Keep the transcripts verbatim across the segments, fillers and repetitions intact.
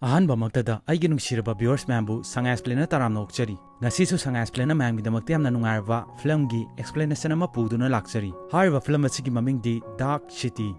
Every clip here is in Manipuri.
ꯑꯍꯥꯟꯕꯃꯛꯇꯗ ꯑꯩꯒꯤ ꯅꯨꯡꯁꯤꯔꯕ viewers ꯃꯌꯥꯝꯕꯨ ꯁꯉꯥꯏ Explainꯅ ꯇꯔꯥꯝꯅ ꯑꯣꯛꯆꯔꯤ꯫ ꯉꯁꯤꯁꯨ ꯁꯉꯥꯏ Explainꯅ ꯃꯌꯥꯝꯒꯤꯗꯃꯛꯇ ꯌꯥꯝꯅ ꯅꯨꯡꯉꯥꯏꯔꯕ filmꯒꯤ explanation ꯑꯃ ꯄꯨꯗꯨꯅ ꯂꯥꯛꯆꯔꯤ꯫ ꯍꯥꯏꯔꯤꯕ film ꯑꯁꯤꯒꯤ ꯃꯃꯤꯡꯗꯤ Dark City꯫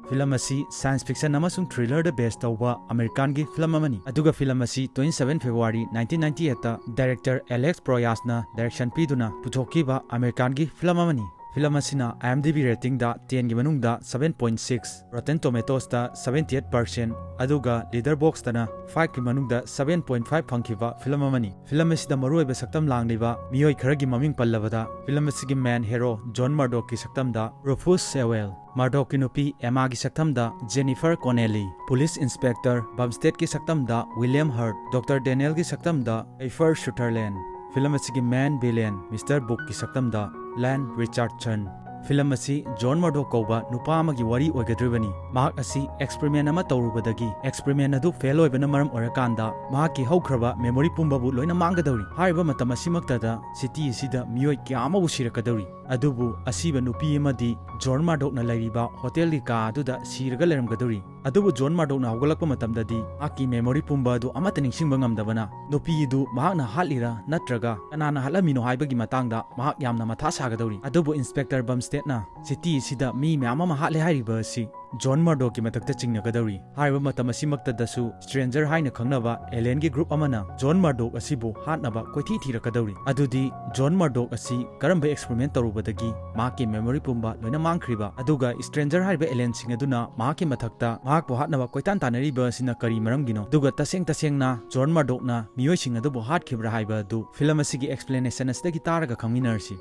Film ꯑꯁꯤ science fiction ꯑꯃꯁꯨꯡ thrillerꯗ base ꯇꯧꯕ Americanꯒꯤ film ꯑꯃꯅꯤ꯫ ꯑꯗꯨꯒ film ꯑꯁꯤ twenty seven February nineteen ninety eightꯇ director Alex Proyasꯅ direction ꯄꯤꯗꯨꯅ ꯄꯨꯊꯣꯛꯈꯤꯕ Americanꯒꯤ film ꯑꯃꯅꯤ꯫ Film ꯑꯁꯤꯅ IMDb ratingꯗ tenꯒꯤ ꯃꯅꯨꯡꯗ seven point six, Rotten Tomatoesꯇ seventy eight percent, ꯑꯗꯨꯒ Letterboxdꯅ fiveꯀꯤ ꯃꯅꯨꯡꯗ seven point five ꯐꯪꯈꯤꯕ film ꯑꯃꯅꯤ꯫ Film ꯑꯁꯤꯗ ꯃꯔꯨꯑꯣꯏꯕ ꯁꯛꯇꯝ ꯂꯥꯡꯂꯤꯕ ꯃꯤꯑꯣꯏ ꯈꯔꯒꯤ ꯃꯃꯤꯡ ꯄꯜꯂꯕꯗ, film ꯑꯁꯤꯒꯤ main hero John Murdochꯀꯤ ꯁꯛꯇꯝꯗ Rufus Sewell, Murdochꯀꯤ ꯅꯨꯄꯤ Emmaꯒꯤ ꯁꯛꯇꯝꯗ Jennifer Connelly, Police Inspector Bumsteadꯀꯤ ꯁꯛꯇꯝꯗ William Hurt, Doctor Danielꯒꯤ ꯁꯛꯇꯝꯗ Kiefer Sutherland, film ꯑꯁꯤꯒꯤ main villain Mister Bookꯀꯤ ꯁꯛꯇꯝꯗ Ian Richardson꯫ Film ꯑꯁꯤ John Murdoch ꯀꯧꯕ ꯅꯨꯄꯥ ꯑꯃꯒꯤ ꯋꯥꯔꯤ ꯑꯣꯏꯒꯗꯧꯔꯤꯕꯅꯤ꯫ ꯃꯍꯥꯛ ꯑꯁꯤ experiment ꯑꯃ ꯇꯧꯔꯨꯕꯗꯒꯤ experiment ꯑꯗꯨ fail ꯑꯣꯏꯕꯅ ꯃꯔꯝ ꯑꯣꯏꯔꯀꯥꯟꯗ ꯃꯍꯥꯛꯀꯤ ꯍꯧꯈ꯭ꯔꯕ memory ꯄꯨꯝꯕꯕꯨ ꯂꯣꯏꯅ ꯃꯥꯡꯒꯗꯧꯔꯤ꯫ ꯍꯥꯏꯔꯤꯕ ꯃꯇꯝ ꯑꯁꯤꯃꯛꯇꯗ city ꯑꯁꯤꯗ ꯃꯤꯑꯣꯏ ꯀꯌꯥ ꯑꯃꯕꯨ ꯁꯤꯔꯛꯀꯗꯧꯔꯤ꯫ ꯑꯗꯨꯕꯨ ꯑꯁꯤꯕ ꯅꯨꯄꯤ ꯑꯃꯗꯤ John Murdochꯅ ꯂꯩꯔꯤꯕ hotelꯒꯤ ꯀꯥ ꯑꯗꯨꯗ ꯁꯤꯔꯒ ꯂꯩꯔꯝꯒꯗꯧꯔꯤ꯫ ꯑꯗꯨꯕꯨ John Murdochꯅ ꯍꯧꯒꯠꯂꯛꯄ ꯃꯇꯝꯗꯗꯤ ꯃꯍꯥꯛꯀꯤ memory ꯄꯨꯝꯕ ꯑꯗꯨ ꯑꯃꯠꯇ ꯅꯤꯡꯁꯤꯡꯕ ꯉꯝꯗꯕꯅ, ꯅꯨꯄꯤ ꯑꯗꯨ ꯃꯍꯥꯛꯅ ꯍꯥꯠꯂꯤꯔꯥ ꯅꯠꯇ꯭ꯔꯒ ꯀꯅꯥꯅ ꯍꯥꯠꯂꯝꯃꯤꯅꯣ ꯍꯥꯏꯕꯒꯤ ꯃꯇꯥꯡꯗ ꯃꯍꯥꯛ ꯌꯥꯝꯅ ꯃꯊꯥ ꯁꯥꯒꯗꯧꯔꯤ꯫ ꯑꯗꯨꯕꯨ Inspector Bumsteadꯅ city ꯑꯁꯤꯗ ꯃꯤ ꯃꯌꯥꯝ ꯑꯃ ꯍꯥꯠꯂꯦ ꯍꯥꯏꯔꯤꯕ ꯑꯁꯤ John Murdochꯀꯤ ꯃꯊꯛꯇ ꯆꯤꯡꯅꯒꯗꯧꯔꯤ꯫ ꯍꯥꯏꯔꯤꯕ ꯃꯇꯝ ꯑꯁꯤꯃꯛꯇꯗꯁꯨ Stranger ꯍꯥꯏꯅ ꯈꯪꯅꯕ alienꯒꯤ group ꯑꯃꯅ John Murdoch ꯑꯁꯤꯕꯨ ꯍꯥꯠꯅꯕ ꯀꯣꯏꯊꯤ ꯊꯤꯔꯛꯀꯗꯧꯔꯤ꯫ ꯑꯗꯨꯗꯤ John Murdoch ꯑꯁꯤ ꯀꯔꯝꯕ experiment ꯇꯧꯔꯨꯕꯗꯒꯤ ꯃꯍꯥꯛꯀꯤ memory ꯄꯨꯝꯕ ꯂꯣꯏꯅ ꯃꯥꯡꯈ꯭ꯔꯤꯕ, ꯑꯗꯨꯒ Stranger ꯍꯥꯏꯔꯤꯕ alienꯁꯤꯡ ꯑꯗꯨꯅ ꯃꯍꯥꯛꯀꯤ ꯃꯊꯛꯇ ꯃꯍꯥꯛꯄꯨ ꯍꯥꯠꯅꯕ ꯀꯣꯏꯇꯥꯟ ꯇꯥꯟꯅꯔꯤꯕ ꯑꯁꯤꯅ ꯀꯔꯤ ꯃꯔꯝꯒꯤꯅꯣ? ꯑꯗꯨꯒ ꯇꯁꯦꯡ ꯇꯁꯦꯡꯅ John Murdochꯅ ꯃꯤꯑꯣꯏꯁꯤꯡ ꯑꯗꯨꯕꯨ ꯍꯥꯠꯈꯤꯕ꯭ꯔꯥ ꯍꯥꯏꯕ ꯑꯗꯨ film ꯑꯁꯤꯒꯤ explanation ꯑꯁꯤꯗꯒꯤ ꯇꯥꯔꯒ ꯈꯪꯃꯤꯟꯅꯔꯁꯤ꯫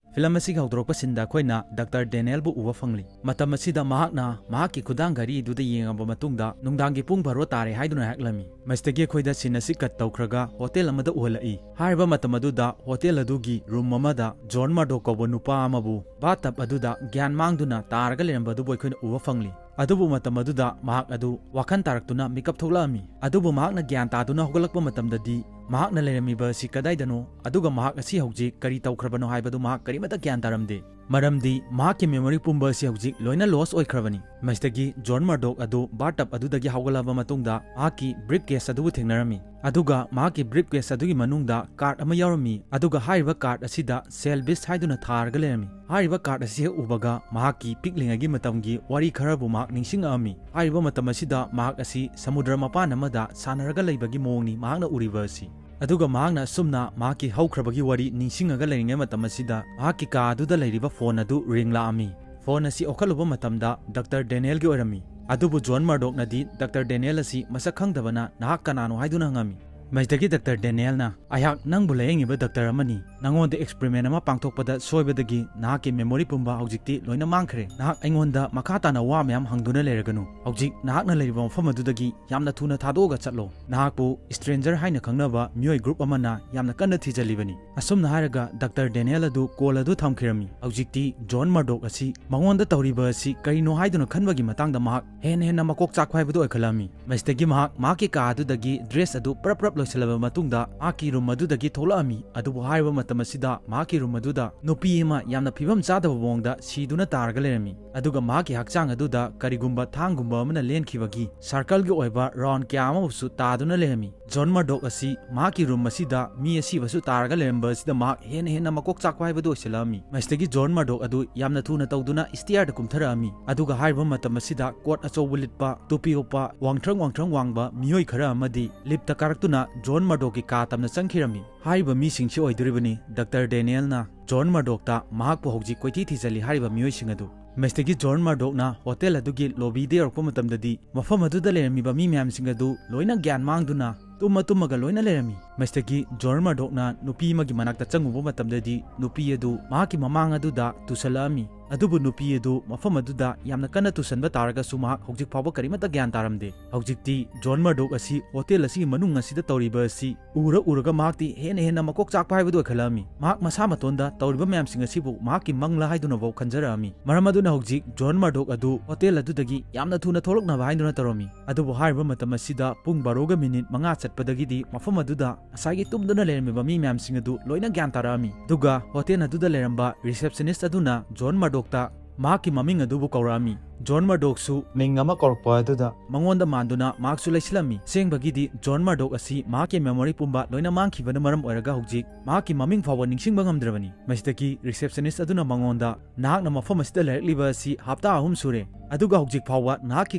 Film ꯑꯁꯤꯒꯤ ꯍꯧꯗꯣꯔꯛꯄ sceneꯗ ꯑꯩꯈꯣꯏꯅ Doctor Danielꯕꯨ ꯎꯕ ꯐꯪꯂꯤ꯫ ꯃꯇꯝ ꯑꯁꯤꯗ ꯃꯍꯥꯛꯅ ꯃꯍꯥꯛꯀꯤ ꯈꯨꯗꯥꯡ ꯘꯔꯤ ꯑꯗꯨꯗ ꯌꯦꯡꯉꯕ ꯃꯇꯨꯡꯗ ꯅꯨꯡꯗꯥꯡꯒꯤ ꯄꯨꯡ ꯕꯥꯔꯣ ꯇꯥꯔꯦ ꯍꯥꯏꯗꯨꯅ ꯍꯥꯏꯔꯛꯂꯝꯃꯤ꯫ ꯃꯁꯤꯗꯒꯤ ꯑꯩꯈꯣꯏꯗ scene ꯑꯁꯤ cut ꯇꯧꯈ꯭ꯔꯒ hotel ꯑꯃꯗ ꯎꯍꯜꯂꯛꯏ꯫ ꯍꯥꯏꯔꯤꯕ ꯃꯇꯝ ꯑꯗꯨꯗ hotel ꯑꯗꯨꯒꯤ room ꯑꯃꯗ John Murdoch ꯀꯧꯕ ꯅꯨꯄꯥ ꯑꯃꯕꯨ bathtub ꯑꯗꯨꯗ ꯒ꯭ꯌꯥꯟ ꯃꯥꯡꯗꯨꯅ ꯇꯥꯔꯒ ꯂꯩꯔꯝꯕ ꯑꯗꯨꯕꯨ ꯑꯩꯈꯣꯏꯅ ꯎꯕ ꯐꯪꯂꯤ꯫ ꯑꯗꯨꯕꯨ ꯃꯇꯝ ꯑꯗꯨꯗ ꯃꯍꯥꯛ ꯑꯗꯨ ꯋꯥꯈꯜ ꯇꯥꯔꯛꯇꯨꯅ ꯃꯤꯀꯞ ꯊꯣꯛꯂꯛꯑꯝꯃꯤ꯫ ꯑꯗꯨꯕꯨ ꯃꯍꯥꯛꯅ ꯒ꯭ꯌꯥꯟ ꯇꯥꯗꯨꯅ ꯍꯧꯒꯠꯂꯛꯄ ꯃꯇꯝꯗꯗꯤ ꯃꯍꯥꯛꯅ ꯂꯩꯔꯝꯃꯤꯕ ꯑꯁꯤ ꯀꯗꯥꯏꯗꯅꯣ, ꯑꯗꯨꯒ ꯃꯍꯥꯛ ꯑꯁꯤ ꯍꯧꯖꯤꯛ ꯀꯔꯤ ꯇꯧꯈ꯭ꯔꯕꯅꯣ ꯍꯥꯏꯕꯗꯨ ꯃꯍꯥꯛ ꯀꯔꯤꯃꯠꯇ ꯒ꯭ꯌꯥꯟ ꯇꯥꯔꯝꯗꯦ꯫ ꯃꯔꯝꯗꯤ ꯃꯍꯥꯛꯀꯤ memory ꯄꯨꯝꯕ ꯑꯁꯤ ꯍꯧꯖꯤꯛ ꯂꯣꯏꯅ loss ꯑꯣꯏꯈ꯭ꯔꯕꯅꯤ꯫ ꯃꯁꯤꯗꯒꯤ ꯖꯣꯟ ꯃꯔꯗꯣꯛ ꯑꯗꯨ bathtub ꯑꯗꯨꯗꯒꯤ ꯍꯧꯒꯠꯂꯕ ꯃꯇꯨꯡꯗ ꯃꯍꯥꯛꯀꯤ briefcase ꯑꯗꯨꯕꯨ ꯊꯦꯡꯅꯔꯝꯃꯤ꯫ ꯑꯗꯨꯒ ꯃꯍꯥꯛꯀꯤ briefcase ꯑꯗꯨꯒꯤ ꯃꯅꯨꯡꯗ card ꯑꯃ ꯌꯥꯎꯔꯝꯃꯤ, ꯑꯗꯨꯒ ꯍꯥꯏꯔꯤꯕ card ꯑꯁꯤꯗ "Sell this" ꯍꯥꯏꯗꯨꯅ ꯊꯥꯔꯒ ꯂꯩꯔꯝꯃꯤ꯫ ꯍꯥꯏꯔꯤꯕ card ꯑꯁꯤ ꯍꯦꯛ ꯎꯕꯒ ꯃꯍꯥꯛꯀꯤ ꯄꯤꯛꯂꯤꯉꯩꯒꯤ ꯃꯇꯝꯒꯤ ꯋꯥꯔꯤ ꯈꯔꯕꯨ ꯃꯍꯥꯛ ꯅꯤꯡꯁꯤꯡꯉꯛꯑꯝꯃꯤ꯫ ꯍꯥꯏꯔꯤꯕ ꯃꯇꯝ ꯑꯁꯤꯗ ꯃꯍꯥꯛ ꯑꯁꯤ ꯁꯃꯨꯗ꯭ꯔ ꯃꯄꯥꯟ ꯑꯃꯗ ꯁꯥꯟꯅꯔꯒ ꯂꯩꯕꯒꯤ ꯃꯑꯣꯡꯅꯤ ꯃꯍꯥꯛꯅ ꯎꯔꯤꯕ ꯑꯁꯤ꯫ ꯑꯗꯨꯒ ꯃꯍꯥꯛꯅ ꯑꯁꯨꯝꯅ ꯃꯍꯥꯛꯀꯤ ꯍꯧꯈ꯭ꯔꯕꯒꯤ ꯋꯥꯔꯤ ꯅꯤꯡꯁꯤꯡꯉꯒ ꯂꯩꯔꯤꯉꯩ ꯃꯇꯝ ꯑꯁꯤꯗ ꯃꯍꯥꯛꯀꯤ ꯀꯥ ꯑꯗꯨꯗ ꯂꯩꯔꯤꯕ phone ꯑꯗꯨ ring ꯂꯥꯛꯑꯝꯃꯤ꯫ Phone ꯑꯁꯤ ꯑꯣꯛꯈꯠꯂꯨꯕ ꯃꯇꯝꯗ Doctor Danielꯒꯤ ꯑꯣꯏꯔꯝꯃꯤ꯫ ꯑꯗꯨꯕꯨ ꯖꯣꯟ ꯃꯔꯗꯣꯛꯅꯗꯤ Doctor Daniel ꯑꯁꯤ ꯃꯁꯛ ꯈꯪꯗꯕꯅ "ꯅꯍꯥꯛ ꯀꯅꯥꯅꯣ?" ꯍꯥꯏꯗꯨꯅ ꯍꯪꯉꯝꯃꯤ꯫ ꯃꯁꯤꯗꯒꯤ Doctor Danielꯅ, "ꯑꯩꯍꯥꯛ ꯅꯪꯕꯨ ꯂꯥꯌꯦꯡꯉꯤꯕ doctor ꯑꯃꯅꯤ꯫ ꯅꯉꯣꯟꯗ experiment ꯑꯃ ꯄꯥꯡꯊꯣꯛꯄꯗ ꯁꯣꯏꯕꯗꯒꯤ ꯅꯍꯥꯛꯀꯤ memory ꯄꯨꯝꯕ ꯍꯧꯖꯤꯛꯇꯤ ꯂꯣꯏꯅ ꯃꯥꯡꯈ꯭ꯔꯦ꯫ ꯅꯍꯥꯛ ꯑꯩꯉꯣꯟꯗ ꯃꯈꯥ ꯇꯥꯅ ꯋꯥ ꯃꯌꯥꯝ ꯍꯪꯗꯨꯅ ꯂꯩꯔꯒꯅꯨ꯫ ꯍꯧꯖꯤꯛ ꯅꯍꯥꯛꯅ ꯂꯩꯔꯤꯕ ꯃꯐꯝ ꯑꯗꯨꯗꯒꯤ ꯌꯥꯝꯅ ꯊꯨꯅ ꯊꯥꯗꯣꯛꯑꯒ ꯆꯠꯂꯣ꯫ ꯅꯍꯥꯛꯄꯨ stranger ꯍꯥꯏꯅ ꯈꯪꯅꯕ ꯃꯤꯑꯣꯏ group ꯑꯃꯅ ꯌꯥꯝꯅ ꯀꯟꯅ ꯊꯤꯖꯤꯜꯂꯤꯕꯅꯤ"꯫ ꯑꯁꯨꯝꯅ ꯍꯥꯏꯔꯒ Doctor Daniel ꯑꯗꯨ call ꯑꯗꯨ ꯊꯝꯈꯤꯔꯝꯃꯤ꯫ ꯍꯧꯖꯤꯛꯇꯤ ꯖꯣꯟ ꯃꯔꯗꯣꯛ ꯑꯁꯤ ꯃꯉꯣꯟꯗ ꯇꯧꯔꯤꯕ ꯑꯁꯤ ꯀꯔꯤꯅꯣ ꯍꯥꯏꯗꯨꯅ ꯈꯟꯕꯒꯤ ꯃꯇꯥꯡꯗ ꯃꯍꯥꯛ ꯍꯦꯟꯅ ꯍꯦꯟꯅ ꯃꯀꯣꯛ ꯆꯥꯛꯄ ꯍꯥꯏꯕꯗꯨ ꯑꯣꯏꯈꯠꯂꯛꯂꯝꯃꯤ꯫ ꯃꯁꯤꯗꯒꯤ ꯃꯍꯥꯛ ꯃꯍꯥꯛꯀꯤ ꯀꯥ ꯑꯗꯨꯗꯒꯤ dress ꯑꯗꯨ ꯄ꯭ꯔꯞ ꯄ꯭ꯔꯞ ꯂꯣꯏꯁꯤꯜꯂꯕ ꯃꯇꯨꯡꯗ ꯃꯍꯥꯛꯀꯤ room ꯑꯗꯨꯗꯒꯤ ꯊꯣꯛꯂꯛꯂꯝꯃꯤ꯫ ꯑꯗꯨꯕꯨ ꯍꯥꯏꯔꯤꯕ ꯃꯇꯝ ꯑꯁꯤꯗ ꯃꯍꯥꯛꯀꯤ room ꯑꯗꯨꯗ ꯅꯨꯄꯤ ꯑꯃ ꯌꯥꯝꯅ ꯐꯤꯕꯝ ꯆꯥꯗꯕ ꯃꯑꯣꯡꯗ ꯁꯤꯗꯨꯅ ꯇꯥꯔꯒ ꯂꯩꯔꯝꯃꯤ꯫ ꯑꯗꯨꯒ ꯃꯍꯥꯛꯀꯤ ꯍꯛꯆꯥꯡ ꯑꯗꯨꯗ ꯀꯔꯤꯒꯨꯝꯕ ꯊꯥꯡꯒꯨꯝꯕ ꯑꯃꯅ ꯂꯦꯟꯈꯤꯕꯒꯤ circleꯒꯤ ꯑꯣꯏꯕ round ꯀꯌꯥ ꯑꯃꯁꯨ ꯇꯥꯗꯨꯅ ꯂꯩꯔꯝꯃꯤ꯫ ꯖꯣꯟ ꯃꯔꯗꯣꯛ ꯑꯁꯤ ꯃꯍꯥꯛꯀꯤ room ꯑꯁꯤꯗ ꯃꯤ ꯑꯁꯤꯕꯁꯨ ꯇꯥꯔꯒ ꯂꯩꯔꯝꯕ ꯑꯁꯤꯗ ꯃꯍꯥꯛ ꯍꯦꯟꯅ ꯍꯦꯟꯅ ꯃꯀꯣꯛ ꯆꯥꯛꯄ ꯍꯥꯏꯕꯗꯨ ꯑꯣꯏꯁꯤꯜꯂꯛꯂꯝꯃꯤ꯫ ꯃꯁꯤꯗꯒꯤ ꯖꯣꯟ ꯃꯔꯗꯣꯛ ꯑꯗꯨ ꯌꯥꯝꯅ ꯊꯨꯅ ꯇꯧꯗꯨꯅ stairꯗ ꯀꯨꯝꯊꯔꯛꯂꯝꯃꯤ꯫ ꯑꯗꯨꯒ ꯍꯥꯏꯔꯤꯕ ꯃꯇꯝ ꯑꯁꯤꯗ coat ꯑꯆꯧꯕ ꯂꯤꯠꯄ, ꯇꯨꯄꯤ ꯎꯞꯄ, ꯋꯥꯡꯊ꯭ꯔꯪ ꯋꯥꯡꯊ꯭ꯔꯪ ꯋꯥꯡꯕ ꯃꯤꯑꯣꯏ ꯈꯔ ꯑꯃꯗꯤ liftꯇ ꯀꯥꯔꯛꯇꯨꯅ ꯖꯣꯟ ꯃꯔꯗꯣꯛꯀꯤ ꯀꯥ ꯇꯝꯅ ꯆꯪꯈꯤꯔꯝꯃꯤ꯫ ꯍꯥꯏꯔꯤꯕ ꯃꯤꯁꯤꯡꯁꯤ ꯑꯣꯏꯗꯣꯔꯤꯕꯅꯤ Doctor Danielꯅ ꯖꯣꯟ ꯃꯔꯗꯣꯛꯇ ꯃꯍꯥꯛꯄꯨ ꯍꯧꯖꯤꯛ ꯀꯣꯏꯊꯤ ꯊꯤꯖꯤꯜꯂꯤ ꯍꯥꯏꯔꯤꯕ ꯃꯤꯑꯣꯏꯁꯤꯡ ꯑꯗꯨ꯫ ꯃꯁꯤꯗꯒꯤ ꯖꯣꯟ ꯃꯔꯗꯣꯛꯅ hotel ꯑꯗꯨꯒꯤ lobbyꯗ ꯌꯧꯔꯛꯄ ꯃꯇꯝꯗꯗꯤ ꯃꯐꯝ ꯑꯗꯨꯗ ꯂꯩꯔꯝꯃꯤꯕ ꯃꯤ ꯃꯌꯥꯝꯁꯤꯡ ꯑꯗꯨ ꯂꯣꯏꯅ ꯒ꯭ꯌꯥꯟ ꯃꯥꯡꯗꯨꯅ ꯇꯨꯝꯃ ꯇꯨꯝꯃꯒ ꯂꯣꯏꯅ ꯂꯩꯔꯝꯃꯤ꯫ ꯃꯁꯤꯗꯒꯤ ꯖꯣꯟ ꯃꯔꯗꯣꯛꯅ ꯅꯨꯄꯤ ꯑꯃꯒꯤ ꯃꯅꯥꯛꯇ ꯆꯪꯉꯨꯕ ꯃꯇꯝꯗꯗꯤ ꯅꯨꯄꯤ ꯑꯗꯨ ꯃꯍꯥꯛꯀꯤ ꯃꯃꯥꯡ ꯑꯗꯨꯗ ꯇꯨꯁꯜꯂꯛꯂꯝꯃꯤ꯫ ꯑꯗꯨꯕꯨ ꯅꯨꯄꯤ ꯑꯗꯨ ꯃꯐꯝ ꯑꯗꯨꯗ ꯌꯥꯝꯅ ꯀꯟꯅ ꯇꯨꯁꯟꯕ ꯇꯥꯔꯒꯁꯨ ꯃꯍꯥꯛ ꯍꯧꯖꯤꯛ ꯐꯥꯎꯕ ꯀꯔꯤꯃꯠꯇ ꯒ꯭ꯌꯥꯟ ꯇꯥꯔꯝꯗꯦ꯫ ꯍꯧꯖꯤꯛꯇꯤ ꯖꯣꯟ ꯃꯔꯗꯣꯛ ꯑꯁꯤ hotel ꯑꯁꯤꯒꯤ ꯃꯅꯨꯡ ꯑꯁꯤꯗ ꯇꯧꯔꯤꯕ ꯑꯁꯤ ꯎꯔ ꯎꯔꯒ ꯃꯍꯥꯛꯇꯤ ꯍꯦꯟꯅ ꯍꯦꯟꯅ ꯃꯀꯣꯛ ꯆꯥꯛꯄ ꯍꯥꯏꯕꯗꯨ ꯑꯣꯏꯈꯠꯂꯛꯂꯝꯃꯤ꯫ ꯃꯍꯥꯛ ꯃꯁꯥ ꯃꯇꯣꯟꯗ ꯇꯧꯔꯤꯕ ꯃꯌꯥꯝꯁꯤꯡ ꯑꯁꯤꯕꯨ ꯃꯍꯥꯛꯀꯤ ꯃꯪꯂꯥ ꯍꯥꯏꯗꯨꯅꯐꯥꯎ ꯈꯟꯖꯔꯛꯂꯝꯃꯤ꯫ ꯃꯔꯝ ꯑꯗꯨꯅ ꯍꯧꯖꯤꯛ ꯖꯣꯟ ꯃꯔꯗꯣꯛ ꯑꯗꯨ hotel ꯑꯗꯨꯗꯒꯤ ꯌꯥꯝꯅ ꯊꯨꯅ ꯊꯣꯛꯂꯛꯅꯕ ꯍꯥꯏꯗꯨꯅ ꯇꯧꯔꯝꯃꯤ꯫ ꯑꯗꯨꯕꯨ ꯍꯥꯏꯔꯤꯕ ꯃꯇꯝ ꯑꯁꯤꯗ ꯄꯨꯡ ꯕꯥꯔꯣꯒ minute ꯃꯉꯥ ꯆꯠꯄꯗꯒꯤꯗꯤ ꯃꯐꯝ ꯑꯗꯨꯗ ꯉꯁꯥꯏꯒꯤ ꯇꯨꯝꯗꯨꯅ ꯂꯩꯔꯝꯃꯤꯕ ꯃꯤ ꯃꯌꯥꯝꯁꯤꯡ ꯑꯗꯨ ꯂꯣꯏꯅ ꯒ꯭ꯌꯥꯟ ꯇꯥꯔꯛꯑꯝꯃꯤ꯫ ꯑꯗꯨꯒ ꯍꯣꯇꯦꯜ ꯑꯗꯨꯗ ꯂꯩꯔꯝꯕ receptionist ꯑꯗꯨꯅ ꯖꯣꯟ ꯃꯔꯗꯣꯛꯇ ꯃꯍꯥꯛꯀꯤ ꯃꯃꯤꯡ ꯑꯗꯨꯕꯨ ꯀꯧꯔꯛꯑꯝꯃꯤ꯫ ꯖꯣꯟ ꯃꯔꯗꯣꯛꯁꯨ ꯃꯤꯡ ꯑꯃ ꯀꯧꯔꯛꯄ ꯑꯗꯨꯗ ꯃꯉꯣꯟꯗ ꯃꯥꯟꯗꯨꯅ ꯃꯍꯥꯛꯁꯨ ꯂꯩꯁꯤꯜꯂꯝꯃꯤ꯫ ꯑꯁꯦꯡꯕꯒꯤꯗꯤ ꯖꯣꯟ ꯃꯔꯗꯣꯛ ꯑꯁꯤ ꯃꯍꯥꯛꯀꯤ memory ꯄꯨꯝꯕ ꯂꯣꯏꯅ ꯃꯥꯡꯈꯤꯕꯅ ꯃꯔꯝ ꯑꯣꯏꯔꯒ ꯍꯧꯖꯤꯛ ꯃꯍꯥꯛꯀꯤ ꯃꯃꯤꯡ ꯐꯥꯎꯕ ꯅꯤꯡꯁꯤꯡꯕ ꯉꯝꯗ꯭ꯔꯕꯅꯤ꯫ ꯃꯁꯤꯗꯒꯤ receptionist ꯑꯗꯨꯅ ꯃꯉꯣꯟꯗ, "ꯅꯍꯥꯛꯅ ꯃꯐꯝ ꯑꯁꯤꯗ ꯂꯩꯔꯛꯂꯤꯕ ꯑꯁꯤ ꯍꯞꯇꯥ ꯑꯍꯨꯝ ꯁꯨꯔꯦ, ꯑꯗꯨꯒ ꯍꯧꯖꯤꯛ ꯐꯥꯎꯕ ꯅꯍꯥꯛꯀꯤ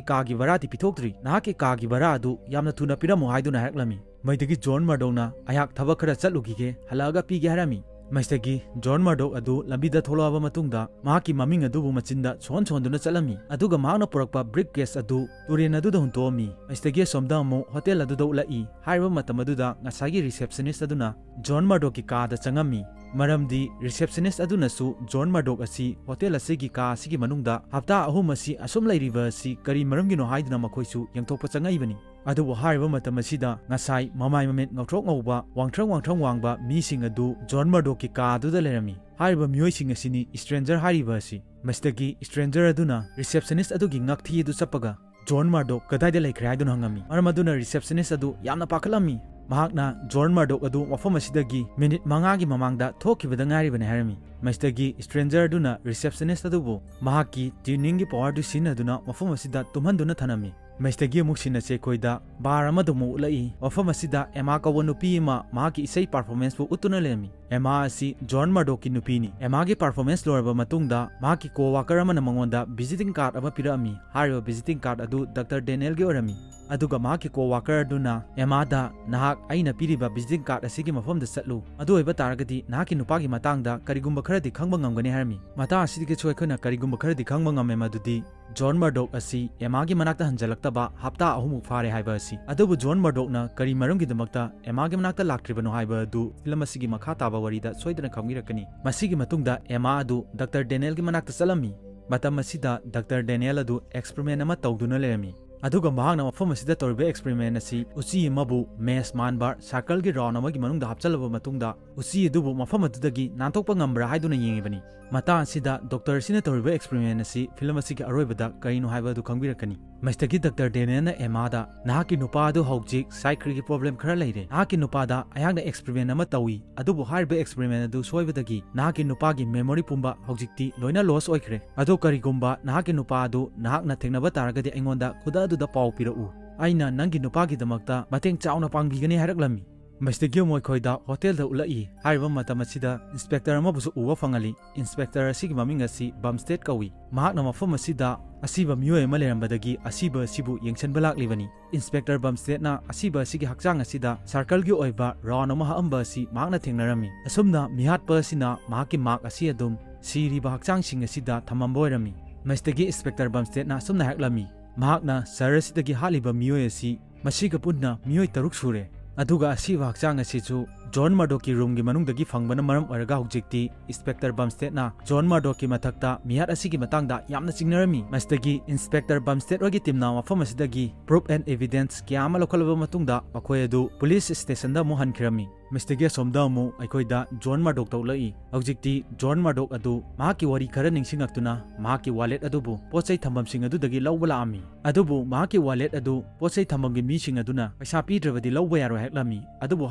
ꯀꯥꯒꯤ ꯚꯔꯥꯗꯤ ꯄꯤꯊꯣꯛꯇ꯭ꯔꯤ꯫ ꯅꯍꯥꯛꯀꯤ ꯀꯥꯒꯤ ꯚꯔꯥ ꯑꯗꯨ ꯌꯥꯝꯅ ꯊꯨꯅ ꯄꯤꯔꯝꯃꯨ" ꯍꯥꯏꯗꯨꯅ ꯍꯥꯏꯔꯛꯂꯝꯃꯤ꯫ ꯃꯁꯤꯗꯒꯤ ꯖꯣꯟ ꯃꯔꯗꯣꯛꯅ, "ꯑꯩꯍꯥꯛ ꯊꯕꯛ ꯈꯔ ꯆꯠꯂꯨꯈꯤꯒꯦ, ꯍꯜꯂꯛꯑꯒ ꯄꯤꯒꯦ" ꯍꯥꯏꯔꯝꯃꯤ꯫ ꯃꯁꯤꯗꯒꯤ ꯖꯣꯟ ꯃꯔꯗꯣꯛ ꯑꯗꯨ ꯂꯝꯕꯤꯗ ꯊꯣꯛꯂꯛꯑꯕ ꯃꯇꯨꯡꯗ ꯃꯍꯥꯛꯀꯤ ꯃꯃꯤꯡ ꯑꯗꯨꯕꯨ ꯃꯆꯤꯟꯗ ꯁꯣꯟ ꯁꯣꯟꯗꯨꯅ ꯆꯠꯂꯝꯃꯤ꯫ ꯑꯗꯨꯒ ꯃꯍꯥꯛꯅ ꯄꯨꯔꯛꯄ briefcase ꯑꯗꯨ ꯇꯨꯔꯦꯜ ꯑꯗꯨꯗ ꯍꯨꯟꯇꯣꯛꯑꯝꯃꯤ꯫ ꯃꯁꯤꯗꯒꯤ ꯑꯁꯣꯝꯗ ꯑꯃꯨꯛ ꯍꯣꯇꯦꯜ ꯑꯗꯨꯗ ꯎꯠꯂꯛꯏ꯫ ꯍꯥꯏꯔꯤꯕ ꯃꯇꯝ ꯑꯗꯨꯗ ꯉꯁꯥꯏꯒꯤ receptionist ꯑꯗꯨꯅ ꯖꯣꯟ ꯃꯔꯗꯣꯛꯀꯤ ꯀꯥꯗ ꯆꯪꯉꯝꯃꯤ꯫ ꯃꯔꯝꯗꯤ receptionist ꯑꯗꯨꯅꯁꯨ ꯖꯣꯟ ꯃꯔꯗꯣꯛ ꯑꯁꯤ ꯍꯣꯇꯦꯜ ꯑꯁꯤꯒꯤ ꯀꯥ ꯑꯁꯤꯒꯤ ꯃꯅꯨꯡꯗ ꯍꯞꯇꯥ ꯑꯍꯨꯝ ꯑꯁꯤ ꯑꯁꯨꯝ ꯂꯩꯔꯤꯕ ꯑꯁꯤ ꯀꯔꯤ ꯃꯔꯝꯒꯤꯅꯣ ꯍꯥꯏꯗꯨꯅ ꯃꯈꯣꯏꯁꯨ ꯌꯦꯡꯊꯣꯛꯄ ꯆꯪꯉꯛꯏꯕꯅꯤ꯫ ꯑꯗꯨꯕꯨ ꯍꯥꯏꯔꯤꯕ ꯃꯇꯝ ꯑꯁꯤꯗ ꯉꯁꯥꯏ ꯃꯃꯥꯏ ꯃꯃꯤꯠ ꯉꯧꯊ꯭ꯔꯣꯛ ꯉꯧꯕ, ꯋꯥꯡꯊ꯭ꯔꯪ ꯋꯥꯡꯊ꯭ꯔꯪ ꯋꯥꯡꯕ ꯃꯤꯁꯤꯡ ꯑꯗꯨ ꯖꯣꯟ ꯃꯔꯗꯣꯛꯀꯤ ꯀꯥ ꯑꯗꯨꯗ ꯂꯩꯔꯝꯃꯤ꯫ ꯍꯥꯏꯔꯤꯕ ꯃꯤꯑꯣꯏꯁꯤꯡ ꯑꯁꯤꯅꯤ stranger ꯍꯥꯏꯔꯤꯕ ꯑꯁꯤ꯫ ꯃꯁꯤꯗꯒꯤ stranger ꯑꯗꯨꯅ receptionist ꯑꯗꯨꯒꯤ ꯉꯛꯊꯤ ꯑꯗꯨ ꯆꯞꯄꯒ, "ꯖꯣꯟ ꯃꯔꯗꯣꯛ ꯀꯗꯥꯏꯗ ꯂꯩꯈ꯭ꯔꯦ?" ꯍꯥꯏꯗꯨꯅ ꯍꯪꯉꯝꯃꯤ꯫ ꯃꯔꯝ ꯑꯗꯨꯅ receptionist ꯑꯗꯨ ꯌꯥꯝꯅ ꯄꯥꯈꯠꯂꯝꯃꯤ꯫ ꯃꯍꯥꯛꯅ ꯖꯣꯟ ꯃꯔꯗꯣꯛ ꯑꯗꯨ ꯃꯐꯝ ꯑꯁꯤꯗꯒꯤ ꯃꯤꯅꯤꯠ ꯃꯉꯥꯒꯤ ꯃꯃꯥꯡꯗ ꯊꯣꯛꯈꯤꯕꯗ ꯉꯥꯏꯔꯤꯕꯅꯤ ꯍꯥꯏꯔꯝꯃꯤ꯫ ꯃꯁꯤꯗꯒꯤ stranger ꯑꯗꯨꯅ receptionist ꯑꯗꯨꯕꯨ ꯃꯍꯥꯛꯀꯤ tuningꯒꯤ power ꯑꯗꯨ ꯁꯤꯖꯤꯟꯅꯗꯨꯅ ꯃꯐꯝ ꯑꯁꯤꯗ ꯇꯨꯝꯍꯟꯗꯨꯅ ꯊꯅꯝꯃꯤ꯫ ꯃꯁꯤꯗꯒꯤ ꯑꯃꯨꯛ ꯁꯤꯟ ꯑꯁꯤ ꯑꯩꯈꯣꯏꯗ bar ꯑꯃꯗ ꯑꯃꯨꯛ ꯎꯠꯂꯛꯏ꯫ ꯃꯐꯝ ꯑꯁꯤꯗ ꯑꯦꯃꯥ ꯀꯧꯕ ꯅꯨꯄꯤ ꯑꯃ ꯃꯍꯥꯛꯀꯤ ꯏꯁꯩ performanceꯄꯨ ꯎꯠꯇꯨꯅ ꯂꯩꯔꯝꯃꯤ꯫ ꯑꯦꯃꯥ ꯑꯁꯤ ꯖꯣꯟ ꯃꯔꯗꯣꯛꯀꯤ ꯅꯨꯄꯤꯅꯤ꯫ ꯑꯦꯃꯥꯒꯤ performance ꯂꯣꯏꯔꯕ ꯃꯇꯨꯡꯗ ꯃꯍꯥꯛꯀꯤ co-worker ꯑꯃꯅ ꯃꯉꯣꯟꯗ visiting card ꯑꯃ ꯄꯤꯔꯛꯑꯝꯃꯤ꯫ ꯍꯥꯏꯔꯤꯕ visiting card ꯑꯗꯨ ꯗꯥꯛꯇꯔ ꯗꯦꯅꯤꯌꯦꯜꯒꯤ ꯑꯣꯏꯔꯝꯃꯤ꯫ ꯑꯗꯨꯒ ꯃꯍꯥꯛꯀꯤ co-worker ꯑꯗꯨꯅ ꯑꯦꯃꯥꯗ, "ꯅꯍꯥꯛ ꯑꯩꯅ ꯄꯤꯔꯤꯕ visiting card ꯑꯁꯤꯒꯤ ꯃꯐꯝꯗ ꯆꯠꯂꯨ꯫ ꯑꯗꯨ ꯑꯣꯏꯕ ꯇꯥꯔꯒꯗꯤ ꯅꯍꯥꯛꯀꯤ ꯅꯨꯄꯥꯒꯤ ꯃꯇꯥꯡꯗ ꯀꯔꯤꯒꯨꯝꯕ ꯈꯔꯗꯤ ꯈꯪꯕ ꯉꯝꯒꯅꯤ" ꯍꯥꯏꯔꯝꯃꯤ꯫ ꯃꯇꯥꯡ ꯑꯁꯤꯗꯒꯤꯁꯨ ꯑꯩꯈꯣꯏꯅ ꯀꯔꯤꯒꯨꯝꯕ ꯈꯔꯗꯤ ꯈꯪꯕ ꯉꯝꯃꯦ, ꯃꯗꯨꯗꯤ ꯖꯣꯟ ꯃꯔꯗꯣꯛ ꯑꯁꯤ ꯑꯦꯃꯥꯒꯤ ꯃꯅꯥꯛꯇ ꯍꯟꯖꯤꯜꯂꯛꯇꯕ ꯍꯞꯇꯥ ꯑꯍꯨꯝꯃꯨꯛ ꯐꯥꯔꯦ ꯍꯥꯏꯕ ꯑꯁꯤ꯫ ꯑꯗꯨꯕꯨ ꯖꯣꯟ ꯃꯔꯗꯣꯛꯅ ꯀꯔꯤ ꯃꯔꯝꯒꯤꯗꯃꯛꯇ ꯑꯦꯃꯥꯒꯤ ꯃꯅꯥꯛꯇ ꯂꯥꯛꯇ꯭ꯔꯤꯕꯅꯣ ꯍꯥꯏꯕ ꯑꯗꯨ film ꯑꯁꯤꯒꯤ ꯃꯈꯥ ꯇꯥꯕ ꯋꯥꯔꯤꯗ ꯁꯣꯏꯗꯅ ꯈꯪꯕꯤꯔꯛꯀꯅꯤ꯫ ꯃꯁꯤꯒꯤ ꯃꯇꯨꯡꯗ ꯑꯦꯃꯥ ꯑꯗꯨ ꯗꯥꯛꯇꯔ ꯗꯦꯅꯤꯌꯦꯜꯒꯤ ꯃꯅꯥꯛꯇ ꯆꯠꯂꯝꯃꯤ꯫ ꯃꯇꯝ ꯑꯁꯤꯗ ꯗꯥꯛꯇꯔ ꯗꯦꯅꯤꯌꯦꯜ ꯑꯗꯨ experiment ꯑꯃ ꯇꯧꯗꯨꯅ ꯂꯩꯔꯝꯃꯤ꯫ ꯑꯗꯨꯒ ꯃꯍꯥꯛꯅ ꯃꯐꯝ ꯑꯁꯤꯗ ꯇꯧꯔꯤꯕ experiment ꯑꯁꯤ ꯎꯆꯤ ꯑꯃꯕꯨ maze ꯃꯥꯟꯕ circleꯒꯤ round ꯑꯃꯒꯤ ꯃꯅꯨꯡꯗ ꯍꯥꯞꯆꯤꯜꯂꯕ ꯃꯇꯨꯡꯗ ꯎꯆꯤ ꯑꯗꯨꯕꯨ ꯃꯐꯝ ꯑꯗꯨꯗꯒꯤ ꯅꯥꯟꯊꯣꯛꯄ ꯉꯝꯕ꯭ꯔꯥ ꯍꯥꯏꯗꯨꯅ ꯌꯦꯡꯉꯤꯕꯅꯤ꯫ ꯃꯇꯥꯡ ꯑꯁꯤꯗ ꯗꯣꯛꯇꯔ ꯑꯁꯤꯅ ꯇꯧꯔꯤꯕ experiment ꯑꯁꯤ film ꯑꯁꯤꯒꯤ ꯑꯔꯣꯏꯕꯗ ꯀꯔꯤꯅꯣ ꯍꯥꯏꯕ ꯑꯗꯨ ꯈꯪꯕꯤꯔꯛꯀꯅꯤ꯫ ꯃꯁꯤꯗꯒꯤ ꯗꯥꯛꯇꯔ ꯗꯦꯅꯤꯌꯦꯜꯅ ꯑꯦꯃꯥꯗ, "ꯅꯍꯥꯛꯀꯤ ꯅꯨꯄꯥ ꯑꯗꯨ ꯍꯧꯖꯤꯛ psychicꯀꯤ problem ꯈꯔ ꯂꯩꯔꯦ꯫ ꯅꯍꯥꯛꯀꯤ ꯅꯨꯄꯥꯗ ꯑꯩꯍꯥꯛꯅ experiment ꯑꯃ ꯇꯧꯏ, ꯑꯗꯨꯕꯨ ꯍꯥꯏꯔꯤꯕ experiment ꯑꯗꯨ ꯁꯣꯏꯕꯗꯒꯤ ꯅꯍꯥꯛꯀꯤ ꯅꯨꯄꯥꯒꯤ memory ꯄꯨꯝꯕ ꯍꯧꯖꯤꯛꯇꯤ ꯂꯣꯏꯅ loss ꯑꯣꯏꯈ꯭ꯔꯦ꯫ ꯑꯗꯣ ꯀꯔꯤꯒꯨꯝꯕ ꯅꯍꯥꯛꯀꯤ ꯅꯨꯄꯥ ꯑꯗꯨ ꯅꯍꯥꯛꯅ ꯊꯦꯡꯅꯕ ꯇꯥꯔꯒꯗꯤ ꯑꯩꯉꯣꯟꯗ ꯈꯨꯗꯛ ꯑꯗꯨꯗ ꯄꯥꯎ ꯄꯤꯔꯛꯎ꯫ ꯑꯩꯅ ꯅꯪꯒꯤ ꯅꯨꯄꯥꯒꯤꯗꯃꯛꯇ ꯃꯇꯦꯡ ꯆꯥꯎꯅ ꯄꯥꯡꯕꯤꯒꯅꯤ" ꯍꯥꯏꯔꯛꯂꯝꯃꯤ꯫ ꯃꯁꯤꯗꯒꯤ ꯑꯃꯨꯛ ꯑꯩꯈꯣꯏꯗ hotelꯗ ꯎꯠꯂꯛꯏ꯫ ꯍꯥꯏꯔꯤꯕ ꯃꯇꯝ ꯑꯁꯤꯗ inspector ꯑꯃꯕꯨꯁꯨ ꯎꯕ ꯐꯪꯍꯜꯂꯤ꯫ Inspector ꯑꯁꯤꯒꯤ ꯃꯃꯤꯡ ꯑꯁꯤ Bumstead ꯀꯧꯏ꯫ ꯃꯍꯥꯛꯅ ꯃꯐꯝ ꯑꯁꯤꯗ ꯑꯁꯤꯕ ꯃꯤꯑꯣꯏ ꯑꯃ ꯂꯩꯔꯝꯕꯗꯒꯤ ꯑꯁꯤꯕ ꯑꯁꯤꯕꯨ ꯌꯦꯡꯁꯤꯟꯕ ꯂꯥꯛꯂꯤꯕꯅꯤ꯫ Inspector Bumsteadꯅ ꯑꯁꯤꯕ ꯑꯁꯤꯒꯤ ꯍꯛꯆꯥꯡ ꯑꯁꯤꯗ circleꯒꯤ ꯑꯣꯏꯕ round ꯑꯃ ꯍꯛꯑꯝꯕ ꯑꯁꯤ ꯃꯍꯥꯛꯅ ꯊꯦꯡꯅꯔꯝꯃꯤ꯫ ꯑꯁꯨꯝꯅ ꯃꯤꯍꯥꯠꯄ ꯑꯁꯤꯅ ꯃꯍꯥꯛꯀꯤ mark ꯑꯁꯤ ꯑꯗꯨꯝ ꯁꯤꯔꯤꯕ ꯍꯛꯆꯥꯡꯁꯤꯡ ꯑꯁꯤꯗ ꯊꯝꯃꯝꯕ ꯑꯣꯏꯔꯝꯃꯤ꯫ ꯃꯁꯤꯗꯒꯤ Inspector Bumsteadꯅ ꯑꯁꯨꯝꯅ ꯍꯥꯏꯔꯛꯂꯝꯃꯤ, ꯃꯍꯥꯛꯅ ꯁꯍꯔ ꯑꯁꯤꯗꯒꯤ ꯍꯥꯠꯂꯤꯕ ꯃꯤꯑꯣꯏ ꯑꯁꯤ ꯃꯁꯤꯒ ꯄꯨꯟꯅ ꯃꯤꯑꯣꯏ ꯇꯔꯨꯛ ꯁꯨꯔꯦ꯫ ꯑꯗꯨꯒ ꯑꯁꯤꯕ ꯍꯛꯆꯥꯡ ꯑꯁꯤꯁꯨ John Murdochꯀꯤ roomꯒꯤ ꯃꯅꯨꯡꯗꯒꯤ ꯐꯪꯕꯅ ꯃꯔꯝ ꯑꯣꯏꯔꯒ ꯍꯧꯖꯤꯛꯇꯤ Inspector Bumsteadꯅ John Murdochꯀꯤ ꯃꯊꯛꯇ ꯃꯤꯍꯥꯠ ꯑꯁꯤꯒꯤ ꯃꯇꯥꯡꯗ ꯌꯥꯝꯅ ꯆꯤꯡꯅꯔꯝꯃꯤ꯫ ꯃꯁꯤꯗꯒꯤ Inspector Bumstead ꯍꯣꯏꯒꯤ teamꯅ ꯃꯐꯝ ꯑꯁꯤꯗꯒꯤ proof and evidence ꯀꯌꯥ ꯑꯃ ꯂꯧꯈꯠꯂꯕ ꯃꯇꯨꯡꯗ ꯃꯈꯣꯏ ꯑꯗꯨ police stationꯗ ꯑꯃꯨꯛ ꯍꯟꯈꯤꯔꯝꯃꯤ꯫ ꯃꯁꯤꯗꯒꯤ ꯑꯁꯣꯝꯗ ꯑꯃꯨꯛ ꯑꯩꯈꯣꯏꯗ John Murdoch ꯎꯠꯂꯛꯏ꯫ ꯍꯧꯖꯤꯛꯇꯤ John Murdoch ꯑꯗꯨ ꯃꯍꯥꯛꯀꯤ ꯋꯥꯔꯤ ꯈꯔ ꯅꯤꯡꯁꯤꯡꯂꯛꯇꯨꯅ ꯃꯍꯥꯛꯀꯤ wallet ꯑꯗꯨꯕꯨ ꯄꯣꯠꯆꯩ ꯊꯝꯐꯝꯁꯤꯡ ꯑꯗꯨꯗꯒꯤ ꯂꯧꯕ ꯂꯥꯛꯂꯝꯃꯤ꯫ ꯑꯗꯨꯕꯨ ꯃꯍꯥꯛꯀꯤ wallet ꯑꯗꯨ ꯄꯣꯠꯆꯩ ꯊꯝꯐꯝꯒꯤ ꯃꯤꯁꯤꯡ ꯑꯗꯨꯅ ꯄꯩꯁꯥ ꯄꯤꯗ꯭ꯔꯕꯗꯤ ꯂꯧꯕ ꯌꯥꯔꯣꯏ ꯍꯥꯏꯔꯛꯂꯝꯃꯤ꯫ ꯑꯗꯨꯕꯨ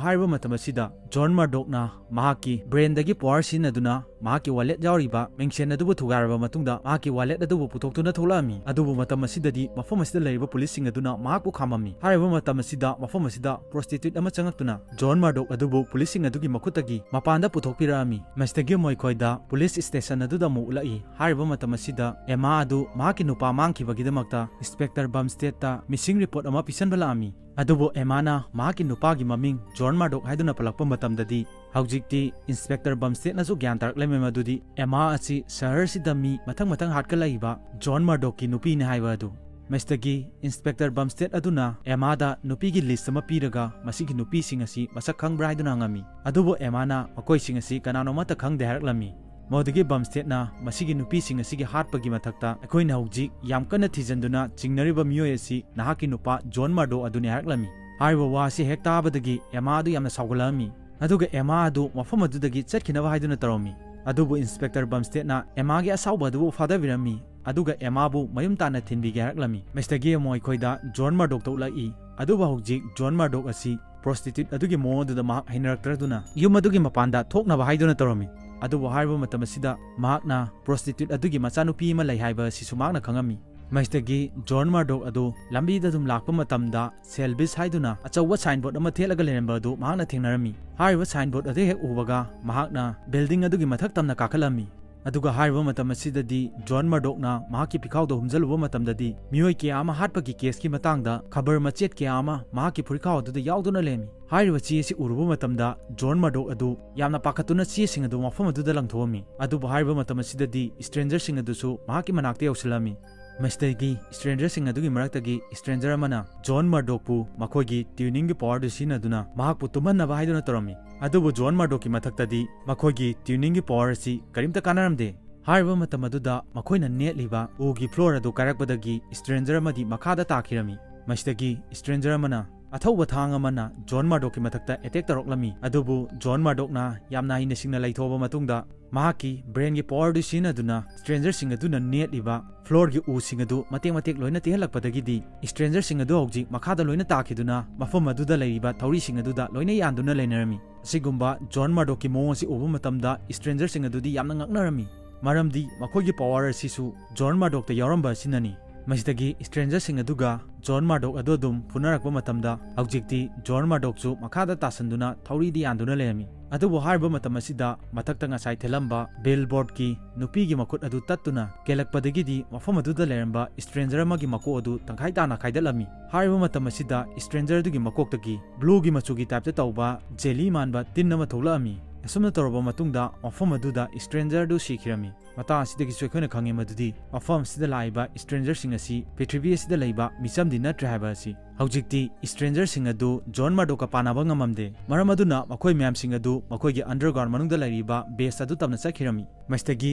ꯍꯥꯏꯔꯤꯕ ꯃꯇꯝ ꯑꯁꯤꯗ John Murdochꯅ ꯃꯍꯥꯛꯀꯤ brainꯗꯒꯤ power ꯁꯤꯖꯤꯟꯅꯗꯨꯅ ꯃꯍꯥꯛꯀꯤ wallet ꯌꯥꯎꯔꯤꯕ ꯃꯤꯡꯁꯦꯟ ꯑꯗꯨꯕꯨ ꯊꯨꯒꯥꯏꯔꯕ ꯃꯇꯨꯡꯗ ꯃꯍꯥꯛꯀꯤ wallet ꯑꯗꯨꯕꯨ ꯄꯨꯊꯣꯛꯇꯨꯅ ꯊꯣꯛꯂꯛꯂꯝꯃꯤ꯫ ꯑꯗꯨꯕꯨ ꯃꯇꯝ ꯑꯁꯤꯗꯗꯤ ꯃꯐꯝ ꯑꯁꯤꯗ ꯂꯩꯔꯤꯕ policeꯁꯤꯡ ꯑꯗꯨꯅ ꯃꯍꯥꯛꯄꯨ ꯈꯥꯝꯃꯝꯃꯤ꯫ ꯍꯥꯏꯔꯤꯕ ꯃꯇꯝ ꯑꯁꯤꯗ ꯃꯐꯝ ꯑꯁꯤꯗ prostitute ꯑꯃ ꯆꯪꯂꯛꯇꯨꯅ John Murdoch ꯑꯗꯨꯕꯨ policeꯁꯤꯡ ꯑꯗꯨꯒꯤ ꯃꯈꯨꯠꯇꯒꯤ ꯃꯄꯥꯟꯗ ꯄꯨꯊꯣꯛꯄꯤꯔꯛꯂꯝꯃꯤ꯫ ꯃꯁꯤꯗꯒꯤ ꯃꯈꯣꯏꯗ police station ꯑꯗꯨꯗ ꯑꯃꯨꯛ ꯎꯠꯂꯛꯏ꯫ ꯍꯥꯏꯔꯤꯕ ꯃꯇꯝ ꯑꯁꯤꯗ Emma ꯑꯗꯨ ꯃꯍꯥꯛꯀꯤ ꯅꯨꯄꯥ ꯃꯥꯡꯈꯤꯕꯒꯤꯗꯃꯛꯇ Inspector Bumsteadꯇ missing report ꯑꯃ ꯄꯤꯁꯟꯕ ꯂꯥꯛꯂꯝꯃꯤ꯫ ꯑꯗꯨꯕꯨ Emmaꯅ ꯃꯍꯥꯛꯀꯤ ꯅꯨꯄꯥꯒꯤ ꯃꯃꯤꯡ John Murdoch ꯍꯥꯏꯗꯨꯅ ꯄꯜꯂꯛꯄ ꯃꯇꯝꯗꯗꯤ ꯍꯧꯖꯤꯛꯇꯤ Inspector Bumsteadꯅꯁꯨ ꯒ꯭ꯌꯥꯟ ꯇꯥꯔꯛꯂꯝꯃꯤ ꯃꯗꯨꯗꯤ Emma ꯑꯁꯤ ꯁꯍꯔꯁꯤꯗ ꯃꯤ ꯃꯊꯪ ꯃꯊꯪ ꯍꯥꯠꯀꯠꯂꯛꯂꯤꯕ John Murdochꯀꯤ ꯅꯨꯄꯤꯅꯤ ꯍꯥꯏꯕ ꯑꯗꯨ꯫ ꯃꯁꯤꯗꯒꯤ Inspector Bumstead ꯑꯗꯨꯅ Emmaꯗ ꯅꯨꯄꯤꯒꯤ list ꯑꯃ ꯄꯤꯔꯒ ꯃꯁꯤꯒꯤ ꯅꯨꯄꯤꯁꯤꯡ ꯑꯁꯤ ꯃꯁꯛ ꯈꯪꯕ꯭ꯔꯥ ꯍꯥꯏꯗꯨꯅ ꯍꯪꯂꯝꯃꯤ꯫ ꯑꯗꯨꯕꯨ Emmaꯅ ꯃꯈꯣꯏꯁꯤꯡ ꯑꯁꯤ ꯀꯅꯥꯅꯣ ꯑꯃꯠꯇ ꯈꯪꯗꯦ ꯍꯥꯏꯔꯛꯂꯝꯃꯤ꯫ ꯃꯗꯨꯗꯒꯤ Bumsteadꯅ ꯃꯁꯤꯒꯤ ꯅꯨꯄꯤꯁꯤꯡ ꯑꯁꯤꯒꯤ ꯍꯥꯠꯄꯒꯤ ꯃꯊꯛꯇ ꯑꯩꯈꯣꯏꯅ ꯍꯧꯖꯤꯛ ꯌꯥꯝ ꯀꯟꯅ ꯊꯤꯖꯤꯟꯗꯨꯅ ꯆꯤꯡꯅꯔꯤꯕ ꯃꯤꯑꯣꯏ ꯑꯁꯤ ꯅꯍꯥꯛꯀꯤ ꯅꯨꯄꯥ John Murdoch ꯑꯗꯨꯅꯤ ꯍꯥꯏꯔꯛꯂꯝꯃꯤ꯫ ꯍꯥꯏꯔꯤꯕ ꯋꯥ ꯑꯁꯤ ꯍꯦꯛ ꯇꯥꯕꯗꯒꯤ Emma ꯑꯗꯨ ꯌꯥꯝꯅ ꯁꯥꯎꯒꯠꯂꯝꯃꯤ꯫ ꯑꯗꯨꯒ Emma ꯑꯗꯨ ꯃꯐꯝ ꯑꯗꯨꯗꯒꯤ ꯆꯠꯈꯤꯅꯕ ꯍꯥꯏꯗꯨꯅ ꯇꯧꯔꯝꯃꯤ꯫ ꯑꯗꯨꯕꯨ Inspector Bumsteadꯅ Emmaꯒꯤ ꯑꯁꯥꯎꯕ ꯑꯗꯨꯕꯨ ꯐꯥꯗꯕꯤꯔꯝꯃꯤ꯫ ꯑꯗꯨꯒ ꯑꯦꯃꯥꯕꯨ ꯃꯌꯨꯝ ꯇꯥꯟꯅ ꯊꯤꯟꯕꯤꯒꯦ ꯍꯥꯏꯔꯛꯂꯝꯃꯤ꯫ ꯃꯁꯤꯗꯒꯤ ꯑꯃꯨꯛ ꯑꯩꯈꯣꯏꯗ ꯖꯣꯟ ꯃꯔꯗꯣꯛꯇ ꯎꯠꯂꯛꯏ꯫ ꯑꯗꯨꯕꯨ ꯍꯧꯖꯤꯛ ꯖꯣꯟ ꯃꯔꯗꯣꯛ ꯑꯁꯤ ꯄ꯭ꯔꯣꯁꯇꯤꯇ꯭ꯌꯨꯠ ꯑꯗꯨꯒꯤ ꯃꯑꯣꯡ ꯑꯗꯨꯗ ꯃꯍꯥꯛ ꯍꯩꯅꯔꯛꯇ꯭ꯔꯗꯨꯅ ꯌꯨꯝ ꯑꯗꯨꯒꯤ ꯃꯄꯥꯟꯗ ꯊꯣꯛꯅꯕ ꯍꯥꯏꯗꯨꯅ ꯇꯧꯔꯝꯃꯤ꯫ ꯑꯗꯨꯕꯨ ꯍꯥꯏꯔꯤꯕ ꯃꯇꯝ ꯑꯁꯤꯗ ꯃꯍꯥꯛꯅ ꯄ꯭ꯔꯣꯁꯇꯤꯇ꯭ꯌꯨꯠ ꯑꯗꯨꯒꯤ ꯃꯆꯥꯅꯨꯄꯤ ꯑꯃ ꯂꯩ ꯍꯥꯏꯕ ꯑꯁꯤꯁꯨ ꯃꯍꯥꯛꯅ ꯈꯪꯉꯝꯃꯤ꯫ ꯃꯁꯤꯗꯒꯤ ꯖꯣꯟ ꯃꯔꯗꯣꯛ ꯑꯗꯨ ꯂꯝꯕꯤꯗ ꯑꯗꯨꯝ ꯂꯥꯛꯄ ꯃꯇꯝꯗ ꯁꯦꯜꯕꯤꯁ ꯍꯥꯏꯗꯨꯅ ꯑꯆꯧꯕ ꯁꯥꯏꯟꯕꯣꯔꯗ ꯑꯃ ꯊꯦꯠꯂꯒ ꯂꯩꯔꯝꯕ ꯑꯗꯨ ꯃꯍꯥꯛꯅ ꯊꯦꯡꯅꯔꯝꯃꯤ꯫ ꯍꯥꯏꯔꯤꯕ ꯁꯥꯏꯟꯕꯣꯔꯗ ꯑꯗꯨ ꯍꯦꯛ ꯎꯕꯒ ꯃꯍꯥꯛꯅ ꯕꯤꯜꯗꯤꯡ ꯑꯗꯨꯒꯤ ꯃꯊꯛ ꯇꯝꯅ ꯀꯥꯈꯠꯂꯝꯃꯤ꯫ ꯑꯗꯨꯒ ꯍꯥꯏꯔꯤꯕ ꯃꯇꯝ ꯑꯁꯤꯗꯗꯤ ꯖꯣꯟ ꯃꯔꯗꯣꯛꯅ ꯃꯍꯥꯛꯀꯤ ꯐꯤꯈꯥꯎꯗ ꯍꯨꯝꯖꯜꯂꯨꯕ ꯃꯇꯝꯗꯗꯤ ꯃꯤꯑꯣꯏ ꯀꯌꯥ ꯑꯃ ꯍꯥꯠꯄꯒꯤ ꯀꯦꯁꯀꯤ ꯃꯇꯥꯡꯗ ꯈꯕꯔ ꯃꯆꯦꯠ ꯀꯌꯥ ꯑꯃ ꯃꯍꯥꯛꯀꯤ ꯐꯨꯔꯤꯈꯥꯎ ꯑꯗꯨꯗ ꯌꯥꯎꯗꯨꯅ ꯂꯩꯔꯝꯃꯤ꯫ ꯍꯥꯏꯔꯤꯕ ꯆꯦ ꯑꯁꯤ ꯎꯔꯨꯕ ꯃꯇꯝꯗ ꯖꯣꯟ ꯃꯔꯗꯣꯛ ꯑꯗꯨ ꯌꯥꯝꯅ ꯄꯥꯈꯠꯇꯨꯅ ꯆꯦꯁꯤꯡ ꯑꯗꯨ ꯃꯐꯝ ꯑꯗꯨꯗ ꯂꯪꯊꯣꯛꯑꯝꯃꯤ꯫ ꯑꯗꯨꯕꯨ ꯍꯥꯏꯔꯤꯕ ꯃꯇꯝ ꯑꯁꯤꯗꯗꯤ ꯁ꯭ꯇ꯭ꯔꯦꯟꯖꯔꯁꯤꯡ ꯑꯗꯨꯁꯨ ꯃꯍꯥꯛꯀꯤ ꯃꯅꯥꯛꯇ ꯌꯧꯁꯤꯜꯂꯝꯃꯤ꯫ ꯃꯁꯤꯗꯒꯤ ꯁ꯭ꯇ꯭ꯔꯦꯟꯖꯔꯁꯤꯡ ꯑꯗꯨꯒꯤ ꯃꯔꯛꯇꯒꯤ ꯁ꯭ꯇ꯭ꯔꯦꯟꯖꯔ ꯑꯃꯅ ꯖꯣꯟ ꯃꯔꯗꯣꯛꯄꯨ ꯃꯈꯣꯏꯒꯤ ꯇ꯭ꯌꯨꯅꯤꯡꯒꯤ ꯄꯋꯥꯔꯗꯨ ꯁꯤꯖꯤꯟꯅꯗꯨꯅ ꯃꯍꯥꯛꯄꯨ ꯇꯨꯝꯍꯟꯅꯕ ꯍꯥꯏꯗꯨꯅ ꯇꯧꯔꯝꯃꯤ꯫ ꯑꯗꯨꯕꯨ ꯖꯣꯟ ꯃꯔꯗꯣꯛꯀꯤ ꯃꯊꯛꯇꯗꯤ ꯃꯈꯣꯏꯒꯤ ꯇ꯭ꯌꯨꯅꯤꯡꯒꯤ ꯄꯋꯥꯔ ꯑꯁꯤ ꯀꯔꯤꯝꯇ ꯀꯥꯟꯅꯔꯝꯗꯦ꯫ ꯍꯥꯏꯔꯤꯕ ꯃꯇꯝ ꯑꯗꯨꯗ ꯃꯈꯣꯏꯅ ꯅꯦꯠꯂꯤꯕ ꯎꯒꯤ ꯐ꯭ꯂꯣꯔ ꯑꯗꯨ ꯀꯥꯏꯔꯛꯄꯗꯒꯤ ꯁ꯭ꯇ꯭ꯔꯦꯟꯖꯔ ꯑꯃꯗꯤ ꯃꯈꯥꯗ ꯇꯥꯈꯤꯔꯝꯃꯤ꯫ ꯃꯁꯤꯗꯒꯤ ꯁ꯭ꯇ꯭ꯔꯦꯟꯖꯔ ꯑꯃꯅ ꯑꯊꯧꯕ ꯊꯥꯡ ꯑꯃꯅ ꯖꯣꯟ ꯃꯔꯗꯣꯛꯀꯤ ꯃꯊꯛꯇ ꯑꯦꯇꯦꯛ ꯇꯧꯔꯛꯂꯝꯃꯤ꯫ ꯑꯗꯨꯕꯨ ꯖꯣꯟ ꯃꯔꯗꯣꯛꯅ ꯌꯥꯝꯅ ꯍꯩꯅ ꯁꯤꯡꯅ ꯂꯩꯊꯣꯛꯑꯕ ꯃꯇꯨꯡꯗ ꯃꯍꯥꯛꯀꯤ ꯕ꯭ꯔꯦꯟꯒꯤ ꯄꯋꯥꯔꯗꯨ ꯁꯤꯖꯤꯟꯅꯗꯨꯅ ꯁ꯭ꯇ꯭ꯔꯦꯟꯖꯔꯁꯤꯡ ꯑꯗꯨꯅ ꯅꯦꯠꯂꯤꯕ ꯐ꯭ꯂꯣꯔꯒꯤ ꯎꯁꯤꯡ ꯑꯗꯨ ꯃꯇꯦꯛ ꯃꯇꯦꯛ ꯂꯣꯏꯅ ꯇꯦꯛꯍꯜꯂꯛꯄꯗꯒꯤꯗꯤ ꯁ꯭ꯇ꯭ꯔꯦꯟꯖꯔꯁꯤꯡ ꯑꯗꯨ ꯍꯧꯖꯤꯛ ꯃꯈꯥꯗ ꯂꯣꯏꯅ ꯇꯥꯈꯤꯗꯨꯅ ꯃꯐꯝ ꯑꯗꯨꯗ ꯂꯩꯔꯤꯕ ꯊꯧꯔꯤꯁꯤꯡ ꯑꯗꯨꯗ ꯂꯣꯏꯅ ꯌꯥꯟꯗꯨꯅ ꯂꯩꯅꯔꯝꯃꯤ꯫ ꯑꯁꯤꯒꯨꯝꯕ ꯖꯣꯟ ꯃꯔꯗꯣꯛꯀꯤ ꯃꯑꯣꯡ ꯑꯁꯤ ꯎꯕ ꯃꯇꯝꯗ ꯁ꯭ꯇ꯭ꯔꯦꯟꯖꯔꯁꯤꯡ ꯑꯗꯨꯗꯤ ꯌꯥꯝꯅ ꯉꯛꯅꯔꯝꯃꯤ꯫ ꯃꯔꯝꯗꯤ ꯃꯈꯣꯏꯒꯤ ꯄꯋꯥꯔ ꯑꯁꯤꯁꯨ ꯖꯣꯟ ꯃꯔꯗꯣꯛꯇ ꯌꯥꯎꯔꯝꯕ ꯑꯁꯤꯅꯅꯤ꯫ ꯃꯁꯤꯗꯒꯤ ꯁ꯭ꯇ꯭ꯔꯦꯟꯖꯔꯁꯤꯡ ꯑꯗꯨꯒ ꯖꯣꯟ ꯃꯔꯗꯣꯛ ꯑꯗꯨ ꯑꯗꯨꯝ ꯐꯨꯅꯔꯛꯄ ꯃꯇꯝꯗ ꯍꯧꯖꯤꯛꯇꯤ ꯖꯣꯟ ꯃꯔꯗꯣꯛꯁꯨ ꯃꯈꯥꯗ ꯇꯥꯁꯟꯗꯨꯅ ꯊꯧꯔꯤꯗ ꯌꯥꯟꯗꯨꯅ ꯂꯩꯔꯝꯃꯤ꯫ ꯑꯗꯨꯕꯨ ꯍꯥꯏꯔꯤꯕ ꯃꯇꯝ ꯑꯁꯤꯗ ꯃꯊꯛꯇ ꯉꯁꯥꯏ ꯊꯦꯜꯂꯝꯕ ꯕꯤꯜꯕꯣꯔꯗꯀꯤ ꯅꯨꯄꯤꯒꯤ ꯃꯈꯨꯠ ꯑꯗꯨ ꯇꯠꯇꯨꯅ ꯀꯦꯜꯂꯛꯄꯗꯒꯤꯗꯤ ꯃꯐꯝ ꯑꯗꯨꯗ ꯂꯩꯔꯝꯕ ꯁ꯭ꯇ꯭ꯔꯦꯟꯖꯔ ꯑꯃꯒꯤ ꯃꯀꯣꯛ ꯑꯗꯨ ꯇꯪꯈꯥꯏ ꯇꯥꯅ ꯈꯥꯏꯗꯠꯂꯝꯃꯤ꯫ ꯍꯥꯏꯔꯤꯕ ꯃꯇꯝ ꯑꯁꯤꯗ ꯁ꯭ꯇ꯭ꯔꯦꯟꯖꯔ ꯑꯗꯨꯒꯤ ꯃꯀꯣꯛꯇꯒꯤ ꯕ꯭ꯂꯨꯒꯤ ꯃꯆꯨꯒꯤ ꯇꯥꯏꯞꯇ ꯇꯧꯕ ꯖꯦꯂꯤ ꯃꯥꯟꯕ ꯇꯤꯟ ꯑꯃ ꯊꯣꯛꯂꯛꯑꯝꯃꯤ꯫ ꯑꯁꯨꯝꯅ ꯇꯧꯔꯕ ꯃꯇꯨꯡꯗ ꯃꯐꯝ ꯑꯗꯨꯗ ꯁ꯭ꯇ꯭ꯔꯦꯟꯖꯔ ꯑꯗꯨ ꯁꯤꯈꯤꯔꯝꯃꯤ꯫ ꯃꯇꯥꯡ ꯑꯁꯤꯗꯒꯤꯁꯨ ꯑꯩꯈꯣꯏꯅ ꯈꯪꯉꯦ ꯃꯗꯨꯗꯤ ꯃꯐꯝ ꯑꯁꯤꯗ ꯂꯥꯛꯏꯕ ꯁ꯭ꯇ꯭ꯔꯦꯟꯖꯔꯁꯤꯡ ꯑꯁꯤ ꯄ꯭ꯔꯤꯊꯤꯕꯤ ꯑꯁꯤꯗ ꯂꯩꯕ ꯃꯤꯆꯝꯗꯤ ꯅꯠꯇ꯭ꯔꯦ ꯍꯥꯏꯕ ꯑꯁꯤ꯫ ꯍꯧꯖꯤꯛꯇꯤ ꯁ꯭ꯇ꯭ꯔꯦꯟꯖꯔꯁꯤꯡ ꯑꯗꯨ ꯖꯣꯟ ꯃꯔꯗꯣꯛꯀ ꯄꯥꯟꯅꯕ ꯉꯝꯃꯝꯗꯦ꯫ ꯃꯔꯝ ꯑꯗꯨꯅ ꯃꯈꯣꯏ ꯃꯌꯥꯝꯁꯤꯡ ꯑꯗꯨ ꯃꯈꯣꯏꯒꯤ ꯑꯟꯗꯔꯒ꯭ꯔꯥꯎꯟ ꯃꯅꯨꯡꯗ ꯂꯩꯔꯤꯕ ꯕꯦꯁ ꯑꯗꯨ ꯇꯝꯅ ꯆꯠꯈꯤꯔꯝꯃꯤ꯫ ꯃꯁꯤꯗꯒꯤ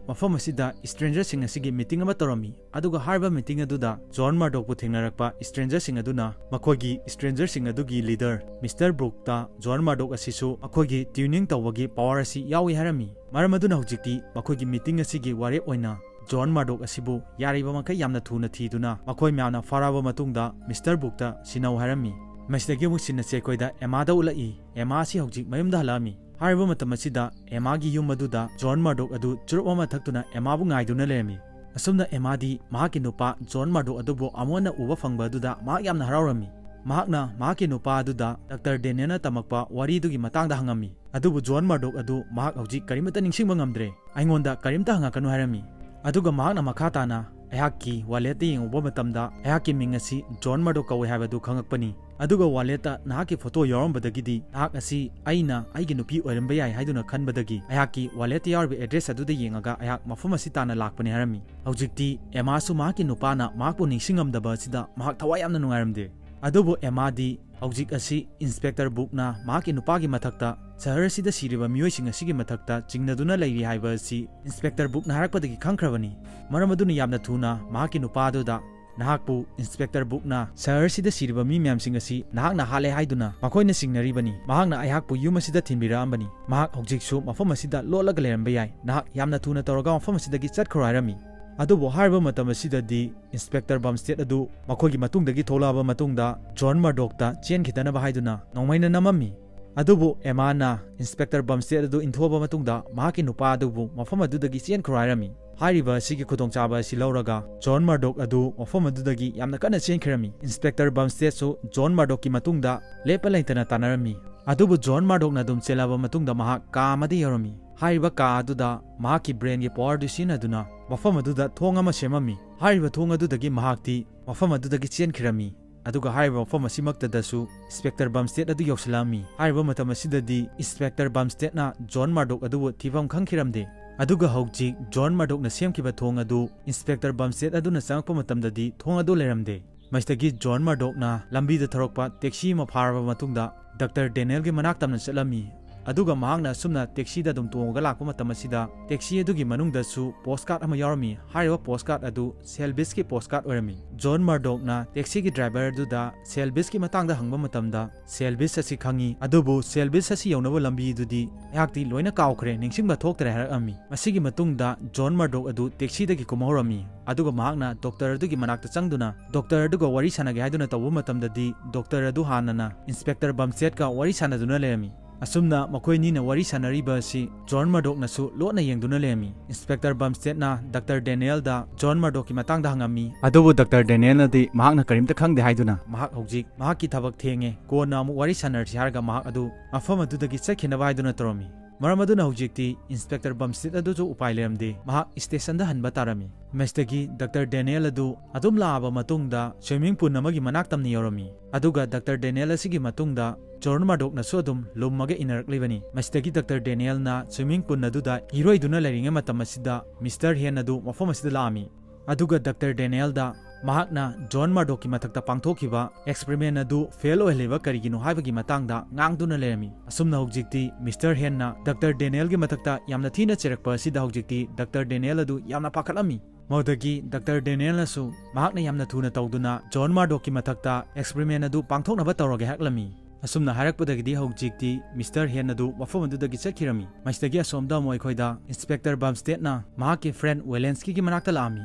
ꯃꯐꯝ ꯑꯁꯤꯗ ꯁ꯭ꯇ꯭ꯔꯦꯟꯖꯔꯁꯤꯡ ꯑꯁꯤꯒꯤ ꯃꯤꯇꯤꯡ ꯑꯃ ꯇꯧꯔꯝꯃꯤ꯫ ꯑꯗꯨꯒ ꯍꯥꯏꯔꯤꯕ ꯃꯤꯇꯤꯡ ꯑꯗꯨꯗ ꯖꯣꯟ ꯃꯔꯗꯣꯛꯄꯨ ꯊꯦꯡꯅꯔꯛꯄ ꯁ꯭ꯇ꯭ꯔꯦꯟꯖꯔꯁꯤꯡ ꯑꯗꯨꯅ ꯃꯈꯣꯏꯒꯤ ꯁ꯭ꯇ꯭ꯔꯦꯟꯖꯔꯁꯤꯡ ꯑꯗꯨꯒꯤ ꯂꯤꯗꯔ ꯃꯤꯁꯇꯔ ꯕ꯭ꯔꯨꯛꯇ ꯖꯣꯟ ꯃꯔꯗꯣꯛ ꯑꯁꯤꯁꯨ ꯃꯈꯣꯏꯒꯤ ꯇ꯭ꯌꯨꯅꯤꯡ ꯇꯧꯕꯒꯤ ꯄꯋꯥꯔ ꯑꯁꯤ ꯌꯥꯎꯏ ꯍꯥꯏꯔꯝꯃꯤ꯫ ꯃꯔꯝ ꯑꯗꯨꯅ ꯍꯧꯖꯤꯛꯇꯤ ꯃꯈꯣꯏꯒꯤ ꯃꯤꯇꯤꯡ ꯑꯁꯤꯒꯤ ꯋꯥꯔꯦꯞ ꯑꯣꯏꯅ ꯖꯣꯟ ꯃꯔꯗꯣꯛ ꯑꯁꯤꯕꯨ ꯌꯥꯔꯤꯕ ꯃꯈꯩ ꯌꯥꯝꯅ ꯊꯨꯅ ꯊꯤꯗꯨꯅ ꯃꯈꯣꯏ ꯃꯌꯥꯝꯅ ꯐꯥꯔꯛꯑꯕ ꯃꯇꯨꯡꯗ ꯃꯤꯁꯇꯔ ꯕꯨꯛꯇ ꯁꯤꯟꯅꯧ ꯍꯥꯏꯔꯝꯃꯤ꯫ ꯃꯁꯤꯗꯒꯤ ꯑꯃꯨꯛ ꯁꯤꯟ ꯑꯁꯤ ꯑꯩꯈꯣꯏꯗ ꯑꯦꯃꯥꯗ ꯎꯠꯂꯛꯏ꯫ ꯑꯦꯃꯥ ꯑꯁꯤ ꯍꯧꯖꯤꯛ ꯃꯌꯨꯝꯗ ꯍꯜꯂꯛꯑꯝꯃꯤ꯫ ꯍꯥꯏꯔꯤꯕ ꯃꯇꯝ ꯑꯁꯤꯗ ꯑꯦꯃꯥꯒꯤ ꯌꯨꯝ ꯑꯗꯨꯗ ꯖꯣꯟ ꯃꯔꯗꯣꯛ ꯑꯗꯨ ꯆꯨꯔꯨꯞ ꯑꯃ ꯊꯛꯇꯨꯅ ꯑꯦꯃꯥꯕꯨ ꯉꯥꯏꯗꯨꯅ ꯂꯩꯔꯝꯃꯤ꯫ ꯑꯁꯨꯝꯅ ꯑꯦꯃꯥꯗꯤ ꯃꯍꯥꯛꯀꯤ ꯅꯨꯄꯥ ꯖꯣꯟ ꯃꯔꯗꯣꯛ ꯑꯗꯨꯕꯨ ꯑꯃꯨꯛ ꯍꯟꯅ ꯎꯕ ꯐꯪꯕ ꯑꯗꯨꯗ ꯃꯍꯥꯛ ꯌꯥꯝꯅ ꯍꯔꯥꯎꯔꯝꯃꯤ꯫ ꯃꯍꯥꯛꯅ ꯃꯍꯥꯛꯀꯤ ꯅꯨꯄꯥ ꯑꯗꯨꯗ ꯗꯥꯛꯇꯔ ꯗꯦꯅꯤꯌꯦꯜꯅ ꯇꯝꯃꯛꯄ ꯋꯥꯔꯤꯗꯨꯒꯤ ꯃꯇꯥꯡꯗ ꯍꯪꯉꯝꯃꯤ꯫ ꯑꯗꯨꯕꯨ ꯖꯣꯟ ꯃꯔꯗꯣꯛ ꯑꯗꯨ ꯃꯍꯥꯛ ꯍꯧꯖꯤꯛ ꯀꯔꯤꯃꯠꯇ ꯅꯤꯡꯁꯤꯡꯕ ꯉꯝꯗ꯭ꯔꯦ꯫ "ꯑꯩꯉꯣꯟꯗ ꯀꯔꯤꯝꯇ ꯍꯪꯉꯛꯀꯅꯨ" ꯍꯥꯏꯔꯝꯃꯤ꯫ ꯑꯗꯨꯒ ꯃꯍꯥꯛꯅ ꯃꯈꯥ ꯇꯥꯅ, "ꯑꯩꯍꯥꯛꯀꯤ ꯋꯥꯂꯦꯠꯇ ꯌꯦꯡꯉꯨꯕ ꯃꯇꯝꯗ ꯑꯩꯍꯥꯛꯀꯤ ꯃꯤꯡ ꯑꯁꯤ ꯖꯣꯟ ꯃꯔꯗꯣꯛ ꯀꯧꯏ ꯍꯥꯏꯕꯗꯨ ꯈꯪꯉꯛꯄꯅꯤ꯫ ꯑꯗꯨꯒ ꯋꯥꯂꯦꯠꯇ ꯅꯍꯥꯛꯀꯤ ꯐꯣꯇꯣ ꯌꯥꯎꯔꯝꯕꯗꯒꯤꯗꯤ ꯅꯍꯥꯛ ꯑꯁꯤ ꯑꯩꯅ ꯑꯩꯒꯤ ꯅꯨꯄꯤ ꯑꯣꯏꯔꯝꯕ ꯌꯥꯏ ꯍꯥꯏꯗꯨꯅ ꯈꯟꯕꯗꯒꯤ ꯑꯩꯍꯥꯛꯀꯤ ꯋꯥꯂꯦꯠꯇ ꯌꯥꯎꯔꯤꯕ ꯑꯦꯗ꯭ꯔꯦꯁ ꯑꯗꯨꯗ ꯌꯦꯡꯉꯒ ꯑꯩꯍꯥꯛ ꯃꯐꯝ ꯑꯁꯤ ꯇꯥꯟꯅ ꯂꯥꯛꯄꯅꯤ" ꯍꯥꯏꯔꯝꯃꯤ꯫ ꯍꯧꯖꯤꯛꯇꯤ ꯑꯦꯃꯥꯁꯨ ꯃꯍꯥꯛꯀꯤ ꯅꯨꯄꯥꯅ ꯃꯍꯥꯛꯄꯨ ꯅꯤꯡꯁꯤꯡꯉꯝꯗꯕ ꯑꯁꯤꯗ ꯃꯍꯥꯛ ꯊꯋꯥꯏ ꯌꯥꯝꯅ ꯅꯨꯡꯉꯥꯏꯔꯝꯗꯦ꯫ ꯑꯗꯨꯕꯨ ꯑꯦꯃꯥꯗꯤ ꯍꯧꯖꯤꯛ ꯑꯁꯤ ꯏꯟꯁꯄꯦꯛꯇꯔ ꯕꯨꯛꯅ ꯃꯍꯥꯛꯀꯤ ꯅꯨꯄꯥꯒꯤ ꯃꯊꯛꯇ ꯁꯍꯔ ꯑꯁꯤꯗ ꯁꯤꯔꯤꯕ ꯃꯤꯑꯣꯏꯁꯤꯡ ꯑꯁꯤꯒꯤ ꯃꯊꯛꯇ ꯆꯤꯡꯅꯗꯨꯅ ꯂꯩꯔꯤ ꯍꯥꯏꯕ ꯑꯁꯤ ꯏꯟꯁꯄꯦꯛꯇꯔ ꯕꯨꯛꯅ ꯍꯥꯏꯔꯛꯄꯗꯒꯤ ꯈꯪꯈ꯭ꯔꯕꯅꯤ꯫ ꯃꯔꯝ ꯑꯗꯨꯅ ꯌꯥꯝꯅ ꯊꯨꯅ ꯃꯍꯥꯛꯀꯤ ꯅꯨꯄꯥ ꯑꯗꯨꯗ, "ꯅꯍꯥꯛꯄꯨ ꯏꯟꯁꯄꯦꯛꯇꯔ ꯕꯨꯛꯅ ꯁꯍꯔ ꯑꯁꯤꯗ ꯁꯤꯔꯤꯕ ꯃꯤ ꯃꯌꯥꯝꯁꯤꯡ ꯑꯁꯤ ꯅꯍꯥꯛꯅ ꯍꯥꯠꯂꯦ ꯍꯥꯏꯗꯨꯅ ꯃꯈꯣꯏꯅ ꯆꯤꯡꯅꯔꯤꯕꯅꯤ꯫ ꯃꯍꯥꯛꯅ ꯑꯩꯍꯥꯛꯄꯨ ꯌꯨꯝ ꯑꯁꯤꯗ ꯊꯤꯟꯕꯤꯔꯛꯑꯝꯕꯅꯤ꯫ ꯃꯍꯥꯛ ꯍꯧꯖꯤꯛꯁꯨ ꯃꯐꯝ ꯑꯁꯤꯗ ꯂꯣꯠꯂꯒ ꯂꯩꯔꯝꯕ ꯌꯥꯏ꯫ ꯅꯍꯥꯛ ꯌꯥꯝꯅ ꯊꯨꯅ ꯇꯧꯔꯒ ꯃꯐꯝ ꯑꯁꯤꯗꯒꯤ ꯆꯠꯈ꯭ꯔꯣ" ꯍꯥꯏꯔꯝꯃꯤ꯫ ꯑꯗꯨꯕꯨ ꯍꯥꯏꯔꯤꯕ ꯃꯇꯝ ꯑꯁꯤꯗꯗꯤ ꯏꯟꯁꯄꯦꯛꯇꯔ ꯕꯝꯁꯇꯦꯠ ꯑꯗꯨ ꯃꯈꯣꯏꯒꯤ ꯃꯇꯨꯡꯗꯒꯤ ꯊꯣꯛꯂꯛꯑꯕ ꯃꯇꯨꯡꯗ ꯖꯣꯟ ꯃꯔꯗꯣꯛꯇ ꯆꯦꯟꯈꯤꯗꯅꯕ ꯍꯥꯏꯗꯨꯅ ꯅꯣꯡꯃꯩꯅ ꯅꯝꯃꯝꯃꯤ꯫ ꯑꯗꯨꯕꯨ ꯑꯦꯃꯥꯅ ꯏꯟꯁꯄꯦꯛꯇꯔ ꯕꯝꯁꯇꯦꯠ ꯑꯗꯨ ꯏꯟꯊꯣꯛꯑꯕ ꯃꯇꯨꯡꯗ ꯃꯍꯥꯛꯀꯤ ꯅꯨꯄꯥ ꯑꯗꯨꯕꯨ ꯃꯐꯝ ꯑꯗꯨꯗꯒꯤ ꯆꯦꯟꯈ꯭ꯔꯣ ꯍꯥꯏꯔꯝꯃꯤ꯫ ꯍꯥꯏꯔꯤꯕ ꯑꯁꯤꯒꯤ ꯈꯨꯗꯣꯡꯆꯥꯕ ꯑꯁꯤ ꯂꯧꯔꯒ ꯖꯣꯟ ꯃꯔꯗꯣꯛ ꯑꯗꯨ ꯃꯐꯝ ꯑꯗꯨꯗꯒꯤ ꯌꯥꯝꯅ ꯀꯟꯅ ꯆꯦꯟꯈꯤꯔꯝꯃꯤ꯫ ꯏꯟꯁꯄꯦꯛꯇꯔ ꯕꯝꯁꯇꯦꯠꯁꯨ ꯖꯣꯟ ꯃꯔꯗꯣꯛꯀꯤ ꯃꯇꯨꯡꯗ ꯂꯦꯞꯄ ꯂꯩꯇꯅ ꯇꯥꯟꯅꯔꯝꯃꯤ꯫ ꯑꯗꯨꯕꯨ ꯖꯣꯟ ꯃꯔꯗꯣꯛꯅ ꯑꯗꯨꯝ ꯆꯦꯜꯂꯕ ꯃꯇꯨꯡꯗ ꯃꯍꯥꯛ ꯀꯥ ꯑꯃꯗ ꯌꯧꯔꯝꯃꯤ꯫ ꯍꯥꯏꯔꯤꯕ ꯀꯥ ꯑꯗꯨꯗ ꯃꯍꯥꯛꯀꯤ ꯕ꯭ꯔꯦꯟꯒꯤ ꯄꯋꯥꯔꯗꯨ ꯁꯤꯖꯤꯟꯅꯗꯨꯅ ꯃꯐꯝ ꯑꯗꯨꯗ ꯊꯣꯡ ꯑꯃ ꯁꯦꯝꯃꯝꯃꯤ꯫ ꯍꯥꯏꯔꯤꯕ ꯊꯣꯡ ꯑꯗꯨꯗꯒꯤ ꯃꯍꯥꯛꯇꯤ ꯃꯐꯝ ꯑꯗꯨꯗꯒꯤ ꯆꯦꯟꯈꯤꯔꯝꯃꯤ꯫ ꯑꯗꯨꯒ ꯍꯥꯏꯔꯤꯕ ꯃꯐꯝ ꯑꯁꯤꯃꯛꯇꯗꯁꯨ ꯏꯟꯁꯄꯦꯛꯇꯔ ꯕꯝꯁꯇꯦꯠ ꯑꯗꯨ ꯌꯧꯁꯤꯜꯂꯛꯑꯝꯃꯤ꯫ ꯍꯥꯏꯔꯤꯕ ꯃꯇꯝ ꯑꯁꯤꯗꯗꯤ ꯏꯟꯁꯄꯦꯛꯇꯔ ꯕꯝꯁꯇꯦꯠꯅ ꯖꯣꯟ ꯃꯔꯗꯣꯛ ꯑꯗꯨꯕꯨ ꯊꯤꯐꯝ ꯈꯪꯈꯤꯔꯝꯗꯦ꯫ ꯑꯗꯨꯒ ꯍꯧꯖꯤꯛ ꯖꯣꯟ ꯃꯔꯗꯣꯛꯅ ꯁꯦꯝꯈꯤꯕ ꯊꯣꯡ ꯑꯗꯨ ꯏꯟꯁꯄꯦꯛꯇꯔ ꯕꯝꯁꯇꯦꯠ ꯑꯗꯨꯅ ꯆꯪꯉꯛꯄ ꯃꯇꯝꯗꯗꯤ ꯊꯣꯡ ꯑꯗꯨ ꯂꯩꯔꯝꯗꯦ꯫ ꯃꯁꯤꯗꯒꯤ ꯖꯣꯟ ꯃꯔꯗꯣꯛꯅ ꯂꯝꯕꯤꯗ ꯊꯧꯔꯛꯄ ꯇꯦꯛꯁꯤ ꯑꯃ ꯐꯥꯔꯕ ꯃꯇꯨꯡꯗ ꯗꯥꯛꯇꯔ ꯗꯦꯅꯤꯌꯦꯜꯒꯤ ꯃꯅꯥꯛ ꯇꯝꯅ ꯆꯠꯂꯝꯃꯤ꯫ ꯑꯗꯨꯒ ꯃꯍꯥꯛꯅ ꯑꯁꯨꯝꯅ ꯇꯦꯛꯁꯤꯗ ꯑꯗꯨꯝ ꯇꯣꯡꯉꯒ ꯂꯥꯛꯄ ꯃꯇꯝ ꯑꯁꯤꯗ, ꯇꯦꯛꯁꯤ ꯑꯗꯨꯒꯤ ꯃꯅꯨꯡꯗꯁꯨ ꯄꯣꯁ ꯀꯥꯔꯗ ꯑꯃ ꯌꯥꯎꯔꯝꯃꯤ꯫ ꯍꯥꯏꯔꯤꯕ ꯄꯣꯁ ꯀꯥꯔꯗ ꯑꯗꯨ ꯁꯦꯜꯕꯤꯁꯀꯤ ꯄꯣꯁ ꯀꯥꯔꯗ ꯑꯣꯏꯔꯝꯃꯤ꯫ ꯖꯣꯟ ꯃꯔꯗꯣꯛꯅ ꯇꯦꯛꯁꯤꯒꯤ ꯗ꯭ꯔꯥꯏꯚꯔ ꯑꯗꯨꯗ ꯁꯦꯜꯕꯤꯁꯀꯤ ꯃꯇꯥꯡꯗ ꯍꯪꯕ ꯃꯇꯝꯗ, ꯁꯦꯜꯕꯤꯁ ꯑꯁꯤ ꯈꯪꯏ, ꯑꯗꯨꯕꯨ ꯁꯦꯜꯕꯤꯁ ꯑꯁꯤ ꯌꯧꯅꯕ ꯂꯝꯕꯤꯗꯨꯗꯤ ꯑꯩꯍꯥꯛꯇꯤ ꯂꯣꯏꯅ ꯀꯥꯎꯈ꯭ꯔꯦ, ꯅꯤꯡꯁꯤꯡꯕ ꯊꯣꯛꯇ꯭ꯔꯦ ꯍꯥꯏꯔꯛꯑꯝꯃꯤ꯫ ꯃꯁꯤꯒꯤ ꯃꯇꯨꯡꯗ ꯖꯣꯟ ꯃꯔꯗꯣꯛ ꯑꯗꯨ ꯇꯦꯛꯁꯤꯗꯒꯤ ꯀꯨꯝꯍꯧꯔꯝꯃꯤ, ꯑꯗꯨꯒ ꯃꯍꯥꯛꯅ ꯗꯣꯛꯇꯔ ꯑꯗꯨꯒꯤ ꯃꯅꯥꯛꯇ ꯆꯪꯗꯨꯅ ꯗꯣꯛꯇꯔ ꯑꯗꯨꯒ ꯋꯥꯔꯤ ꯁꯥꯟꯅꯒꯦ ꯍꯥꯏꯗꯨꯅ ꯇꯧꯕ ꯃꯇꯝꯗꯗꯤ, ꯗꯣꯛꯇꯔ ꯑꯗꯨ ꯍꯥꯟꯅꯅ ꯏꯟꯁꯄꯦꯛꯇꯔ ꯕꯝꯁꯇꯦꯠꯀ ꯋꯥꯔꯤ ꯁꯥꯟꯅꯗꯨꯅ ꯂꯩꯔꯝꯃꯤ꯫ ꯑꯁꯨꯝꯅ ꯃꯈꯣꯏꯅꯤꯅ ꯋꯥꯔꯤ ꯁꯥꯟꯅꯔꯤꯕ ꯑꯁꯤ ꯖꯣꯟ ꯃꯔꯗꯣꯛꯅꯁꯨ ꯂꯣꯠꯅ ꯌꯦꯡꯗꯨꯅ ꯂꯩꯔꯝꯃꯤ꯫ ꯏꯟꯁꯄꯦꯛꯇꯔ ꯕꯝꯁꯇꯦꯠꯅ ꯗꯥꯛꯇꯔ ꯗꯦꯅꯤꯌꯦꯜꯗ ꯖꯣꯟ ꯃꯔꯗꯣꯛꯀꯤ ꯃꯇꯥꯡꯗ ꯍꯪꯉꯝꯃꯤ, ꯑꯗꯨꯕꯨ ꯗꯥꯛꯇꯔ ꯗꯦꯅꯤꯌꯦꯜꯅꯗꯤ ꯃꯍꯥꯛꯅ ꯀꯔꯤꯝꯇ ꯈꯪꯗꯦ ꯍꯥꯏꯗꯨꯅ, ꯃꯍꯥꯛ ꯍꯧꯖꯤꯛ ꯃꯍꯥꯛꯀꯤ ꯊꯕꯛ ꯊꯦꯡꯉꯦ, ꯀꯣꯟꯅ ꯑꯃꯨꯛ ꯋꯥꯔꯤ ꯁꯥꯟꯅꯔꯁꯤ ꯍꯥꯏꯔꯒ ꯃꯍꯥꯛ ꯑꯗꯨ ꯃꯐꯝ ꯑꯗꯨꯗꯒꯤ ꯆꯠꯈꯤꯅꯕ ꯍꯥꯏꯗꯨꯅ ꯇꯧꯔꯝꯃꯤ꯫ ꯃꯔꯝ ꯑꯗꯨꯅ ꯍꯧꯖꯤꯛꯇꯤ ꯏꯟꯁꯄꯦꯛꯇꯔ ꯕꯝꯁꯇꯦꯠ ꯑꯗꯨꯁꯨ ꯎꯄꯥꯏ ꯂꯩꯔꯝꯗꯦ, ꯃꯍꯥꯛ ꯁ꯭ꯇꯦꯁꯟꯗ ꯍꯟꯕ ꯇꯥꯔꯝꯃꯤ꯫ ꯃꯁꯤꯗꯒꯤ ꯗꯥꯛꯇꯔ ꯗꯦꯅꯤꯌꯦꯜ ꯑꯗꯨ ꯑꯗꯨꯝ ꯂꯥꯛꯑꯕ ꯃꯇꯨꯡꯗ ꯁ꯭ꯋꯤꯃꯤꯡ ꯄꯨꯜ ꯑꯃꯒꯤ ꯃꯅꯥꯛ ꯇꯝꯅ ꯌꯧꯔꯝꯃꯤ, ꯑꯗꯨꯒ ꯗꯥꯛꯇꯔ ꯗꯦꯅꯤꯌꯦꯜ ꯑꯁꯤꯒꯤ ꯃꯇꯨꯡꯗ ꯖꯣꯟ ꯃꯔꯗꯣꯛꯅꯁꯨ ꯑꯗꯨꯝ ꯂꯨꯝꯃꯒ ꯏꯟꯅꯔꯛꯂꯤꯕꯅꯤ꯫ ꯃꯁꯤꯗꯒꯤ ꯗꯥꯛꯇꯔ ꯗꯦꯅꯤꯌꯦꯜꯅ ꯁ꯭ꯋꯤꯃꯤꯡ ꯄꯨꯜ ꯑꯗꯨꯗ ꯏꯔꯣꯏꯗꯨꯅ ꯂꯩꯔꯤꯉꯩ ꯃꯇꯝ ꯑꯁꯤꯗ ꯃꯤꯁꯇꯔ ꯍꯦꯟ ꯑꯗꯨ ꯃꯐꯝ ꯑꯁꯤꯗ ꯂꯥꯛꯑꯝꯃꯤ꯫ ꯑꯗꯨꯒ ꯗꯥꯛꯇꯔ ꯗꯦꯅꯤꯌꯦꯜꯗ ꯃꯍꯥꯛꯅ ꯖꯣꯟ ꯃꯔꯗꯣꯛꯀꯤ ꯃꯊꯛꯇ ꯄꯥꯡꯊꯣꯛꯈꯤꯕ ꯑꯦꯛꯁꯄꯦꯔꯤꯃꯦꯟ ꯑꯗꯨ ꯐꯦꯜ ꯑꯣꯏꯍꯜꯂꯤꯕ ꯀꯔꯤꯒꯤꯅꯣ ꯍꯥꯏꯕꯒꯤ ꯃꯇꯥꯡꯗ ꯉꯥꯡꯗꯨꯅ ꯂꯩꯔꯝꯃꯤ꯫ ꯑꯁꯨꯝꯅ ꯍꯧꯖꯤꯛꯇꯤ ꯃꯤꯁꯇꯔ ꯍꯦꯟꯅ ꯗꯥꯛꯇꯔ ꯗꯦꯅꯤꯌꯦꯜꯒꯤ ꯃꯊꯛꯇ ꯌꯥꯝꯅ ꯊꯤꯅ ꯆꯩꯔꯛꯄ ꯑꯁꯤꯗ ꯍꯧꯖꯤꯛꯇꯤ ꯗꯥꯛꯇꯔ ꯗꯦꯅꯤꯌꯦꯜ ꯑꯗꯨ ꯌꯥꯝꯅ ꯄꯥꯈꯠꯂꯝꯃꯤ꯫ ꯃꯗꯨꯗꯒꯤ ꯗꯥꯛꯇꯔ ꯗꯦꯅꯤꯌꯦꯜꯅꯁꯨ ꯃꯍꯥꯛꯅ ꯌꯥꯝꯅ ꯊꯨꯅ ꯇꯧꯗꯨꯅ ꯖꯣꯟ ꯃꯔꯗꯣꯛꯀꯤ ꯃꯊꯛꯇ ꯑꯦꯛꯁꯄꯦꯔꯤꯃꯦꯟ ꯑꯗꯨ ꯄꯥꯡꯊꯣꯛꯅꯕ ꯇꯧꯔꯒꯦ ꯍꯥꯏꯔꯛꯂꯝꯃꯤ꯫ ꯑꯁꯨꯝꯅ ꯍꯥꯏꯔꯛꯄꯗꯒꯤꯗꯤ ꯍꯧꯖꯤꯛꯇꯤ ꯃꯤꯁꯇꯔ ꯍꯦꯟ ꯑꯗꯨ ꯃꯐꯝ ꯑꯗꯨꯗꯒꯤ ꯆꯠꯈꯤꯔꯝꯃꯤ꯫ ꯃꯁꯤꯗꯒꯤ ꯑꯁꯣꯝꯗ ꯑꯃꯨꯛ ꯑꯩꯈꯣꯏꯗ ꯏꯟꯁꯄꯦꯛꯇꯔ ꯕꯝꯁꯇꯦꯠꯅ ꯃꯍꯥꯛꯀꯤ ꯐ꯭ꯔꯦꯟ ꯋꯦꯂꯦꯟꯁꯀꯤꯒꯤ ꯃꯅꯥꯛꯇ ꯂꯥꯛꯑꯝꯃꯤ,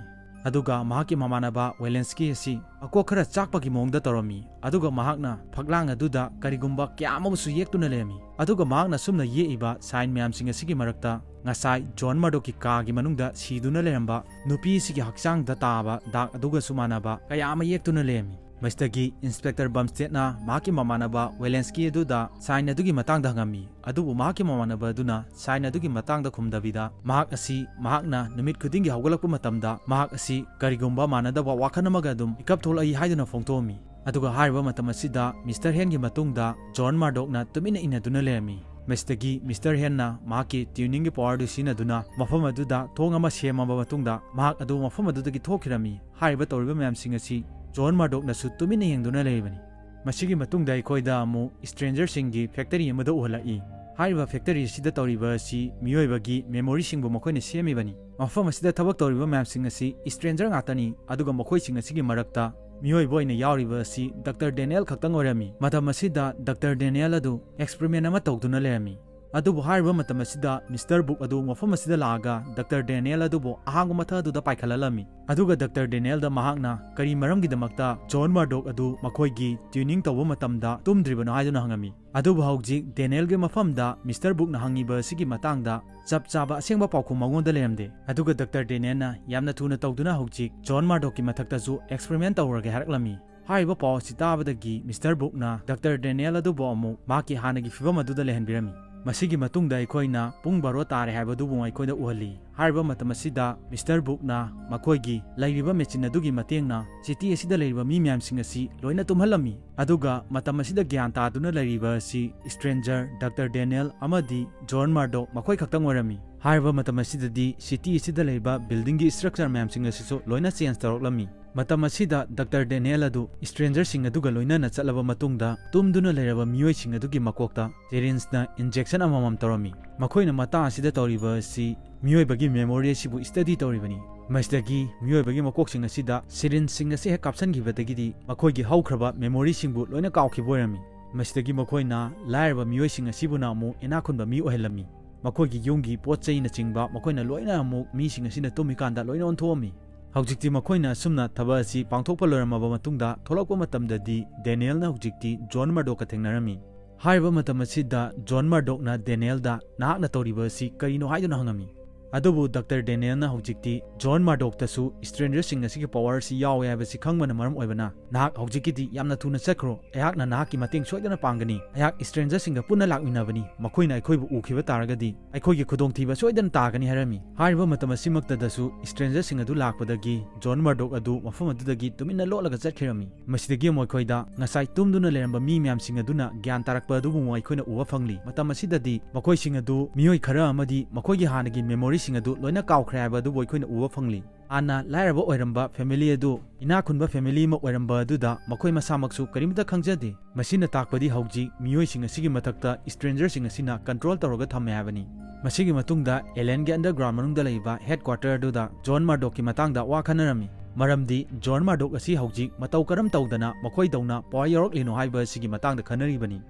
ꯑꯗꯨꯒ ꯃꯍꯥꯛꯀꯤ ꯃꯃꯥꯟꯅꯕ ꯋꯦꯂꯦꯟꯁꯀꯤ ꯑꯁꯤ ꯃꯀꯣꯛ ꯈꯔ ꯆꯥꯛꯄꯒꯤ ꯃꯑꯣꯡꯗ ꯇꯧꯔꯝꯃꯤ, ꯑꯗꯨꯒ ꯃꯍꯥꯛꯅ ꯐꯛꯂꯥꯡ ꯑꯗꯨꯗ ꯀꯔꯤꯒꯨꯝꯕ ꯀꯌꯥ ꯑꯃꯕꯨꯁꯨ ꯌꯦꯛꯇꯨꯅ ꯂꯩꯔꯝꯃꯤ꯫ ꯑꯗꯨꯒ ꯃꯍꯥꯛꯅ ꯑꯁꯨꯝꯅ ꯌꯦꯛꯏꯕ ꯁꯥꯏꯟ ꯃꯌꯥꯝꯁꯤꯡ ꯑꯁꯤꯒꯤ ꯃꯔꯛꯇ ꯉꯁꯥꯏ ꯖꯣꯟ ꯃꯔꯗꯣꯛꯀꯤ ꯀꯥꯒꯤ ꯃꯅꯨꯡꯗ ꯁꯤꯗꯨꯅ ꯂꯩꯔꯝꯕ ꯅꯨꯄꯤ ꯑꯁꯤꯒꯤ ꯍꯛꯆꯥꯡꯗ ꯇꯥꯕ ꯗꯥꯛ ꯑꯗꯨꯒꯁꯨ ꯃꯥꯟꯅꯕ ꯀꯌꯥ ꯑꯃ ꯌꯦꯛꯇꯨꯅ ꯂꯩꯔꯝꯃꯤ꯫ ꯃꯁꯤꯗꯒꯤ ꯏꯟꯁꯄꯦꯛꯇꯔ ꯕꯝꯁꯇꯦꯠꯅ ꯃꯍꯥꯛꯀꯤ ꯃꯃꯥꯟꯅꯕ ꯋꯦꯂꯦꯟꯁꯀꯤ ꯑꯗꯨꯗ ꯁꯥꯏꯟ ꯑꯗꯨꯒꯤ ꯃꯇꯥꯡꯗ ꯍꯪꯉꯝꯃꯤ, ꯑꯗꯨꯕꯨ ꯃꯍꯥꯛꯀꯤ ꯃꯃꯥꯟꯅꯕ ꯑꯗꯨꯅ ꯁꯥꯏꯟ ꯑꯗꯨꯒꯤ ꯃꯇꯥꯡꯗ ꯈꯨꯝꯗꯕꯤꯗ, ꯃꯍꯥꯛ ꯑꯁꯤ ꯃꯍꯥꯛꯅ ꯅꯨꯃꯤꯠ ꯈꯨꯗꯤꯡꯒꯤ ꯍꯧꯒꯠꯂꯛꯄ ꯃꯇꯝꯗ ꯃꯍꯥꯛ ꯑꯁꯤ ꯀꯔꯤꯒꯨꯝꯕ ꯃꯥꯟꯅꯗꯕ ꯋꯥꯈꯜ ꯑꯃꯒ ꯑꯗꯨꯝ ꯃꯤꯀꯞ ꯊꯣꯛꯂꯛꯏ ꯍꯥꯏꯗꯨꯅ ꯐꯣꯡꯗꯣꯛꯑꯝꯃꯤ꯫ ꯑꯗꯨꯒ ꯍꯥꯏꯔꯤꯕ ꯃꯇꯝ ꯑꯁꯤꯗ ꯃꯤꯁꯇꯔ ꯍꯦꯟꯒꯤ ꯃꯇꯨꯡꯗ ꯖꯣꯟ ꯃꯔꯗꯣꯛꯅ ꯇꯨꯃꯤꯟꯅ ꯏꯟꯅꯗꯨꯅ ꯂꯩꯔꯝꯃꯤ꯫ ꯃꯁꯤꯗꯒꯤ ꯃꯤꯁꯇꯔ ꯍꯦꯟꯅ ꯃꯍꯥꯛꯀꯤ ꯇ꯭ꯌꯨꯅꯤꯡꯒꯤ ꯄꯋꯥꯔꯗꯨ ꯁꯤꯖꯤꯟꯅꯗꯨꯅ ꯃꯐꯝ ꯑꯗꯨꯗ ꯊꯣꯡ ꯑꯃ ꯁꯦꯝꯃꯕ ꯃꯇꯨꯡꯗ ꯃꯍꯥꯛ ꯑꯗꯨ ꯃꯐꯝ ꯑꯗꯨꯗꯒꯤ ꯊꯣꯛꯈꯤꯔꯝꯃꯤ꯫ ꯍꯥꯏꯔꯤꯕ ꯇꯧꯔꯤꯕ ꯃꯌꯥꯝꯁꯤꯡ ꯑꯁꯤ ꯖꯣꯟ ꯃꯔꯗꯣꯛꯅꯁꯨ ꯇꯨꯃꯤꯟꯅ ꯌꯦꯡꯗꯨꯅ ꯂꯩꯔꯤꯕꯅꯤ꯫ ꯃꯁꯤꯒꯤ ꯃꯇꯨꯡꯗ ꯑꯩꯈꯣꯏꯗ ꯑꯃꯨꯛ ꯁ꯭ꯇ꯭ꯔꯦꯟꯖꯔꯁꯤꯡꯒꯤ ꯐꯦꯛꯇꯔꯤ ꯑꯃꯗ ꯎꯍꯜꯂꯛꯏ꯫ ꯍꯥꯏꯔꯤꯕ ꯐꯦꯛꯇꯔꯤ ꯑꯁꯤꯗ ꯇꯧꯔꯤꯕ ꯑꯁꯤ ꯃꯤꯑꯣꯏꯕꯒꯤ ꯃꯦꯃꯣꯔꯤꯁꯤꯡꯕꯨ ꯃꯈꯣꯏꯅ ꯁꯦꯝꯃꯤꯕꯅꯤ꯫ ꯃꯐꯝ ꯑꯁꯤꯗ ꯊꯕꯛ ꯇꯧꯔꯤꯕ ꯃꯌꯥꯝꯁꯤꯡ ꯑꯁꯤ ꯁ꯭ꯇ꯭ꯔꯦꯟꯖꯔ ꯉꯥꯛꯇꯅꯤ, ꯑꯗꯨꯒ ꯃꯈꯣꯏꯁꯤꯡ ꯑꯁꯤꯒꯤ ꯃꯔꯛꯇ ꯃꯤꯑꯣꯏꯕ ꯑꯣꯏꯅ ꯌꯥꯎꯔꯤꯕ ꯑꯁꯤ ꯗꯥꯛꯇꯔ ꯗꯦꯅꯤꯌꯦꯜ ꯈꯛꯇꯪ ꯑꯣꯏꯔꯝꯃꯤ꯫ ꯃꯇꯝ ꯑꯁꯤꯗ ꯗꯥꯛꯇꯔ ꯗꯦꯅꯤꯌꯦꯜ ꯑꯗꯨ ꯑꯦꯛꯁꯄꯔꯤꯃꯦꯟ ꯑꯃ ꯇꯧꯗꯨꯅ ꯂꯩꯔꯝꯃꯤ꯫ ꯑꯗꯨꯕꯨ ꯍꯥꯏꯔꯤꯕ ꯃꯇꯝ ꯑꯁꯤꯗ ꯃꯤꯁꯇꯔ ꯕꯨꯛ ꯑꯗꯨ ꯃꯐꯝ ꯑꯁꯤꯗ ꯂꯥꯛꯑꯒ ꯗꯥꯛꯇꯔ ꯗꯦꯅꯤꯌꯦꯜ ꯑꯗꯨꯕꯨ ꯑꯍꯥꯡꯕ ꯃꯊꯛ ꯑꯗꯨꯗ ꯄꯥꯏꯈꯠꯍꯜꯂꯝꯃꯤ꯫ ꯑꯗꯨꯒ ꯗꯥꯛꯇꯔ ꯗꯦꯅꯤꯌꯦꯜꯗ ꯃꯍꯥꯛꯅ ꯀꯔꯤ ꯃꯔꯝꯒꯤꯗꯃꯛꯇ ꯖꯣꯟ ꯃꯔꯗꯣꯛ ꯑꯗꯨ ꯃꯈꯣꯏꯒꯤ ꯇ꯭ꯌꯨꯅꯤꯡ ꯇꯧꯕ ꯃꯇꯝꯗ ꯇꯨꯝꯗ꯭ꯔꯤꯕꯅꯣ ꯍꯥꯏꯗꯨꯅ ꯍꯪꯉꯝꯃꯤ꯫ ꯑꯗꯨꯕꯨ ꯍꯧꯖꯤꯛ ꯗꯦꯅꯤꯌꯦꯜꯒꯤ ꯃꯐꯝꯗ ꯃꯤꯁꯇꯔ ꯕꯨꯛꯅ ꯍꯪꯉꯤꯕ ꯑꯁꯤꯒꯤ ꯃꯇꯥꯡꯗ ꯆꯞ ꯆꯥꯕ ꯑꯁꯦꯡꯕ ꯄꯥꯎꯈꯨꯝ ꯃꯉꯣꯟꯗ ꯂꯩꯔꯝꯗꯦ꯫ ꯑꯗꯨꯒ ꯗꯥꯛꯇꯔ ꯗꯦꯅꯤꯌꯦꯜꯅ ꯌꯥꯝꯅ ꯊꯨꯅ ꯇꯧꯗꯨꯅ ꯍꯧꯖꯤꯛ ꯖꯣꯟ ꯃꯔꯗꯣꯛꯀꯤ ꯃꯊꯛꯇꯁꯨ ꯑꯦꯛꯁꯄꯔꯤꯃꯦꯟ ꯇꯧꯔꯒꯦ ꯍꯥꯏꯔꯛꯂꯝꯃꯤ꯫ ꯍꯥꯏꯔꯤꯕ ꯄꯥꯎ ꯑꯁꯤ ꯇꯥꯕꯗꯒꯤ ꯃꯤꯁꯇꯔ ꯕꯨꯛꯅ ꯗꯥꯛꯇꯔ ꯗꯦꯅꯤꯌꯦꯜ ꯑꯗꯨꯕꯨ ꯑꯃꯨꯛ ꯃꯍꯥꯛꯀꯤ ꯍꯥꯟꯅꯒꯤ ꯐꯤꯕꯝ ꯑꯗꯨꯗ ꯂꯩꯍꯟꯕꯤꯔꯝꯃꯤ꯫ ꯃꯁꯤꯒꯤ ꯃꯇꯨꯡꯗ ꯑꯩꯈꯣꯏꯅ ꯄꯨꯡ ꯕꯥꯔꯣ ꯇꯥꯔꯦ ꯍꯥꯏꯕꯗꯨꯕꯨ ꯑꯩꯈꯣꯏꯗ ꯎꯍꯜꯂꯤ꯫ ꯍꯥꯏꯔꯤꯕ ꯃꯇꯝ ꯑꯁꯤꯗ ꯃꯤꯁꯇꯔ ꯕꯨꯛꯅ ꯃꯈꯣꯏꯒꯤ ꯂꯩꯔꯤꯕ ꯃꯦꯆꯤꯟ ꯑꯗꯨꯒꯤ ꯃꯇꯦꯡꯅ ꯁꯤꯇꯤ ꯑꯁꯤꯗ ꯂꯩꯔꯤꯕ ꯃꯤ ꯃꯌꯥꯝꯁꯤꯡ ꯑꯁꯤ ꯂꯣꯏꯅ ꯇꯨꯝꯍꯜꯂꯝꯃꯤ꯫ ꯑꯗꯨꯒ ꯃꯇꯝ ꯑꯁꯤꯗ ꯒ꯭ꯌꯥꯟ ꯇꯥꯗꯨꯅ ꯂꯩꯔꯤꯕ ꯑꯁꯤ ꯁ꯭ꯇ꯭ꯔꯦꯟꯖꯔ ꯗꯥꯛꯇꯔ ꯗꯦꯅꯤꯌꯦꯜ ꯑꯃꯗꯤ ꯖꯣꯟ ꯃꯔꯗꯣꯛ ꯃꯈꯣꯏ ꯈꯛꯇꯪ ꯑꯣꯏꯔꯝꯃꯤ꯫ ꯍꯥꯏꯔꯤꯕ ꯃꯇꯝ ꯑꯁꯤꯗꯗꯤ ꯁꯤꯇꯤ ꯑꯁꯤꯗ ꯂꯩꯔꯤꯕ ꯕꯤꯜꯗꯤꯡꯒꯤ ꯁ꯭ꯇ꯭ꯔꯛꯆꯔ ꯃꯌꯥꯝꯁꯤꯡ ꯑꯁꯤꯁꯨ ꯂꯣꯏꯅ ꯆꯦꯟꯖ ꯇꯧꯔꯛꯂꯝꯃꯤ꯫ ꯃꯇꯝ ꯑꯁꯤꯗ ꯗꯥꯛꯇꯔ ꯗꯦꯅꯤꯌꯦꯜ ꯑꯗꯨ ꯁ꯭ꯇ꯭ꯔꯦꯟꯖꯔꯁꯤꯡ ꯑꯗꯨꯒ ꯂꯣꯏꯅꯅ ꯆꯠꯂꯕ ꯃꯇꯨꯡꯗ ꯇꯨꯝꯗꯨꯅ ꯂꯩꯔꯕ ꯃꯤꯑꯣꯏꯁꯤꯡ ꯑꯗꯨꯒꯤ ꯃꯀꯣꯛꯇ ꯁꯤꯔꯤꯟꯖꯅ ꯏꯟꯖꯦꯛꯁꯟ ꯑꯃꯃꯝ ꯇꯧꯔꯝꯃꯤ꯫ ꯃꯈꯣꯏꯅ ꯃꯇꯥꯡ ꯑꯁꯤꯗ ꯇꯧꯔꯤꯕ ꯑꯁꯤ ꯃꯤꯑꯣꯏꯕꯒꯤ ꯃꯦꯃꯣꯔꯤ ꯑꯁꯤꯕꯨ ꯁ꯭ꯇꯗꯤ ꯇꯧꯔꯤꯕꯅꯤ꯫ ꯃꯁꯤꯗꯒꯤ ꯃꯤꯑꯣꯏꯕꯒꯤ ꯃꯀꯣꯛꯁꯤꯡ ꯑꯁꯤꯗ ꯁꯤꯔꯤꯟꯖꯁꯤꯡ ꯑꯁꯤ ꯍꯦꯛ ꯀꯥꯞꯁꯤꯟꯈꯤꯕꯗꯒꯤꯗꯤ ꯃꯈꯣꯏꯒꯤ ꯍꯧꯈ꯭ꯔꯕ ꯃꯦꯃꯣꯔꯤꯁꯤꯡꯕꯨ ꯂꯣꯏꯅ ꯀꯥꯎꯈꯤꯕ ꯑꯣꯏꯔꯝꯃꯤ꯫ ꯃꯁꯤꯗꯒꯤ ꯃꯈꯣꯏꯅ ꯂꯥꯏꯔꯕ ꯃꯤꯑꯣꯏꯁꯤꯡ ꯑꯁꯤꯕꯨꯅ ꯑꯃꯨꯛ ꯏꯅꯥꯛ ꯈꯨꯟꯕ ꯃꯤ ꯑꯣꯏꯍꯜꯂꯝꯃꯤ꯫ ꯃꯈꯣꯏꯒꯤ ꯌꯨꯝꯒꯤ ꯄꯣꯠ ꯆꯩꯅꯆꯤꯡꯕ ꯃꯈꯣꯏꯅ ꯂꯣꯏꯅ ꯑꯃꯨꯛ ꯃꯤꯁꯤꯡ ꯑꯁꯤꯅ ꯇꯨꯝꯃꯤꯀꯥꯟꯗ ꯂꯣꯏꯅ ꯑꯣꯟꯊꯣꯛꯑꯝꯃꯤ꯫ ꯍꯧꯖꯤꯛꯇꯤ ꯃꯈꯣꯏꯅ ꯑꯁꯨꯝꯅ ꯊꯕꯛ ꯑꯁꯤ ꯄꯥꯡꯊꯣꯛꯄ ꯂꯣꯏꯔꯝꯃꯕ ꯃꯇꯨꯡꯗ ꯊꯣꯛꯂꯛꯄ ꯃꯇꯝꯗꯗꯤ ꯗꯦꯅꯤꯌꯦꯜꯅ ꯍꯧꯖꯤꯛꯇꯤ ꯖꯣꯟ ꯃꯔꯗꯣꯛꯀ ꯊꯦꯡꯅꯔꯝꯃꯤ꯫ ꯍꯥꯏꯔꯤꯕ ꯃꯇꯝ ꯑꯁꯤꯗ ꯖꯣꯟ ꯃꯔꯗꯣꯛꯅ ꯗꯦꯅꯤꯌꯦꯜꯗ "ꯅꯍꯥꯛꯅ ꯇꯧꯔꯤꯕ ꯑꯁꯤ ꯀꯔꯤꯅꯣ?" ꯍꯥꯏꯗꯨꯅ ꯍꯪꯉꯝꯃꯤ꯫ ꯑꯗꯨꯕꯨ ꯗꯥꯛꯇꯔ ꯗꯦꯅꯤꯌꯦꯜꯅ ꯍꯧꯖꯤꯛꯇꯤ ꯖꯣꯟ ꯃꯔꯗꯣꯛꯇꯁꯨ ꯁ꯭ꯇ꯭ꯔꯦꯟꯖꯔꯁꯤꯡ ꯑꯁꯤꯒꯤ ꯄꯋꯥꯔ ꯑꯁꯤ ꯌꯥꯎꯋꯦ ꯍꯥꯏꯕꯁꯤ ꯈꯪꯕꯅ ꯃꯔꯝ ꯑꯣꯏꯕꯅ, "ꯅꯍꯥꯛ ꯍꯧꯖꯤꯛꯀꯤꯗꯤ ꯌꯥꯝꯅ ꯊꯨꯅ ꯆꯠꯈ꯭ꯔꯣ꯫ ꯑꯩꯍꯥꯛꯅ ꯅꯍꯥꯛꯀꯤ ꯃꯇꯦꯡ ꯁꯣꯏꯗꯅ ꯄꯥꯡꯒꯅꯤ꯫ ꯑꯩꯍꯥꯛ ꯁ꯭ꯇ꯭ꯔꯦꯟꯖꯔꯁꯤꯡꯒ ꯄꯨꯟꯅ ꯂꯥꯛꯃꯤꯟꯅꯕꯅꯤ꯫ ꯃꯈꯣꯏꯅ ꯑꯩꯈꯣꯏꯕꯨ ꯎꯈꯤꯕ ꯇꯥꯔꯒꯗꯤ ꯑꯩꯈꯣꯏꯒꯤ ꯈꯨꯗꯣꯡꯊꯤꯕ ꯁꯣꯏꯗꯅ ꯇꯥꯒꯅꯤ" ꯍꯥꯏꯔꯝꯃꯤ꯫ ꯍꯥꯏꯔꯤꯕ ꯃꯇꯝ ꯑꯁꯤꯃꯛꯇꯗꯁꯨ ꯁ꯭ꯇ꯭ꯔꯦꯟꯖꯔꯁꯤꯡ ꯑꯗꯨ ꯂꯥꯛꯄꯗꯒꯤ ꯖꯣꯟ ꯃꯔꯗꯣꯛ ꯑꯗꯨ ꯃꯐꯝ ꯑꯗꯨꯗꯒꯤ ꯇꯨꯃꯤꯟꯅ ꯂꯣꯠꯂꯒ ꯆꯠꯈꯤꯔꯝꯃꯤ꯫ ꯃꯁꯤꯗꯒꯤ ꯑꯃꯨꯛ ꯑꯩꯈꯣꯏꯗ ꯉꯁꯥꯏ ꯇꯨꯝꯗꯨꯅ ꯂꯩꯔꯝꯕ ꯃꯤ ꯃꯌꯥꯝꯁꯤꯡ ꯑꯗꯨꯅ ꯒ꯭ꯌꯥꯟ ꯇꯥꯔꯛꯄ ꯑꯗꯨꯕꯨ ꯑꯃꯨꯛ ꯑꯩꯈꯣꯏꯅ ꯎꯕ ꯐꯪꯂꯤ꯫ ꯃꯇꯝ ꯑꯁꯤꯗꯗꯤ ꯃꯈꯣꯏꯁꯤꯡ ꯑꯗꯨ ꯃꯤꯑꯣꯏ ꯈꯔ ꯑꯃꯗꯤ ꯃꯈꯣꯏꯒꯤ ꯍꯥꯟꯅꯒꯤ ꯃꯦꯃꯣꯔꯤꯁꯤꯡ ꯑꯗꯨ ꯂꯣꯏꯅ ꯀꯥꯎꯈ꯭ꯔꯦ ꯍꯥꯏꯕ ꯑꯗꯨꯕꯨ ꯑꯩꯈꯣꯏꯅ ꯎꯕ ꯐꯪꯂꯤ꯫ ꯍꯥꯟꯅ ꯂꯥꯏꯔꯕ ꯑꯣꯏꯔꯝꯕ ꯐꯦꯃꯤꯂꯤ ꯑꯗꯨ ꯏꯅꯥꯛ ꯈꯨꯟꯕ ꯐꯦꯃꯤꯂꯤ ꯑꯃ ꯑꯣꯏꯔꯝꯕ ꯑꯗꯨꯗ ꯃꯈꯣꯏ ꯃꯁꯥꯃꯛꯁꯨ ꯀꯔꯤꯝꯇ ꯈꯪꯖꯗꯦ꯫ ꯃꯁꯤꯅ ꯇꯥꯛꯄꯗꯤ ꯍꯧꯖꯤꯛ ꯃꯤꯑꯣꯏꯁꯤꯡ ꯑꯁꯤꯒꯤ ꯃꯊꯛꯇ ꯏꯁꯇ꯭ꯔꯦꯟꯖꯔꯁꯤꯡ ꯑꯁꯤꯅ ꯀꯟꯇ꯭ꯔꯣꯜ ꯇꯧꯔꯒ ꯊꯝꯃꯦ ꯍꯥꯏꯕꯅꯤ꯫ ꯃꯁꯤꯒꯤ ꯃꯇꯨꯡꯗ ꯑꯦꯂꯦꯟꯒꯤ ꯑꯟꯗꯔꯒ꯭ꯔꯥꯎꯟ ꯃꯅꯨꯡꯗ ꯂꯩꯕ ꯍꯦꯗ ꯀ꯭ꯋꯥꯇꯔ ꯑꯗꯨꯗ ꯖꯣꯟ ꯃꯥꯔꯗꯣꯛꯀꯤ ꯃꯇꯥꯡꯗ ꯋꯥ ꯈꯟꯅꯔꯝꯃꯤ꯫ ꯃꯔꯝꯗꯤ ꯖꯣꯟ ꯃꯥꯔꯗꯣꯛ ꯑꯁꯤ ꯍꯧꯖꯤꯛ ꯃꯇꯧ ꯀꯔꯝ ꯇꯧꯗꯅ ꯃꯈꯣꯏꯗꯧꯅ ꯄꯋꯥꯔ ꯌꯧꯔꯛꯂꯤꯅꯣ ꯍꯥꯏꯕ ꯑꯁꯤꯒꯤ ꯃꯇꯥꯡꯗ ꯈꯟꯅꯔꯤꯕꯅꯤ꯫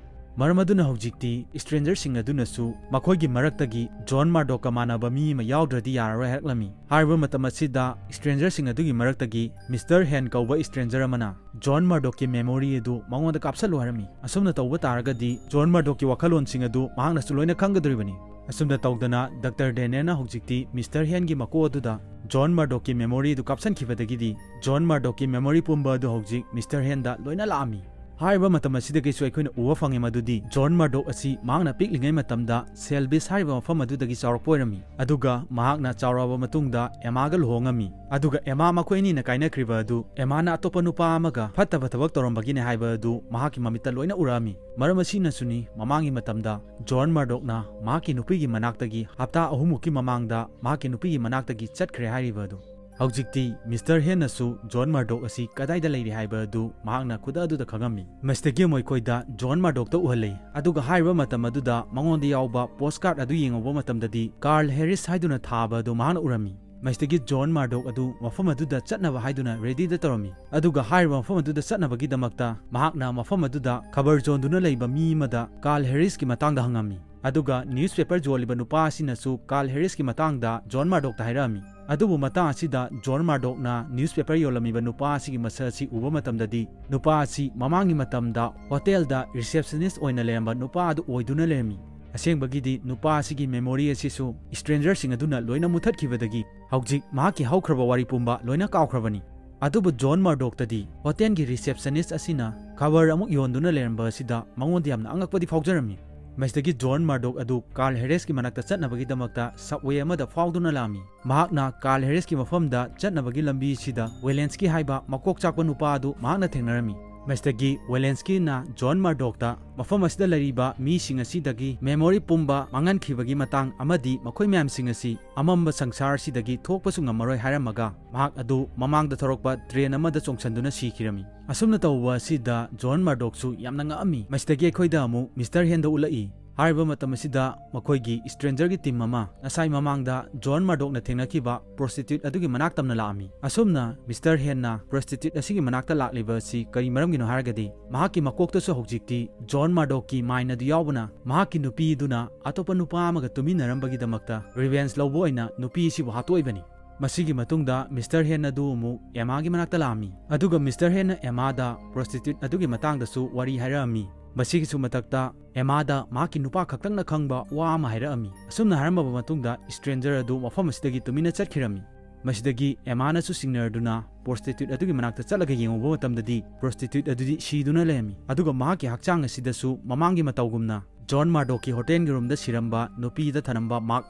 ꯃꯔꯝ ꯑꯗꯨꯅ ꯍꯧꯖꯤꯛꯇꯤ ꯏꯁꯇ꯭ꯔꯦꯟꯖꯔꯁꯤꯡ ꯑꯗꯨꯅꯁꯨ ꯃꯈꯣꯏꯒꯤ ꯃꯔꯛꯇꯒꯤ ꯖꯣꯟ ꯃꯥꯔꯗꯣꯛꯀ ꯃꯥꯟꯅꯕ ꯃꯤ ꯑꯃ ꯌꯥꯎꯗ꯭ꯔꯗꯤ ꯌꯥꯔꯔꯣꯏ ꯍꯥꯏꯔꯛꯂꯝꯃꯤ꯫ ꯍꯥꯏꯔꯤꯕ ꯃꯇꯝ ꯑꯁꯤꯗ ꯏꯁꯇ꯭ꯔꯦꯟꯖꯔꯁꯤꯡ ꯑꯗꯨꯒꯤ ꯃꯔꯛꯇꯒꯤ ꯃꯤꯁꯇꯔ ꯍꯦꯟ ꯀꯧꯕ ꯏꯁꯇ꯭ꯔꯦꯟꯖꯔ ꯑꯃꯅ ꯖꯣꯟ ꯃꯥꯔꯗꯣꯛꯀꯤ ꯃꯦꯃꯣꯔꯤ ꯑꯗꯨ ꯃꯉꯣꯟꯗ ꯀꯥꯞꯁꯜꯂꯨ ꯍꯥꯏꯔꯝꯃꯤ꯫ ꯑꯁꯨꯝꯅ ꯇꯧꯕ ꯇꯥꯔꯒꯗꯤ ꯖꯣꯟ ꯃꯥꯔꯗꯣꯛꯀꯤ ꯋꯥꯈꯜꯂꯣꯟꯁꯤꯡ ꯑꯗꯨ ꯃꯍꯥꯛꯅꯁꯨ ꯂꯣꯏꯅ ꯈꯪꯒꯗꯧꯔꯤꯕꯅꯤ꯫ ꯑꯁꯨꯝꯅ ꯇꯧꯗꯅ ꯗꯥꯛꯇꯔ ꯗꯦꯅꯤꯌꯦꯜꯅ ꯍꯧꯖꯤꯛꯇꯤ ꯃꯤꯁꯇꯔ ꯍꯦꯟꯒꯤ ꯃꯀꯣꯛ ꯑꯗꯨꯗ ꯖꯣꯟ ꯃꯥꯔꯗꯣꯛꯀꯤ ꯃꯦꯃꯣꯔꯤ ꯑꯗꯨ ꯀꯥꯞꯁꯟꯈꯤꯕꯗꯒꯤꯗꯤ ꯖꯣꯟ ꯃꯥꯔꯗꯣꯛꯀꯤ ꯃꯦꯃꯣꯔꯤ ꯄꯨꯝꯕ ꯑꯗꯨ ꯍꯧꯖꯤꯛ ꯃꯤꯁꯇꯔ ꯍꯦꯟꯗ ꯂꯣꯏꯅ ꯂꯥꯛꯑꯝꯃꯤ꯫ ꯍꯥꯏꯔꯤꯕ ꯃꯇꯝ ꯑꯁꯤꯗꯒꯤꯁꯨ ꯑꯩꯈꯣꯏꯅ ꯎꯕ ꯐꯪꯉꯦ ꯃꯗꯨꯗꯤ ꯖꯣꯟ ꯃꯥꯔꯗꯣꯛ ꯑꯁꯤ ꯃꯍꯥꯛꯅ ꯄꯤꯛꯂꯤꯉꯩ ꯃꯇꯝꯗ ꯁꯦꯜꯕꯤꯁ ꯍꯥꯏꯔꯤꯕ ꯃꯐꯝ ꯑꯗꯨꯗꯒꯤ ꯆꯥꯎꯔꯛꯄ ꯑꯣꯏꯔꯝꯃꯤ, ꯑꯗꯨꯒ ꯃꯍꯥꯛꯅ ꯆꯥꯎꯔꯛꯑꯕ ꯃꯇꯨꯡꯗ ꯑꯦꯃꯥꯒ ꯂꯨꯍꯣꯡꯉꯝꯃꯤ꯫ ꯑꯗꯨꯒ ꯑꯦꯃꯥ ꯃꯈꯣꯏ ꯑꯅꯤꯅ ꯀꯥꯏꯅꯈ꯭ꯔꯤꯕ ꯑꯗꯨ ꯑꯦꯃꯥꯅ ꯑꯇꯣꯞꯄ ꯅꯨꯄꯥ ꯑꯃꯒ ꯐꯠꯇꯕ ꯊꯕꯛ ꯇꯧꯔꯝꯕꯒꯤꯅꯦ ꯍꯥꯏꯕ ꯑꯗꯨ ꯃꯍꯥꯛꯀꯤ ꯃꯃꯤꯠꯇ ꯂꯣꯏꯅ ꯎꯔꯛꯑꯝꯃꯤ꯫ ꯃꯔꯝ ꯑꯁꯤꯅꯁꯨꯅꯤ ꯃꯃꯥꯡꯒꯤ ꯃꯇꯝꯗ ꯖꯣꯟ ꯃꯥꯔꯗꯣꯛꯅ ꯃꯍꯥꯛꯀꯤ ꯅꯨꯄꯤꯒꯤ ꯃꯅꯥꯛꯇꯒꯤ ꯍꯞꯇꯥ ꯑꯍꯨꯝꯃꯨꯛꯀꯤ ꯃꯃꯥꯡꯗ ꯃꯍꯥꯛꯀꯤ ꯅꯨꯄꯤꯒꯤ ꯃꯅꯥꯛꯇꯒꯤ ꯆꯠꯈ꯭ꯔꯦ ꯍꯥꯏꯔꯤꯕ ꯑꯗꯨ꯫ ꯍꯧꯖꯤꯛꯇꯤ ꯃꯤꯁꯇꯔ ꯍꯦꯟꯅꯁꯨ ꯖꯣꯟ ꯃꯥꯔꯗꯣꯛ ꯑꯁꯤ ꯀꯗꯥꯏꯗ ꯂꯩꯔꯤ ꯍꯥꯏꯕ ꯑꯗꯨ ꯃꯍꯥꯛꯅ ꯈꯨꯗꯛ ꯑꯗꯨꯗ ꯈꯪꯉꯝꯃꯤ꯫ ꯃꯁꯤꯗꯒꯤ ꯑꯃꯨꯛ ꯑꯩꯈꯣꯏꯗ ꯖꯣꯟ ꯃꯥꯔꯗꯣꯛꯇ ꯎꯍꯜꯂꯤ, ꯑꯗꯨꯒ ꯍꯥꯏꯔꯤꯕ ꯃꯇꯝ ꯑꯗꯨꯗ ꯃꯉꯣꯟꯗ ꯌꯥꯎꯕ ꯄꯣꯁ ꯀꯥꯔꯗ ꯑꯗꯨ ꯌꯦꯡꯉꯨꯕ ꯃꯇꯝꯗꯗꯤ ꯀꯥꯔꯜ ꯍꯦꯔꯤꯁ ꯍꯥꯏꯗꯨꯅ ꯊꯥꯕ ꯑꯗꯨ ꯃꯍꯥꯛꯅ ꯎꯔꯝꯃꯤ꯫ ꯃꯁꯤꯗꯒꯤ ꯖꯣꯟ ꯃꯥꯔꯗꯣꯛ ꯑꯗꯨ ꯃꯐꯝ ꯑꯗꯨꯗ ꯆꯠꯅꯕ ꯍꯥꯏꯗꯨꯅ ꯔꯦꯗꯤꯗ ꯇꯧꯔꯝꯃꯤ, ꯑꯗꯨꯒ ꯍꯥꯏꯔꯤꯕ ꯃꯐꯝ ꯑꯗꯨꯗ ꯆꯠꯅꯕꯒꯤꯗꯃꯛꯇ ꯃꯍꯥꯛꯅ ꯃꯐꯝ ꯑꯗꯨꯗ ꯈꯕꯔ ꯌꯣꯟꯗꯨꯅ ꯂꯩꯕ ꯃꯤ ꯑꯃꯗ ꯀꯥꯔꯜ ꯍꯦꯔꯤꯁꯀꯤ ꯃꯇꯥꯡꯗ ꯍꯪꯉꯝꯃꯤ꯫ ꯑꯗꯨꯒ ꯅ꯭ꯌꯨꯁꯄꯦꯄꯔ ꯌꯣꯜꯂꯤꯕ ꯅꯨꯄꯥ ꯑꯁꯤꯅꯁꯨ ꯀꯥꯔꯜ ꯍꯦꯔꯤꯁꯀꯤ ꯃꯇꯥꯡꯗ ꯖꯣꯟ ꯃꯥꯔꯗꯣꯛꯇ ꯍꯥꯏꯔꯛꯑꯝꯃꯤ꯫ ꯑꯗꯨꯕꯨ ꯃꯇꯥꯡ ꯑꯁꯤꯗ ꯖꯣꯟ ꯃꯥꯔꯗꯣꯛꯅ ꯅ꯭ꯌꯨꯁꯄꯦꯄꯔ ꯌꯣꯜꯂꯝꯃꯤꯕ ꯅꯨꯄꯥ ꯑꯁꯤꯒꯤ ꯃꯁꯛ ꯑꯁꯤ ꯎꯕ ꯃꯇꯝꯗꯗꯤ ꯅꯨꯄꯥ ꯑꯁꯤ ꯃꯃꯥꯡꯒꯤ ꯃꯇꯝꯗ ꯍꯣꯇꯦꯜꯗ ꯔꯤꯁꯦꯞꯁꯅꯤꯁ ꯑꯣꯏꯅ ꯂꯩꯔꯝꯕ ꯅꯨꯄꯥ ꯑꯗꯨ ꯑꯣꯏꯗꯨꯅ ꯂꯩꯔꯝꯃꯤ꯫ ꯑꯁꯦꯡꯕꯒꯤꯗꯤ ꯅꯨꯄꯥ ꯑꯁꯤꯒꯤ ꯃꯦꯃꯣꯔꯤ ꯑꯁꯤꯁꯨ ꯏꯁꯇ꯭ꯔꯦꯟꯖꯔꯁꯤꯡ ꯑꯗꯨꯅ ꯂꯣꯏꯅ ꯃꯨꯊꯠꯈꯤꯕꯗꯒꯤ ꯍꯧꯖꯤꯛ ꯃꯍꯥꯛꯀꯤ ꯍꯧꯈ꯭ꯔꯕ ꯋꯥꯔꯤ ꯄꯨꯝꯕ ꯂꯣꯏꯅ ꯀꯥꯎꯈ꯭ꯔꯕꯅꯤ꯫ ꯑꯗꯨꯕꯨ ꯖꯣꯟ ꯃꯥꯔꯗꯣꯛꯇꯗꯤ ꯍꯣꯇꯦꯜꯒꯤ ꯔꯤꯁꯦꯞꯁꯅꯤꯁ ꯑꯁꯤꯅ ꯈꯕꯔ ꯑꯃꯨꯛ ꯌꯣꯟꯗꯨꯅ ꯂꯩꯔꯝꯕ ꯑꯁꯤꯗ ꯃꯉꯣꯟꯗ ꯌꯥꯝꯅ ꯑꯉꯛꯄꯗꯤ ꯐꯥꯎꯖꯔꯝꯃꯤ꯫ ꯃꯁꯤꯗꯒꯤ ꯖꯣꯟ ꯃꯥꯔꯗꯣꯛ ꯑꯗꯨ ꯀꯥꯔꯜ ꯍꯦꯔꯤꯁꯀꯤ ꯃꯅꯥꯛꯇ ꯆꯠꯅꯕꯒꯤꯗꯃꯛꯇ ꯁꯕꯋꯦ ꯑꯃꯗ ꯐꯥꯎꯗꯨꯅ ꯂꯥꯛꯑꯝꯃꯤ꯫ ꯃꯍꯥꯛꯅ ꯀꯥꯔꯜ ꯍꯦꯔꯤꯁꯀꯤ ꯃꯐꯝꯗ ꯆꯠꯅꯕꯒꯤ ꯂꯝꯕꯤꯁꯤꯗ ꯋꯦꯂꯦꯟꯁꯀꯤ ꯍꯥꯏꯕ ꯃꯀꯣꯛ ꯆꯥꯛꯄ ꯅꯨꯄꯥ ꯑꯗꯨ ꯃꯍꯥꯛꯅ ꯊꯦꯡꯅꯔꯝꯃꯤ꯫ ꯃꯁꯤꯗꯒꯤ ꯋꯦꯂꯦꯟꯁꯀꯤꯅ ꯖꯣꯟ ꯃꯔꯗꯣꯛꯇ ꯃꯐꯝ ꯑꯁꯤꯗ ꯂꯩꯔꯤꯕ ꯃꯤꯁꯤꯡ ꯑꯁꯤꯗꯒꯤ memory ꯄꯨꯝꯕ ꯃꯥꯡꯍꯟꯈꯤꯕꯒꯤ ꯃꯇꯥꯡ ꯑꯃꯗꯤ ꯃꯈꯣꯏ ꯃꯌꯥꯝꯁꯤꯡ ꯑꯁꯤ ꯑꯃꯝꯕ ꯁꯪꯁꯥꯔ ꯑꯁꯤꯗꯒꯤ ꯊꯣꯛꯄꯁꯨ ꯉꯝꯃꯔꯣꯏ ꯍꯥꯏꯔꯝꯃꯒ, ꯃꯍꯥꯛ ꯑꯗꯨ ꯃꯃꯥꯡꯗ ꯊꯧꯔꯛꯄ train ꯑꯃꯗ ꯆꯣꯡꯁꯤꯟꯗꯨꯅ ꯁꯤꯈꯤꯔꯝꯃꯤ꯫ ꯑꯁꯨꯝꯅ ꯇꯧꯕ ꯑꯁꯤꯗ ꯖꯣꯟ ꯃꯔꯗꯣꯛꯁꯨ ꯌꯥꯝꯅ ꯉꯛꯑꯝꯃꯤ꯫ ꯃꯁꯤꯗꯒꯤ ꯑꯩꯈꯣꯏꯗ ꯑꯃꯨꯛ ꯃꯤꯁꯇꯔ ꯍꯦꯟꯗ ꯎꯠꯂꯛꯏ꯫ ꯍꯥꯏꯔꯤꯕ ꯃꯇꯝ ꯑꯁꯤꯗ ꯃꯈꯣꯏꯒꯤ stranger ꯒꯤ team ꯑꯃ ꯉꯁꯥꯏ ꯃꯃꯥꯡꯗ ꯖꯣꯟ ꯃꯔꯗꯣꯛꯅ ꯊꯦꯡꯅꯈꯤꯕ prostitute ꯑꯗꯨꯒꯤ ꯃꯅꯥꯛ ꯇꯝꯅ ꯂꯥꯛꯑꯝꯃꯤ꯫ ꯑꯁꯨꯝꯅ ꯃꯤꯁꯇꯔ ꯍꯦꯟꯅ prostitute ꯑꯁꯤꯒꯤ ꯃꯅꯥꯛꯇ ꯂꯥꯛꯂꯤꯕ ꯑꯁꯤ ꯀꯔꯤ ꯃꯔꯝꯒꯤꯅꯣ ꯍꯥꯏꯔꯒꯗꯤ, ꯃꯍꯥꯛꯀꯤ ꯃꯀꯣꯛꯇꯁꯨ ꯍꯧꯖꯤꯛꯇꯤ ꯖꯣꯟ ꯃꯔꯗꯣꯛꯀꯤ mind ꯑꯗꯨ ꯌꯥꯎꯕꯅ, ꯃꯍꯥꯛꯀꯤ ꯅꯨꯄꯤꯗꯨꯅ ꯑꯇꯣꯞꯄ ꯅꯨꯄꯥ ꯑꯃꯒ ꯇꯨꯃꯤꯟꯅꯔꯝꯕꯒꯤꯗꯃꯛꯇ revenge ꯂꯧꯕ ꯑꯣꯏꯅ ꯅꯨꯄꯤ ꯑꯁꯤꯕꯨ ꯍꯥꯠꯇꯣꯛꯏꯕꯅꯤ꯫ ꯃꯁꯤꯒꯤ ꯃꯇꯨꯡꯗ ꯃꯤꯁꯇꯔ ꯍꯦꯟ ꯑꯗꯨ ꯑꯃꯨꯛ ꯑꯦꯃꯥꯒꯤ ꯃꯅꯥꯛꯇ ꯂꯥꯛꯑꯝꯃꯤ, ꯑꯗꯨꯒ ꯃꯤꯁꯇꯔ ꯍꯦꯟꯅ ꯑꯦꯃꯥꯗ prostitute ꯑꯗꯨꯒꯤ ꯃꯇꯥꯡꯗꯁꯨ ꯋꯥꯔꯤ ꯍꯥꯏꯔꯛꯑꯝꯃꯤ꯫ ꯃꯁꯤꯒꯤꯁꯨ ꯃꯊꯛꯇ ꯑꯦꯃꯥꯗ ꯃꯍꯥꯛꯀꯤ ꯅꯨꯄꯥ ꯈꯛꯇꯪꯅ ꯈꯪꯕ ꯋꯥ ꯑꯃ ꯍꯥꯏꯔꯛꯑꯝꯃꯤ꯫ ꯑꯁꯨꯝꯅ ꯍꯥꯏꯔꯝꯃꯕ ꯃꯇꯨꯡꯗ stranger ꯑꯗꯨ ꯃꯐꯝ ꯑꯁꯤꯗꯒꯤ ꯇꯨꯃꯤꯟꯅ ꯆꯠꯈꯤꯔꯝꯃꯤ꯫ ꯃꯁꯤꯗꯒꯤ ꯑꯦꯃꯥꯅꯁꯨ ꯆꯤꯡꯅꯔꯗꯨꯅ prostitute ꯑꯗꯨꯒꯤ ꯃꯅꯥꯛꯇ ꯆꯠꯂꯒ ꯌꯦꯡꯉꯨꯕ ꯃꯇꯝꯗꯗꯤ, prostitute ꯑꯗꯨꯗꯤ ꯁꯤꯗꯨꯅ ꯂꯩꯔꯝꯃꯤ꯫ ꯑꯗꯨꯒ ꯃꯍꯥꯛꯀꯤ ꯍꯛꯆꯥꯡ ꯑꯁꯤꯗꯁꯨ ꯃꯃꯥꯡꯒꯤ ꯃꯇꯧꯒꯨꯝꯅ ꯖꯣꯟ ꯃꯥꯔꯗꯣꯛꯀꯤ ꯍꯣꯇꯦꯜꯒꯤ ꯔꯨꯝꯗ ꯁꯤꯔꯝꯕ ꯅꯨꯄꯤꯗ ꯊꯅꯝꯕ mark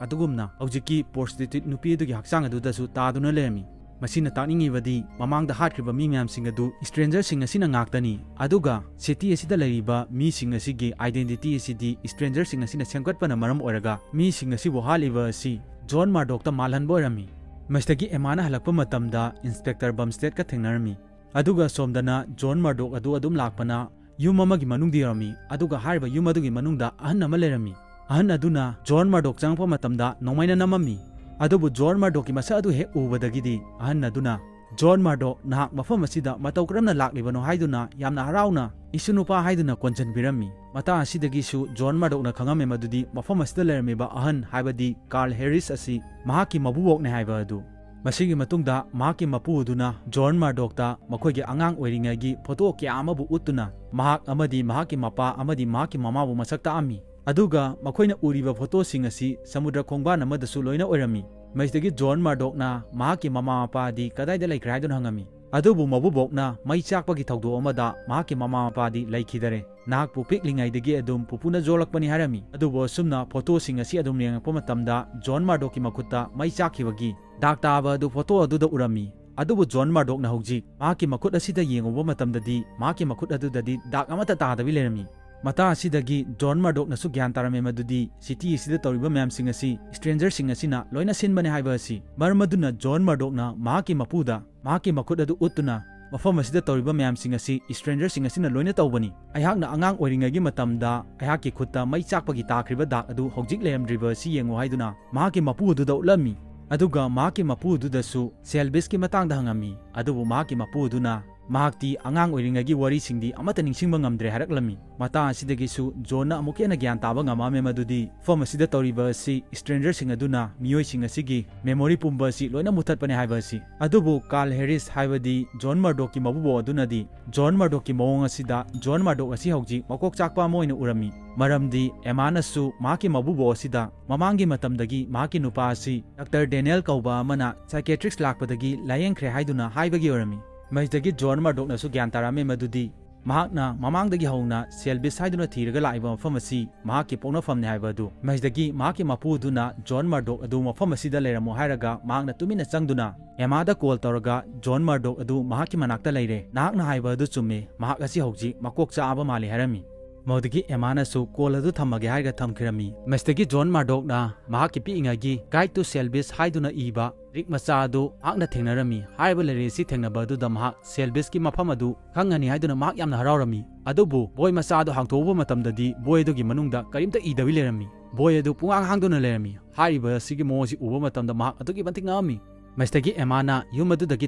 ꯑꯗꯨꯒꯨꯝꯅ ꯍꯧꯖꯤꯛꯀꯤ prostitute ꯅꯨꯄꯤ ꯑꯗꯨꯒꯤ ꯍꯛꯆꯥꯡ ꯑꯗꯨꯗꯁꯨ ꯇꯥꯗꯨꯅ ꯂꯩꯔꯝꯃꯤ꯫ ꯃꯁꯤꯅ ꯇꯥꯛꯅꯤꯡꯉꯤꯕꯗꯤ ꯃꯃꯥꯡꯗ ꯍꯥꯠꯈ꯭ꯔꯤꯕ ꯃꯤ ꯃꯌꯥꯝꯁꯤꯡ ꯑꯗꯨ stranger ꯁꯤꯡ ꯑꯁꯤꯅ ꯉꯥꯛꯇꯅꯤ, ꯑꯗꯨꯒ city ꯑꯁꯤꯗ ꯂꯩꯔꯤꯕ ꯃꯤꯁꯤꯡ ꯑꯁꯤꯒꯤ identity ꯑꯁꯤꯗꯤ stranger ꯁꯤꯡ ꯑꯁꯤꯅ ꯁꯦꯝꯒꯠꯄꯅ ꯃꯔꯝ ꯑꯣꯏꯔꯒ ꯃꯤꯁꯤꯡ ꯑꯁꯤꯕꯨ ꯍꯥꯠꯂꯤꯕ ꯑꯁꯤ ꯖꯣꯟ ꯃꯥꯔꯗꯣꯛꯇ ꯃꯥꯜꯍꯟꯕ ꯑꯣꯏꯔꯝꯃꯤ꯫ ꯃꯁꯤꯗꯒꯤ ꯑꯦꯃꯥꯅ ꯍꯜꯂꯛꯄ ꯃꯇꯝꯗ Inspector Bumstead ꯀ ꯊꯦꯡꯅꯔꯝꯃꯤ, ꯑꯗꯨꯒ ꯁꯣꯝꯗꯅ ꯖꯣꯟ ꯃꯥꯔꯗꯣꯛ ꯑꯗꯨ ꯑꯗꯨꯝ ꯂꯥꯛꯄꯅ ꯌꯨꯝ ꯑꯃꯒꯤ ꯃꯅꯨꯡꯗ ꯌꯧꯔꯝꯃꯤ, ꯑꯗꯨꯒ ꯍꯥꯏꯔꯤꯕ ꯌꯨꯝ ꯑꯗꯨꯒꯤ ꯃꯅꯨꯡꯗ ꯑꯍꯟ ꯑꯃ ꯂꯩꯔꯝꯃꯤ꯫ ꯑꯍꯟ ꯑꯗꯨꯅ ꯖꯣꯟ ꯃꯥꯔꯗꯣꯛ ꯆꯪꯉꯛꯄ ꯃꯇꯝꯗ ꯅꯣꯡꯃꯩꯅ ꯅꯝꯃꯝꯃꯤ, ꯑꯗꯨꯕꯨ ꯖꯣꯟ ꯃꯥꯔꯗꯣꯛꯀꯤ ꯃꯁꯛ ꯑꯗꯨ ꯍꯦꯛ ꯎꯕꯗꯒꯤꯗꯤ ꯑꯍꯟ ꯑꯗꯨꯅ, "ꯖꯣꯟ ꯃꯥꯔꯗꯣꯛ, ꯅꯍꯥꯛ ꯃꯐꯝ ꯑꯁꯤꯗ ꯃꯇꯧ ꯀꯔꯝꯅ ꯂꯥꯛꯂꯤꯕꯅꯣ?" ꯍꯥꯏꯗꯨꯅ ꯌꯥꯝꯅ ꯍꯔꯥꯎꯅ ꯏꯁꯨ ꯅꯨꯄꯥ ꯍꯥꯏꯗꯨꯅ ꯀꯣꯟꯁꯤꯟꯕꯤꯔꯝꯃꯤ꯫ ꯃꯇꯥꯡ ꯑꯁꯤꯗꯒꯤꯁꯨ ꯖꯣꯟ ꯃꯥꯔꯗꯣꯛꯅ ꯈꯪꯉꯝꯃꯤ ꯃꯗꯨꯗꯤ ꯃꯐꯝ ꯑꯁꯤꯗ ꯂꯩꯔꯝꯃꯤꯕ ꯑꯍꯟ, ꯍꯥꯏꯕꯗꯤ ꯀꯥꯔꯜ ꯍꯦꯔꯤꯁ ꯑꯁꯤ ꯃꯍꯥꯛꯀꯤ ꯃꯕꯨꯕꯣꯛꯅꯤ ꯍꯥꯏꯕ ꯑꯗꯨ꯫ ꯃꯁꯤꯒꯤ ꯃꯇꯨꯡꯗ ꯃꯍꯥꯛꯀꯤ ꯃꯄꯨ ꯑꯗꯨꯅ ꯖꯣꯟ ꯃꯥꯔꯗꯣꯛꯇ ꯃꯈꯣꯏꯒꯤ ꯑꯉꯥꯡ ꯑꯣꯏꯔꯤꯉꯩꯒꯤ ꯐꯣꯇꯣ ꯀꯌꯥ ꯑꯃꯕꯨ ꯎꯠꯇꯨꯅ ꯃꯍꯥꯛ ꯑꯃꯗꯤ ꯃꯍꯥꯛꯀꯤ ꯃꯄꯥ ꯑꯃꯗꯤ ꯃꯍꯥꯛꯀꯤ ꯃꯃꯥꯕꯨ ꯃꯁꯛ ꯇꯥꯛꯑꯝꯃꯤ꯫ ꯑꯗꯨꯒ ꯃꯈꯣꯏꯅ ꯎꯔꯤꯕ ꯐꯣꯇꯣꯁꯤꯡ ꯑꯁꯤ ꯁꯃꯨꯗ꯭ꯔ ꯈꯣꯡꯕꯥꯟ ꯑꯃꯗꯁꯨ ꯂꯣꯏꯅ ꯑꯣꯏꯔꯝꯃꯤ꯫ ꯃꯁꯤꯗꯒꯤ ꯖꯣꯟ ꯃꯥꯔꯗꯣꯛꯅ ꯃꯍꯥꯛꯀꯤ ꯃꯃꯥ ꯃꯄꯥꯗꯤ ꯀꯗꯥꯏꯗ ꯂꯩꯈ꯭ꯔꯦ ꯍꯥꯏꯗꯨꯅ ꯍꯪꯉꯝꯃꯤ꯫ ꯑꯗꯨꯕꯨ ꯃꯕꯨꯕꯣꯛꯅ ꯃꯩ ꯆꯥꯛꯄꯒꯤ ꯊꯧꯗꯣꯛ ꯑꯃꯗ ꯃꯍꯥꯛꯀꯤ ꯃꯃꯥ ꯃꯄꯥꯗꯤ ꯂꯩꯈꯤꯗꯔꯦ, ꯅꯍꯥꯛꯄꯨ ꯄꯤꯛꯂꯤꯉꯩꯗꯒꯤ ꯑꯗꯨꯝ ꯄꯨꯄꯨꯅ ꯌꯣꯜꯂꯛꯄꯅꯤ ꯍꯥꯏꯔꯝꯃꯤ꯫ ꯑꯗꯨꯕꯨ ꯑꯁꯨꯝꯅ ꯐꯣꯇꯣꯁꯤꯡ ꯑꯁꯤ ꯑꯗꯨꯝ ꯌꯦꯡꯉꯛꯄ ꯃꯇꯝꯗ ꯖꯣꯟ ꯃꯥꯔꯗꯣꯛꯀꯤ ꯃꯈꯨꯠꯇ ꯃꯩ ꯆꯥꯛꯈꯤꯕꯒꯤ ꯗꯥꯛ ꯇꯥꯕ ꯑꯗꯨ ꯐꯣꯇꯣ ꯑꯗꯨꯗ ꯎꯔꯝꯃꯤ꯫ ꯑꯗꯨꯕꯨ ꯖꯣꯟ ꯃꯔꯗꯣꯛꯅ ꯍꯧꯖꯤꯛ ꯃꯍꯥꯛꯀꯤ ꯃꯈꯨꯠ ꯑꯁꯤꯗ ꯌꯦꯡꯉꯨꯕ ꯃꯇꯝꯗꯗꯤ ꯃꯍꯥꯛꯀꯤ ꯃꯈꯨꯠ ꯑꯗꯨꯗꯗꯤ ꯗꯥꯛ ꯑꯃꯠꯇ ꯇꯥꯗꯕꯤ ꯂꯩꯔꯝꯃꯤ꯫ ꯃꯇꯥꯡ ꯑꯁꯤꯗꯒꯤ ꯖꯣꯟ ꯃꯔꯗꯣꯛꯅꯁꯨ ꯒ꯭ꯌꯥꯟ ꯇꯥꯔꯝꯃꯦ ꯃꯗꯨꯗꯤ ꯁꯤꯇꯤ ꯑꯁꯤꯗ ꯇꯧꯔꯤꯕ ꯃꯌꯥꯝꯁꯤꯡ ꯑꯁꯤ ꯁ꯭ꯇ꯭ꯔꯦꯟꯖꯔꯁꯤꯡ ꯑꯁꯤꯅ ꯂꯣꯏꯅ ꯁꯤꯟꯕꯅꯤ ꯍꯥꯏꯕ ꯑꯁꯤ꯫ ꯃꯔꯝ ꯑꯗꯨꯅ ꯖꯣꯟ ꯃꯔꯗꯣꯛꯅ ꯃꯍꯥꯛꯀꯤ ꯃꯄꯨꯗ ꯃꯍꯥꯛꯀꯤ ꯃꯈꯨꯠ ꯑꯗꯨ ꯎꯠꯇꯨꯅ, "ꯃꯐꯝ ꯑꯁꯤꯗ ꯇꯧꯔꯤꯕ ꯃꯌꯥꯝꯁꯤꯡ ꯑꯁꯤ ꯁ꯭ꯇ꯭ꯔꯦꯟꯖꯔꯁꯤꯡ ꯑꯁꯤꯅ ꯂꯣꯏꯅ ꯇꯧꯕꯅꯤ꯫ ꯑꯩꯍꯥꯛꯅ ꯑꯉꯥꯡ ꯑꯣꯏꯔꯤꯉꯩꯒꯤ ꯃꯇꯝꯗ ꯑꯩꯍꯥꯛꯀꯤ ꯈꯨꯠꯇ ꯃꯩ ꯆꯥꯛꯄꯒꯤ ꯇꯥꯈ꯭ꯔꯤꯕ ꯗꯥꯛ ꯑꯗꯨ ꯍꯧꯖꯤꯛ ꯂꯩꯔꯝꯗ꯭ꯔꯤꯕ ꯑꯁꯤ ꯌꯦꯡꯉꯨ" ꯍꯥꯏꯗꯨꯅ ꯃꯍꯥꯛꯀꯤ ꯃꯄꯨ ꯑꯗꯨꯗ ꯎꯠꯂꯝꯃꯤ꯫ ꯑꯗꯨꯒ ꯃꯍꯥꯛꯀꯤ ꯃꯄꯨ ꯑꯗꯨꯗꯁꯨ ꯁꯦꯜꯕꯤꯁꯀꯤ ꯃꯇꯥꯡꯗ ꯍꯪꯉꯝꯃꯤ꯫ ꯑꯗꯨꯕꯨ ꯃꯍꯥꯛꯀꯤ ꯃꯄꯨ ꯑꯗꯨꯅ ꯃꯍꯥꯛꯇꯤ ꯑꯉꯥꯡ ꯑꯣꯏꯔꯤꯉꯩꯒꯤ ꯋꯥꯔꯤꯁꯤꯡꯗꯤ ꯑꯃꯠꯇ ꯅꯤꯡꯁꯤꯡꯕ ꯉꯝꯗ꯭ꯔꯦ ꯍꯥꯏꯔꯛꯂꯝꯃꯤ꯫ ꯃꯇꯥꯡ ꯑꯁꯤꯗꯒꯤꯁꯨ ꯖꯣꯟꯅ ꯑꯃꯨꯛꯀ ꯍꯦꯟꯅ ꯒ꯭ꯌꯥꯟ ꯇꯥꯕ ꯉꯝꯃꯛꯑꯝꯃꯦ ꯃꯗꯨꯗꯤ ꯃꯐꯝ ꯑꯁꯤꯗ ꯇꯧꯔꯤꯕ ꯑꯁꯤ ꯁ꯭ꯇ꯭ꯔꯦꯟꯖꯔꯁꯤꯡ ꯑꯗꯨꯅ ꯃꯤꯑꯣꯏꯁꯤꯡ ꯑꯁꯤꯒꯤ ꯃꯦꯃꯣꯔꯤ ꯄꯨꯝꯕ ꯑꯁꯤ ꯂꯣꯏꯅ ꯃꯨꯊꯠꯄꯅꯦ ꯍꯥꯏꯕ ꯑꯁꯤ꯫ ꯑꯗꯨꯕꯨ ꯀꯥꯔꯜ ꯍꯦꯔꯤꯁ ꯍꯥꯏꯕꯗꯤ ꯖꯣꯟ ꯃꯔꯗꯣꯛꯀꯤ ꯃꯄꯨꯕꯣꯛ ꯑꯗꯨꯅꯗꯤ ꯖꯣꯟ ꯃꯔꯗꯣꯛꯀꯤ ꯃꯑꯣꯡ ꯑꯁꯤꯗ ꯖꯣꯟ ꯃꯔꯗꯣꯛ ꯑꯁꯤ ꯍꯧꯖꯤꯛ ꯃꯀꯣꯛ ꯆꯥꯛꯄ ꯑꯃ ꯑꯣꯏꯅ ꯎꯔꯝꯃꯤ꯫ ꯃꯔꯝꯗꯤ ꯑꯦꯃꯥꯅꯁꯨ ꯃꯍꯥꯛꯀꯤ ꯃꯄꯨꯕꯣꯛ ꯑꯁꯤꯗ ꯃꯃꯥꯡꯒꯤ ꯃꯇꯝꯗꯒꯤ ꯃꯍꯥꯛꯀꯤ ꯅꯨꯄꯥ ꯑꯁꯤ ꯗꯥꯛꯇꯔ ꯗꯦꯅꯤꯌꯦꯜ ꯀꯧꯕ ꯑꯃꯅ ꯁꯥꯏꯀꯦꯇ꯭ꯔꯤꯛꯁ ꯂꯥꯛꯄꯗꯒꯤ ꯂꯥꯌꯦꯡꯈ꯭ꯔꯦ ꯍꯥꯏꯗꯨꯅ ꯍꯥꯏꯕꯒꯤ ꯑꯣꯏꯔꯝꯃꯤ꯫ ꯃꯁꯤꯗꯒꯤ ꯖꯣꯟ ꯃꯔꯗꯣꯛꯅꯁꯨ ꯒ꯭ꯌꯥꯟ ꯇꯥꯔꯝꯃꯤ ꯃꯗꯨꯗꯤ ꯃꯍꯥꯛꯅ ꯃꯃꯥꯡꯗꯒꯤ ꯍꯧꯅ ꯁꯦꯜꯕꯤꯁ ꯍꯥꯏꯗꯨꯅ ꯊꯤꯔꯒ ꯂꯥꯛꯏꯕ ꯃꯐꯝ ꯑꯁꯤ ꯃꯍꯥꯛꯀꯤ ꯄꯣꯛꯅꯐꯝꯅꯤ ꯍꯥꯏꯕ ꯑꯗꯨ꯫ ꯃꯁꯤꯗꯒꯤ ꯃꯍꯥꯛꯀꯤ ꯃꯄꯨ ꯑꯗꯨꯅ ꯖꯣꯟ ꯃꯔꯗꯣꯛ ꯑꯗꯨ ꯃꯐꯝ ꯑꯁꯤꯗ ꯂꯩꯔꯝꯃꯣ ꯍꯥꯏꯔꯒ ꯃꯍꯥꯛꯅ ꯇꯨꯃꯤꯟꯅ ꯆꯪꯗꯨꯅ ꯑꯦꯃꯥꯗ ꯀꯣꯜ ꯇꯧꯔꯒ, "ꯖꯣꯟ ꯃꯔꯗꯣꯛ ꯑꯗꯨ ꯃꯍꯥꯛꯀꯤ ꯃꯅꯥꯛꯇ ꯂꯩꯔꯦ꯫ ꯅꯍꯥꯛꯅ ꯍꯥꯏꯕ ꯑꯗꯨ ꯆꯨꯝꯃꯦ꯫ ꯃꯍꯥꯛ ꯑꯁꯤ ꯍꯧꯖꯤꯛ ꯃꯀꯣꯛ ꯆꯥꯛꯑꯕ ꯃꯥꯜꯂꯤ" ꯍꯥꯏꯔꯝꯃꯤ꯫ ꯃꯗꯨꯗꯒꯤ ꯑꯦꯃꯥꯅꯁꯨ ꯀꯣꯜ ꯑꯗꯨ ꯊꯝꯃꯒꯦ ꯍꯥꯏꯔꯒ ꯊꯝꯈꯤꯔꯝꯃꯤ꯫ ꯃꯁꯤꯗꯒꯤ ꯖꯣꯟ ꯃꯔꯗꯣꯛꯅ ꯃꯍꯥꯛꯀꯤ ꯄꯤꯛꯏꯉꯩꯒꯤ Guide to Selby's ꯍꯥꯏꯗꯨꯅ ꯏꯕ ꯂꯥꯏꯔꯤꯛ ꯃꯆꯥ ꯑꯗꯨ ꯃꯍꯥꯛꯅ ꯊꯦꯡꯅꯔꯝꯃꯤ꯫ ꯍꯥꯏꯔꯤꯕ ꯂꯥꯏꯔꯤꯛ ꯑꯁꯤ ꯊꯦꯡꯅꯕ ꯑꯗꯨꯗ ꯃꯍꯥꯛ ꯁꯦꯜꯕꯤꯁꯀꯤ ꯃꯐꯝ ꯑꯗꯨ ꯈꯪꯉꯅꯤ ꯍꯥꯏꯗꯨꯅ ꯃꯍꯥꯛ ꯌꯥꯝꯅ ꯍꯔꯥꯎꯔꯝꯃꯤ꯫ ꯑꯗꯨꯕꯨ ꯕꯣꯏ ꯃꯆꯥ ꯑꯗꯨ ꯍꯥꯡꯗꯣꯛꯎꯕ ꯃꯇꯝꯗꯗꯤ ꯕꯣꯏ ꯑꯗꯨꯒꯤ ꯃꯅꯨꯡꯗ ꯀꯔꯤꯝꯇ ꯏꯗꯕꯤ ꯂꯩꯔꯝꯃꯤ꯫ ꯕꯣꯏ ꯑꯗꯨ ꯄꯨꯡꯍꯥꯡ ꯍꯥꯡꯗꯨꯅ ꯂꯩꯔꯝꯃꯤ꯫ ꯍꯥꯏꯔꯤꯕ ꯑꯁꯤꯒꯤ ꯃꯑꯣꯡ ꯑꯁꯤ ꯎꯕ ꯃꯇꯝꯗ ꯃꯍꯥꯛ ꯑꯗꯨꯛꯀꯤ ꯃꯇꯤꯛ ꯉꯛꯑꯝꯃꯤ꯫ ꯃꯁꯤꯗꯒꯤ ꯑꯦꯃꯥꯅ ꯌꯨꯝ ꯑꯗꯨꯗꯒꯤ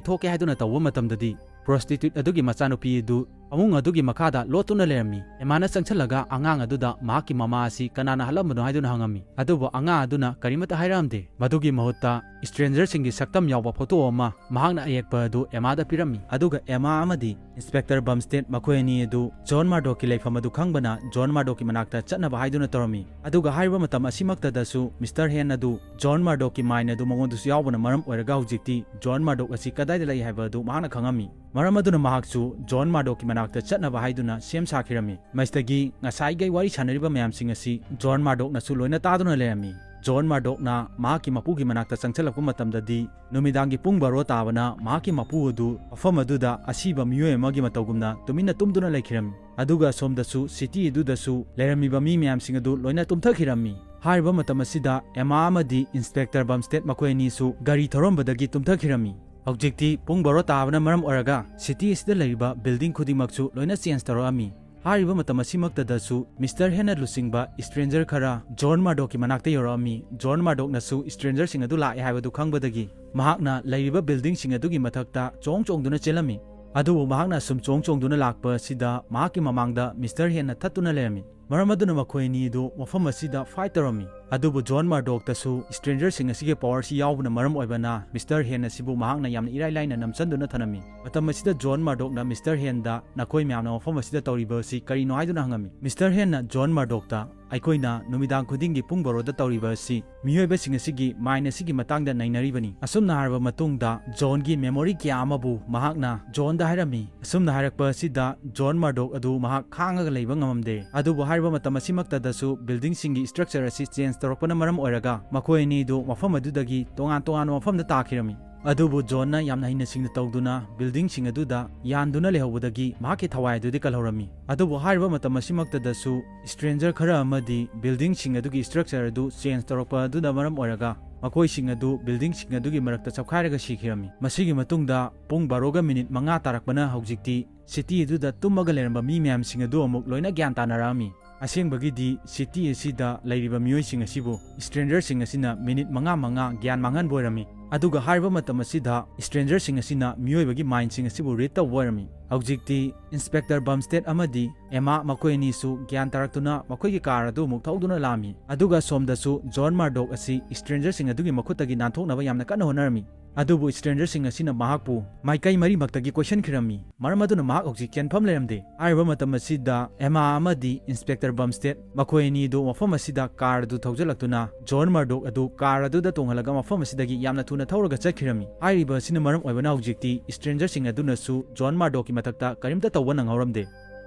ꯊꯣꯛꯀꯦ ꯍꯥꯏꯗꯨꯅ ꯇꯧꯕ ꯃꯇꯝꯗꯗꯤ ꯄ꯭ꯔꯣꯁꯇꯤꯇ꯭ꯌꯨꯠ ꯑꯗꯨꯒꯤ ꯃꯆꯥꯅꯨꯄꯤ ꯑꯗꯨ ꯐꯃꯨꯡ ꯑꯗꯨꯒꯤ ꯃꯈꯥꯗ ꯂꯣꯠꯇꯨꯅ ꯂꯩꯔꯝꯃꯤ꯫ ꯑꯦꯃꯥꯅ ꯆꯪꯁꯤꯜꯂꯒ ꯑꯉꯥꯡ ꯑꯗꯨꯗ ꯃꯍꯥꯛꯀꯤ ꯃꯃꯥ ꯑꯁꯤ ꯀꯅꯥꯅ ꯍꯥꯠꯂꯝꯕꯅꯣ ꯍꯥꯏꯗꯨꯅ ꯍꯪꯉꯝꯃꯤ꯫ ꯑꯗꯨꯕꯨ ꯑꯉꯥꯡ ꯑꯗꯨꯅ ꯀꯔꯤꯃꯠꯇ ꯍꯥꯏꯔꯛꯑꯝꯗꯦ꯫ ꯃꯗꯨꯒꯤ ꯃꯍꯨꯠꯇ ꯁ꯭ꯇ꯭ꯔꯦꯟꯖꯔꯁꯤꯡꯒꯤ ꯁꯛꯇꯝ ꯌꯥꯎꯕ ꯐꯣꯇꯣ ꯑꯃ ꯃꯍꯥꯛꯅ ꯑꯌꯦꯛꯄ ꯑꯗꯨ ꯑꯦꯃꯥꯗ ꯄꯤꯔꯝꯃꯤ꯫ ꯑꯗꯨꯒ ꯑꯦꯃꯥ ꯑꯃꯗꯤ ꯏꯟꯁꯄꯦꯛꯇꯔ ꯕꯝꯁꯇꯦꯗ ꯃꯈꯣꯏ ꯑꯅꯤ ꯑꯗꯨ ꯖꯣꯟ ꯃꯔꯗꯣꯛꯀꯤ ꯂꯩꯐꯝ ꯑꯗꯨ ꯈꯪꯕꯅ ꯖꯣꯟ ꯃꯔꯗꯣꯛꯀꯤ ꯃꯅꯥꯛꯇ ꯆꯠꯅꯕ ꯍꯥꯏꯗꯨꯅ ꯇꯧꯔꯝꯃꯤ꯫ ꯑꯗꯨꯒ ꯍꯥꯏꯔꯤꯕ ꯃꯇꯝ ꯑꯁꯤꯃꯛꯇꯗꯁꯨ ꯃꯤꯁꯇꯔ ꯍꯦꯟ ꯑꯗꯨ ꯖꯣꯟ ꯃꯔꯗꯣꯛꯀꯤ ꯃꯥꯏꯟ ꯑꯗꯨ ꯃꯉꯣꯟꯗꯁꯨ ꯌꯥꯎꯕꯅ ꯃꯔꯝ ꯑꯣꯏꯔꯒ ꯍꯧꯖꯤꯛꯇꯤ ꯖꯣꯟ ꯃꯔꯗꯣꯛ ꯑꯁꯤ ꯀꯗꯥꯏꯗ ꯂꯩ ꯍꯥꯏꯕ ꯑꯗꯨ ꯃꯍꯥꯛꯅ ꯈꯪꯉꯝꯃꯤ꯫ ꯃꯔꯝ ꯑꯗꯨꯅ ꯃꯍꯥꯛꯁꯨ ꯖꯣꯟ ꯃꯔꯗꯣꯛꯀꯤ ꯃꯅꯥꯛꯇ ꯆꯠꯅꯕ ꯍꯥꯏꯗꯨꯅ ꯁꯦꯝ ꯁꯥꯈꯤꯔꯝꯃꯤ꯫ ꯃꯁꯤꯗꯒꯤ ꯉꯁꯥꯏꯒꯩ ꯋꯥꯔꯤ ꯁꯥꯟꯅꯔꯤꯕ ꯃꯌꯥꯝꯁꯤꯡ ꯑꯁꯤ ꯖꯣꯟ ꯃꯔꯗꯣꯛꯅꯁꯨ ꯂꯣꯏꯅ ꯇꯥꯗꯨꯅ ꯂꯩꯔꯝꯃꯤ꯫ ꯖꯣꯟ ꯃꯥꯔꯗꯣꯛꯅ ꯃꯍꯥꯛꯀꯤ ꯃꯄꯨꯒꯤ ꯃꯅꯥꯛꯇ ꯆꯪꯁꯤꯜꯂꯛꯄ ꯃꯇꯝꯗꯗꯤ, ꯅꯨꯃꯤꯗꯥꯡꯒꯤ ꯄꯨꯡ ꯕꯥꯔꯣ ꯇꯥꯕꯅ ꯃꯍꯥꯛꯀꯤ ꯃꯄꯨ ꯑꯗꯨ ꯃꯐꯝ ꯑꯗꯨꯗ ꯑꯁꯤꯕ ꯃꯤꯑꯣꯏ ꯑꯃꯒꯤ ꯃꯇꯧꯒꯨꯝꯅ ꯇꯨꯃꯤꯟꯅ ꯇꯨꯝꯗꯨꯅ ꯂꯩꯈꯤꯔꯝꯃꯤ꯫ ꯑꯗꯨꯒ ꯑꯁꯣꯝꯗꯁꯨ city ꯑꯗꯨꯗꯁꯨ ꯂꯩꯔꯝꯃꯤꯕ ꯃꯤ ꯃꯌꯥꯝꯁꯤꯡ ꯑꯗꯨ ꯂꯣꯏꯅ ꯇꯨꯝꯊꯈꯤꯔꯝꯃꯤ꯫ ꯍꯥꯏꯔꯤꯕ ꯃꯇꯝ ꯑꯁꯤꯗ ꯑꯦꯃꯥ ꯑꯃꯗꯤ Inspector Bumstead ꯃꯈꯣꯏ ꯑꯅꯤꯁꯨ ꯒꯥꯔꯤ ꯊꯧꯔꯝꯕꯗꯒꯤ ꯇꯨꯝꯊꯈꯤꯔꯝꯃꯤ꯫ ꯍꯧꯖꯤꯛꯇꯤ ꯄꯨꯡ ꯕꯥꯔꯣ ꯇꯥꯕꯅ ꯃꯔꯝ ꯑꯣꯏꯔꯒ city ꯑꯁꯤꯗ ꯂꯩꯔꯤꯕ building ꯈꯨꯗꯤꯡꯃꯛꯁꯨ ꯂꯣꯏꯅ change ꯇꯧꯔꯛꯑꯝꯃꯤ꯫ ꯍꯥꯏꯔꯤꯕ ꯃꯇꯝ ꯑꯁꯤꯃꯛꯇꯗꯁꯨ Mister Hen ꯅ ꯂꯨꯆꯤꯡꯕ stranger ꯈꯔ ꯖꯣꯟ ꯃꯥꯔꯗꯣꯛꯀꯤ ꯃꯅꯥꯛꯇ ꯌꯧꯔꯛꯑꯝꯃꯤ꯫ ꯖꯣꯟ ꯃꯥꯔꯗꯣꯛꯅꯁꯨ stranger ꯁꯤꯡ ꯑꯗꯨ ꯂꯥꯛꯑꯦ ꯍꯥꯏꯕꯗꯨ ꯈꯪꯕꯗꯒꯤ ꯃꯍꯥꯛꯅ ꯂꯩꯔꯤꯕ building ꯁꯤꯡ ꯑꯗꯨꯒꯤ ꯃꯊꯛꯇ ꯆꯣꯡ ꯆꯣꯡꯗꯨꯅ ꯆꯦꯜꯂꯝꯃꯤ꯫ ꯑꯗꯨꯕꯨ ꯃꯍꯥꯛꯅ ꯑꯁꯨꯝ ꯆꯣꯡ ꯆꯣꯡꯗꯨꯅ ꯂꯥꯛꯄ ꯑꯁꯤꯗ ꯃꯍꯥꯛꯀꯤ ꯃꯃꯥꯡꯗ Mister Hen ꯅ ꯊꯠꯇꯨꯅ ꯂꯩꯔꯝꯃꯤ꯫ ꯃꯔꯝ ꯑꯗꯨꯅ ꯃꯈꯣꯏ ꯑꯅꯤ ꯑꯗꯨ ꯃꯐꯝ ꯑꯁꯤꯗ fight ꯇꯧꯔꯝꯃꯤ꯫ ꯑꯗꯨꯕꯨ ꯖꯣꯟ ꯃꯥꯔꯗꯣꯛꯇꯁꯨ stranger ꯁꯤꯡ ꯑꯁꯤꯒꯤ power ꯁꯤ ꯌꯥꯎꯕꯅ ꯃꯔꯝ ꯑꯣꯏꯕꯅ Mister Hen ꯑꯁꯤꯕꯨ ꯃꯍꯥꯛꯅ ꯌꯥꯝꯅ ꯏꯔꯥꯏ ꯂꯥꯏꯅ ꯅꯝꯁꯤꯟꯗꯨꯅ ꯊꯅꯝꯃꯤ꯫ ꯃꯇꯝ ꯑꯁꯤꯗ ꯖꯣꯟ ꯃꯥꯔꯗꯣꯛꯅ Mister Hen ꯗ "ꯅꯈꯣꯏ ꯃꯌꯥꯝꯅ ꯃꯐꯝ ꯑꯁꯤꯗ ꯇꯧꯔꯤꯕ ꯑꯁꯤ ꯀꯔꯤꯅꯣ?" ꯍꯥꯏꯗꯨꯅ ꯍꯪꯉꯝꯃꯤ꯫ Mister Hen ꯅ ꯖꯣꯟ ꯃꯥꯔꯗꯣꯛꯇ, "ꯑꯩꯈꯣꯏꯅ ꯅꯨꯃꯤꯗꯥꯡ ꯈꯨꯗꯤꯡꯒꯤ ꯄꯨꯡ ꯕꯥꯔꯣꯗ ꯇꯧꯔꯤꯕ ꯑꯁꯤ ꯃꯤꯑꯣꯏꯕꯁꯤꯡ ꯑꯁꯤꯒꯤ mind ꯑꯁꯤꯒꯤ ꯃꯇꯥꯡꯗ ꯅꯩꯅꯔꯤꯕꯅꯤ꯫" ꯑꯁꯨꯝꯅ ꯍꯥꯏꯔꯕ ꯃꯇꯨꯡꯗ ꯖꯣꯟꯒꯤ memory ꯀꯌꯥ ꯑꯃꯕꯨ ꯃꯍꯥꯛꯅ ꯖꯣꯟꯗ ꯍꯥꯏꯔꯝꯃꯤ꯫ ꯑꯁꯨꯝꯅ ꯍꯥꯏꯔꯛꯄ ꯑꯁꯤꯗ ꯖꯣꯟ ꯃꯥꯔꯗꯣꯛ ꯑꯗꯨ ꯃꯍꯥꯛ ꯈꯥꯡꯉꯒ ꯂꯩꯕ ꯉꯝꯃꯝꯗꯦ꯫ ꯑꯗꯨꯕꯨ ꯍꯥꯏꯔꯤꯕ ꯃꯇꯝ ꯑꯁꯤꯃꯛꯇꯗꯁꯨ building ꯁꯤꯡꯒꯤ structure ꯑꯁꯤ change ꯇꯧꯔꯛꯄꯅ ꯃꯔꯝ ꯑꯣꯏꯔꯒ ꯃꯈꯣꯏ ꯑꯅꯤꯗꯨ ꯃꯐꯝ ꯑꯗꯨꯗꯒꯤ ꯇꯣꯉꯥꯟ ꯇꯣꯉꯥꯟꯕ ꯃꯐꯝꯗ ꯇꯥꯈꯤꯔꯝꯃꯤ꯫ ꯑꯗꯨꯕꯨ ꯖꯣꯟꯅ ꯌꯥꯝꯅ ꯍꯩꯅ ꯁꯤꯡꯅ ꯇꯧꯗꯨꯅ building ꯁꯤꯡ ꯑꯗꯨꯗ ꯌꯥꯟꯗꯨꯅ ꯂꯩꯍꯧꯕꯗꯒꯤ ꯃꯍꯥꯛꯀꯤ ꯊꯋꯥꯏ ꯑꯗꯨꯗꯤ ꯀꯜꯍꯧꯔꯝꯃꯤ꯫ ꯑꯗꯨꯕꯨ ꯍꯥꯏꯔꯤꯕ ꯃꯇꯝ ꯑꯁꯤꯃꯛꯇꯗꯁꯨ stranger ꯈꯔ ꯑꯃꯗꯤ building ꯁꯤꯡ ꯑꯗꯨꯒꯤ structure ꯑꯗꯨ change ꯇꯧꯔꯛꯄ ꯑꯗꯨꯅ ꯃꯔꯝ ꯑꯣꯏꯔꯒ ꯃꯈꯣꯏꯁꯤꯡ ꯑꯗꯨ building ꯁꯤꯡ ꯑꯗꯨꯒꯤ ꯃꯔꯛꯇ ꯆꯞꯈꯥꯏꯔꯒ ꯁꯤꯈꯤꯔꯝꯃꯤ꯫ ꯃꯁꯤꯒꯤ ꯃꯇꯨꯡꯗ ꯄꯨꯡ ꯕꯥꯔꯣꯒ minute ꯃꯉꯥ ꯇꯥꯔꯛꯄꯅ ꯍꯧꯖꯤꯛꯇꯤ city ꯑꯗꯨꯗ ꯇꯨꯝꯃꯒ ꯂꯩꯔꯝꯕ ꯃꯤ ꯃꯌꯥꯝꯁꯤꯡ ꯑꯗꯨ ꯑꯃꯨꯛ ꯂꯣꯏꯅ ꯒ꯭ꯌꯥꯟ ꯇꯥꯅꯔꯛꯑꯝꯃꯤ꯫ ꯑꯁꯦꯡꯕꯒꯤꯗꯤ city ꯑꯁꯤꯗ ꯂꯩꯔꯤꯕ ꯃꯤꯑꯣꯏꯁꯤꯡ ꯑꯁꯤꯕꯨ stranger ꯁꯤꯡ ꯑꯁꯤꯅ minute ꯃꯉꯥ ꯃꯉꯥ ꯒ꯭ꯌꯥꯟ ꯃꯥꯡꯍꯟꯕ ꯑꯣꯏꯔꯝꯃꯤ꯫ ꯑꯗꯨꯒ ꯍꯥꯏꯔꯤꯕ ꯃꯇꯝ ꯑꯁꯤꯗ stranger ꯁꯤꯡ ꯑꯁꯤꯅ ꯃꯤꯑꯣꯏꯕꯒꯤ mind ꯁꯤꯡ ꯑꯁꯤꯕꯨ read ꯇꯧꯕ ꯑꯣꯏꯔꯝꯃꯤ꯫ ꯍꯧꯖꯤꯛꯇꯤ Inspector Bumstead ꯑꯃꯗꯤ ꯑꯦꯃꯥ ꯃꯈꯣꯏ ꯑꯅꯤꯁꯨ ꯒ꯭ꯌꯥꯟ ꯇꯥꯔꯛꯇꯨꯅ ꯃꯈꯣꯏꯒꯤ car ꯑꯗꯨ ꯑꯃꯨꯛ ꯊꯧꯗꯨꯅ ꯂꯥꯛꯑꯝꯃꯤ꯫ ꯑꯗꯨꯒ ꯁꯣꯝꯗꯁꯨ ꯖꯣꯟ ꯃꯥꯔꯗꯣꯛ ꯑꯁꯤ stranger ꯁꯤꯡ ꯑꯗꯨꯒꯤ ꯃꯈꯨꯠꯇꯒꯤ ꯅꯥꯟꯊꯣꯛꯅꯕ ꯌꯥꯝꯅ ꯀꯟꯅ ꯍꯣꯠꯅꯔꯝꯃꯤ꯫ ꯑꯗꯨꯕꯨ stranger ꯁꯤꯡ ꯑꯁꯤꯅ ꯃꯍꯥꯛꯄꯨ ꯃꯥꯏꯀꯩ ꯃꯔꯤꯃꯛꯇꯒꯤ ꯀꯣꯏꯁꯟꯈꯤꯔꯝꯃꯤ꯫ ꯃꯔꯝ ꯑꯗꯨꯅ ꯃꯍꯥꯛ ꯍꯧꯖꯤꯛ ꯆꯦꯟꯐꯝ ꯂꯩꯔꯝꯗꯦ꯫ ꯍꯥꯏꯔꯤꯕ ꯃꯇꯝ ꯑꯁꯤꯗ ꯑꯦꯃꯥ ꯑꯃꯗꯤ Inspector Bumstead ꯃꯈꯣꯏ ꯑꯅꯤꯗꯨ ꯃꯐꯝ ꯑꯁꯤꯗ car ꯑꯗꯨ ꯊꯧꯖꯤꯜꯂꯛꯇꯨꯅ ꯖꯣꯟ ꯃꯥꯔꯗꯣꯛ ꯑꯗꯨ car ꯑꯗꯨꯗ ꯇꯣꯡꯍꯜꯂꯒ ꯃꯐꯝ ꯑꯁꯤꯗꯒꯤ ꯌꯥꯝꯅ ꯊꯨꯅ ꯊꯧꯔꯒ ꯆꯠꯈꯤꯔꯝꯃꯤ꯫ ꯍꯥꯏꯔꯤꯕ ꯑꯁꯤꯅ ꯃꯔꯝ ꯑꯣꯏꯕꯅ ꯍꯧꯖꯤꯛꯇꯤ stranger ꯁꯤꯡ ꯑꯗꯨꯅꯁꯨ ꯖꯣꯟ ꯃꯥꯔꯗꯣꯛꯀꯤ ꯃꯊꯛꯇ ꯀꯔꯤꯝꯇ ꯇꯧꯕ ꯅꯪꯍꯧꯔꯝꯗꯦ꯫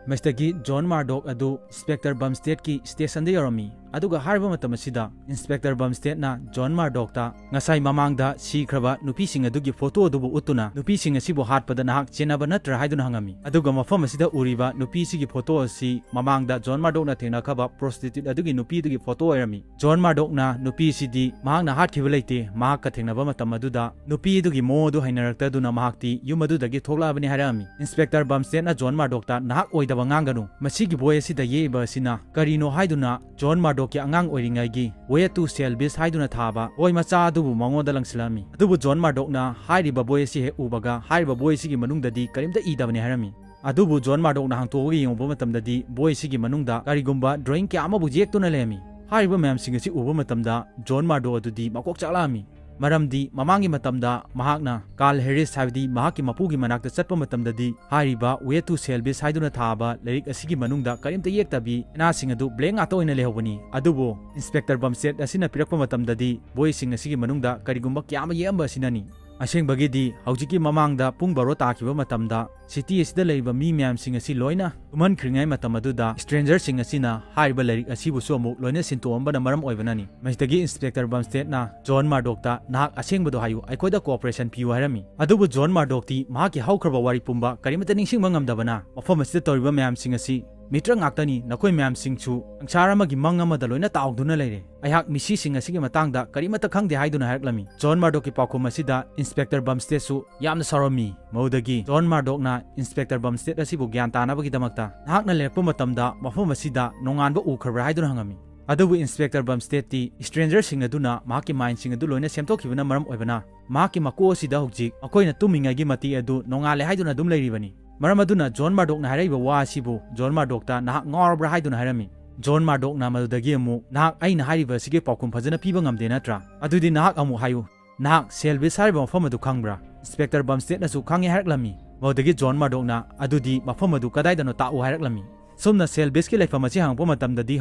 ꯃꯁꯤꯗꯒꯤ ꯖꯣꯟ ꯃꯥꯔꯗꯣꯛ ꯑꯗꯨ Inspector Bumstead ꯀꯤ station ꯗ ꯌꯧꯔꯝꯃꯤ꯫ ꯑꯗꯨꯒ ꯍꯥꯏꯔꯤꯕ ꯃꯇꯝ ꯑꯁꯤꯗ Inspector Bumsteadꯅ John Murdochꯇ ꯉꯁꯥꯏ ꯃꯃꯥꯡꯗ ꯁꯤꯈ꯭ꯔꯕ ꯅꯨꯄꯤꯁꯤꯡ ꯑꯗꯨꯒꯤ ꯐꯣꯇꯣ ꯑꯗꯨꯕꯨ ꯎꯠꯇꯨꯅ ꯅꯨꯄꯤꯁꯤꯡ ꯑꯁꯤꯕꯨ ꯍꯥꯠꯄꯗ ꯅꯍꯥꯛ ꯆꯦꯟꯅꯕ ꯅꯠꯇ꯭ꯔꯥ ꯍꯥꯏꯗꯨꯅ ꯍꯪꯉꯝꯃꯤ꯫ ꯑꯗꯨꯒ ꯃꯐꯝ ꯑꯁꯤꯗ ꯎꯔꯤꯕ ꯅꯨꯄꯤꯁꯤꯒꯤ ꯐꯣꯇꯣ ꯑꯁꯤ ꯃꯃꯥꯡꯗ John Murdochꯅ ꯊꯦꯡꯅꯈ꯭ꯔꯕ prostitute ꯑꯗꯨꯒꯤ ꯅꯨꯄꯤ ꯑꯗꯨꯒꯤ ꯐꯣꯇꯣ ꯑꯣꯏꯔꯝꯃꯤ꯫ John Murdochꯅ ꯅꯨꯄꯤꯁꯤꯗꯤ ꯃꯍꯥꯛꯅ ꯍꯥꯠꯈꯤꯕ ꯂꯩꯇꯦ, ꯃꯍꯥꯛꯀ ꯊꯦꯡꯅꯕ ꯃꯇꯝ ꯑꯗꯨꯗ ꯅꯨꯄꯤ ꯑꯗꯨꯒꯤ ꯃꯑꯣꯡ ꯑꯗꯨ ꯍꯩꯅꯔꯛꯇꯗꯨꯅ ꯃꯍꯥꯛꯇꯤ ꯌꯨꯝ ꯑꯗꯨꯗꯒꯤ ꯊꯣꯛꯂꯛꯑꯕꯅꯤ ꯍꯥꯏꯔꯛꯑꯝꯃꯤ꯫ Inspector Bumsteadꯅ John Murdochꯇ ꯅꯍꯥꯛ ꯑꯣꯏꯗꯕ ꯉꯥꯡꯒꯅꯨ, ꯃꯁꯤꯒꯤ ꯕꯣꯏ ꯑꯁꯤꯗ ꯌꯦꯛꯏꯕ ꯑꯁꯤꯅ ꯀꯔꯤꯅꯣ ꯍꯥꯏꯗꯨꯅ John Murdochꯀꯤ ꯑꯉꯥꯡ ꯑꯣꯏꯔꯤꯉꯩꯒꯤ Way to Sell Beast ꯍꯥꯏꯗꯨꯅ ꯊꯥꯕ ꯕꯣꯏ ꯃꯆꯥ ꯑꯗꯨꯕꯨ ꯃꯉꯣꯟꯗ ꯂꯪꯁꯤꯜꯂꯛꯑꯝꯃꯤ꯫ ꯑꯗꯨꯕꯨ John Murdochꯅ ꯍꯥꯏꯔꯤꯕ ꯕꯣꯏ ꯑꯁꯤ ꯍꯦꯛ ꯎꯕꯒ ꯍꯥꯏꯔꯤꯕ ꯕꯣꯏ ꯑꯁꯤꯒꯤ ꯃꯅꯨꯡꯗꯗꯤ ꯀꯔꯤꯝꯇ ꯏꯗꯕꯅꯤ ꯍꯥꯏꯔꯝꯃꯤ꯫ ꯑꯗꯨꯕꯨ John Murdochꯅ ꯍꯥꯡꯇꯣꯛꯑꯒ ꯌꯦꯡꯉꯨꯕ ꯃꯇꯝꯗꯗꯤ ꯕꯣꯏ ꯑꯁꯤꯒꯤ ꯃꯅꯨꯡꯗ ꯀꯔꯤꯒꯨꯝꯕ drawing ꯀꯌꯥ ꯑꯃꯕꯨ ꯌꯦꯛꯇꯨꯅ ꯂꯩꯔꯝꯃꯤ꯫ ꯍꯥꯏꯔꯤꯕ ꯃꯌꯥꯝꯁꯤꯡ ꯑꯁꯤ ꯎꯕ ꯃꯇꯝꯗ John Murdoch ꯑꯗꯨꯗꯤ ꯃꯀꯣꯛ ꯆꯥꯛꯂꯛꯑꯝꯃꯤ꯫ ꯃꯔꯝꯗꯤ ꯃꯃꯥꯡꯒꯤ ꯃꯇꯝꯗ ꯃꯍꯥꯛꯅ Carl Harris ꯍꯥꯏꯕꯗꯤ ꯃꯍꯥꯛꯀꯤ ꯃꯄꯨꯒꯤ ꯃꯅꯥꯛꯇ ꯆꯠꯄ ꯃꯇꯝꯗꯗꯤ ꯍꯥꯏꯔꯤꯕ Way to Sell Beast ꯍꯥꯏꯗꯨꯅ ꯊꯥꯕ ꯂꯥꯏꯔꯤꯛ ꯑꯁꯤꯒꯤ ꯃꯅꯨꯡꯗ ꯀꯔꯤꯝꯇ ꯌꯦꯛꯇꯕꯤ ꯄꯦꯅꯥꯁꯤꯡ ꯑꯗꯨ blank ꯉꯥꯛꯇ ꯑꯣꯏꯅ ꯂꯩꯍꯧꯕꯅꯤ꯫ ꯑꯗꯨꯕꯨ Inspector Bumstead ꯑꯁꯤꯅ ꯄꯤꯔꯛꯄ ꯃꯇꯝꯗꯗꯤ ꯕꯣꯏꯁꯤꯡ ꯑꯁꯤꯒꯤ ꯃꯅꯨꯡꯗ ꯀꯔꯤꯒꯨꯝꯕ ꯀꯌꯥ ꯑꯃ ꯌꯦꯛꯑꯝꯕ ꯑꯁꯤꯅꯅꯤ꯫ ꯑꯁꯦꯡꯕꯒꯤꯗꯤ ꯍꯧꯖꯤꯛꯀꯤ ꯃꯃꯥꯡꯗ ꯄꯨꯡ ꯕꯥꯔꯣ ꯇꯥꯈꯤꯕ ꯃꯇꯝꯗ city ꯑꯁꯤꯗ ꯂꯩꯔꯤꯕ ꯃꯤ ꯃꯌꯥꯝꯁꯤꯡ ꯑꯁꯤ ꯂꯣꯏꯅ ꯇꯨꯝꯍꯟꯈ꯭ꯔꯤꯉꯩ ꯃꯇꯝ ꯑꯗꯨꯗ stranger ꯁꯤꯡ ꯑꯁꯤꯅ ꯍꯥꯏꯔꯤꯕ ꯂꯥꯏꯔꯤꯛ ꯑꯁꯤꯕꯨꯁꯨ ꯑꯃꯨꯛ ꯂꯣꯏꯅ ꯁꯤꯟꯇꯣꯛꯑꯝꯕꯅ ꯃꯔꯝ ꯑꯣꯏꯕꯅꯅꯤ꯫ ꯃꯁꯤꯗꯒꯤ Inspector Bumstead ꯅ John Murdoch ꯇ "ꯅꯍꯥꯛ ꯑꯁꯦꯡꯕꯗꯨ ꯍꯥꯏꯌꯨ, ꯑꯩꯈꯣꯏꯗ cooperation ꯄꯤꯌꯨ" ꯍꯥꯏꯔꯝꯃꯤ꯫ ꯑꯗꯨꯕꯨ John Murdoch ꯇꯤ ꯃꯍꯥꯛꯀꯤ ꯍꯧꯈ꯭ꯔꯕ ꯋꯥꯔꯤ ꯄꯨꯝꯕ ꯀꯔꯤꯃꯠꯇ ꯅꯤꯡꯁꯤꯡꯕ ꯉꯝꯗꯕꯅ, "ꯃꯐꯝ ꯑꯁꯤꯗ ꯇꯧꯔꯤꯕ ꯃꯌꯥꯝꯁꯤꯡ ꯑꯁꯤ ꯃꯤꯇ꯭ꯔ ꯉꯥꯛꯇꯅꯤ, ꯅꯈꯣꯏ ꯃꯌꯥꯝꯁꯤꯡꯁꯨ ꯁꯪꯁꯥꯔ ꯑꯃꯒꯤ ꯃꯪ ꯑꯃꯗ ꯂꯣꯏꯅ ꯇꯥꯎꯗꯨꯅ ꯂꯩꯔꯦ꯫ ꯑꯩꯍꯥꯛ ꯃꯤꯁꯤꯁꯤꯡ ꯑꯁꯤꯒꯤ ꯃꯇꯥꯡꯗ ꯀꯔꯤꯃꯠꯇ ꯈꯪꯗꯦ" ꯍꯥꯏꯗꯨꯅ ꯍꯥꯏꯔꯛꯂꯝꯃꯤ꯫ John Murdoch ꯀꯤ ꯄꯥꯎꯈꯨꯝ ꯑꯁꯤꯗ Inspector Bumstead ꯁꯨ ꯌꯥꯝꯅ ꯁꯥꯎꯔꯝꯃꯤ꯫ ꯃꯗꯨꯗꯒꯤ John Murdoch ꯅ Inspector Bumstead ꯑꯁꯤꯕꯨ ꯒ꯭ꯌꯥꯟ ꯇꯥꯅꯕꯒꯤꯗꯃꯛꯇ, "ꯅꯍꯥꯛꯅ ꯂꯩꯔꯛꯄ ꯃꯇꯝꯗ ꯃꯐꯝ ꯑꯁꯤꯗ ꯅꯣꯡꯉꯥꯟꯕ ꯎꯈ꯭ꯔꯕ꯭ꯔꯥ?" ꯍꯥꯏꯗꯨꯅ ꯍꯪꯉꯝꯃꯤ꯫ ꯑꯗꯨꯕꯨ Inspector Bumstead ꯇꯤ stranger ꯁꯤꯡ ꯑꯗꯨꯅ ꯃꯍꯥꯛꯀꯤ mind ꯁꯤꯡ ꯑꯗꯨ ꯂꯣꯏꯅ ꯁꯦꯝꯗꯣꯛꯈꯤꯕꯅ ꯃꯔꯝ ꯑꯣꯏꯕꯅ, ꯃꯍꯥꯛꯀꯤ ꯃꯀꯣꯛ ꯑꯁꯤꯗ ꯍꯧꯖꯤꯛ ꯃꯈꯣꯏꯅ ꯇꯨꯝꯃꯤꯉꯩꯒꯤ ꯃꯇꯦꯛ ꯑꯗꯨ ꯅꯣꯡꯉꯥꯜꯂꯦ ꯍꯥꯏꯗꯨꯅ ꯑꯗꯨꯝ ꯂꯩꯔꯤꯕꯅꯤ꯫ ꯃꯔꯝ ꯑꯗꯨꯅ John Murdoch ꯅ ꯍꯥꯏꯔꯛꯏꯕ ꯋꯥ ꯑꯁꯤꯕꯨ John Murdoch ꯇ "ꯅꯍꯥꯛ ꯉꯥꯎꯔꯕ꯭ꯔꯥ?" ꯍꯥꯏꯗꯨꯅ ꯍꯥꯏꯔꯝꯃꯤ꯫ John Murdoch ꯅ ꯃꯗꯨꯗꯒꯤ ꯑꯃꯨꯛ, "ꯅꯍꯥꯛ ꯑꯩꯅ ꯍꯥꯏꯔꯤꯕ ꯑꯁꯤꯒꯤ ꯄꯥꯎꯈꯨꯝ ꯐꯖꯅ ꯄꯤꯕ ꯉꯝꯗꯦ ꯅꯠꯇ꯭ꯔꯥ? ꯑꯗꯨꯗꯤ ꯅꯍꯥꯛ ꯑꯃꯨꯛ ꯍꯥꯏꯌꯨ, ꯅꯍꯥꯛ Sell Beast ꯍꯥꯏꯔꯤꯕ ꯃꯐꯝ ꯑꯗꯨ ꯈꯪꯕ꯭ꯔꯥ?" Inspector Bumstead ꯅꯁꯨ ꯈꯪꯉꯦ ꯍꯥꯏꯔꯛꯂꯝꯃꯤ꯫ ꯃꯗꯨꯗꯒꯤ John Murdoch ꯅ, "ꯑꯗꯨꯗꯤ ꯃꯐꯝ ꯑꯗꯨ ꯀꯗꯥꯏꯗꯅꯣ ꯇꯥꯛꯎ" ꯍꯥꯏꯔꯛꯂꯝꯃꯤ꯫ ꯁꯨꯝꯅ Sell Beast ꯀꯤ ꯂꯩꯐꯝ ꯑꯁꯤ ꯍꯪꯉꯛꯄ ꯃꯇꯝꯗꯗꯤ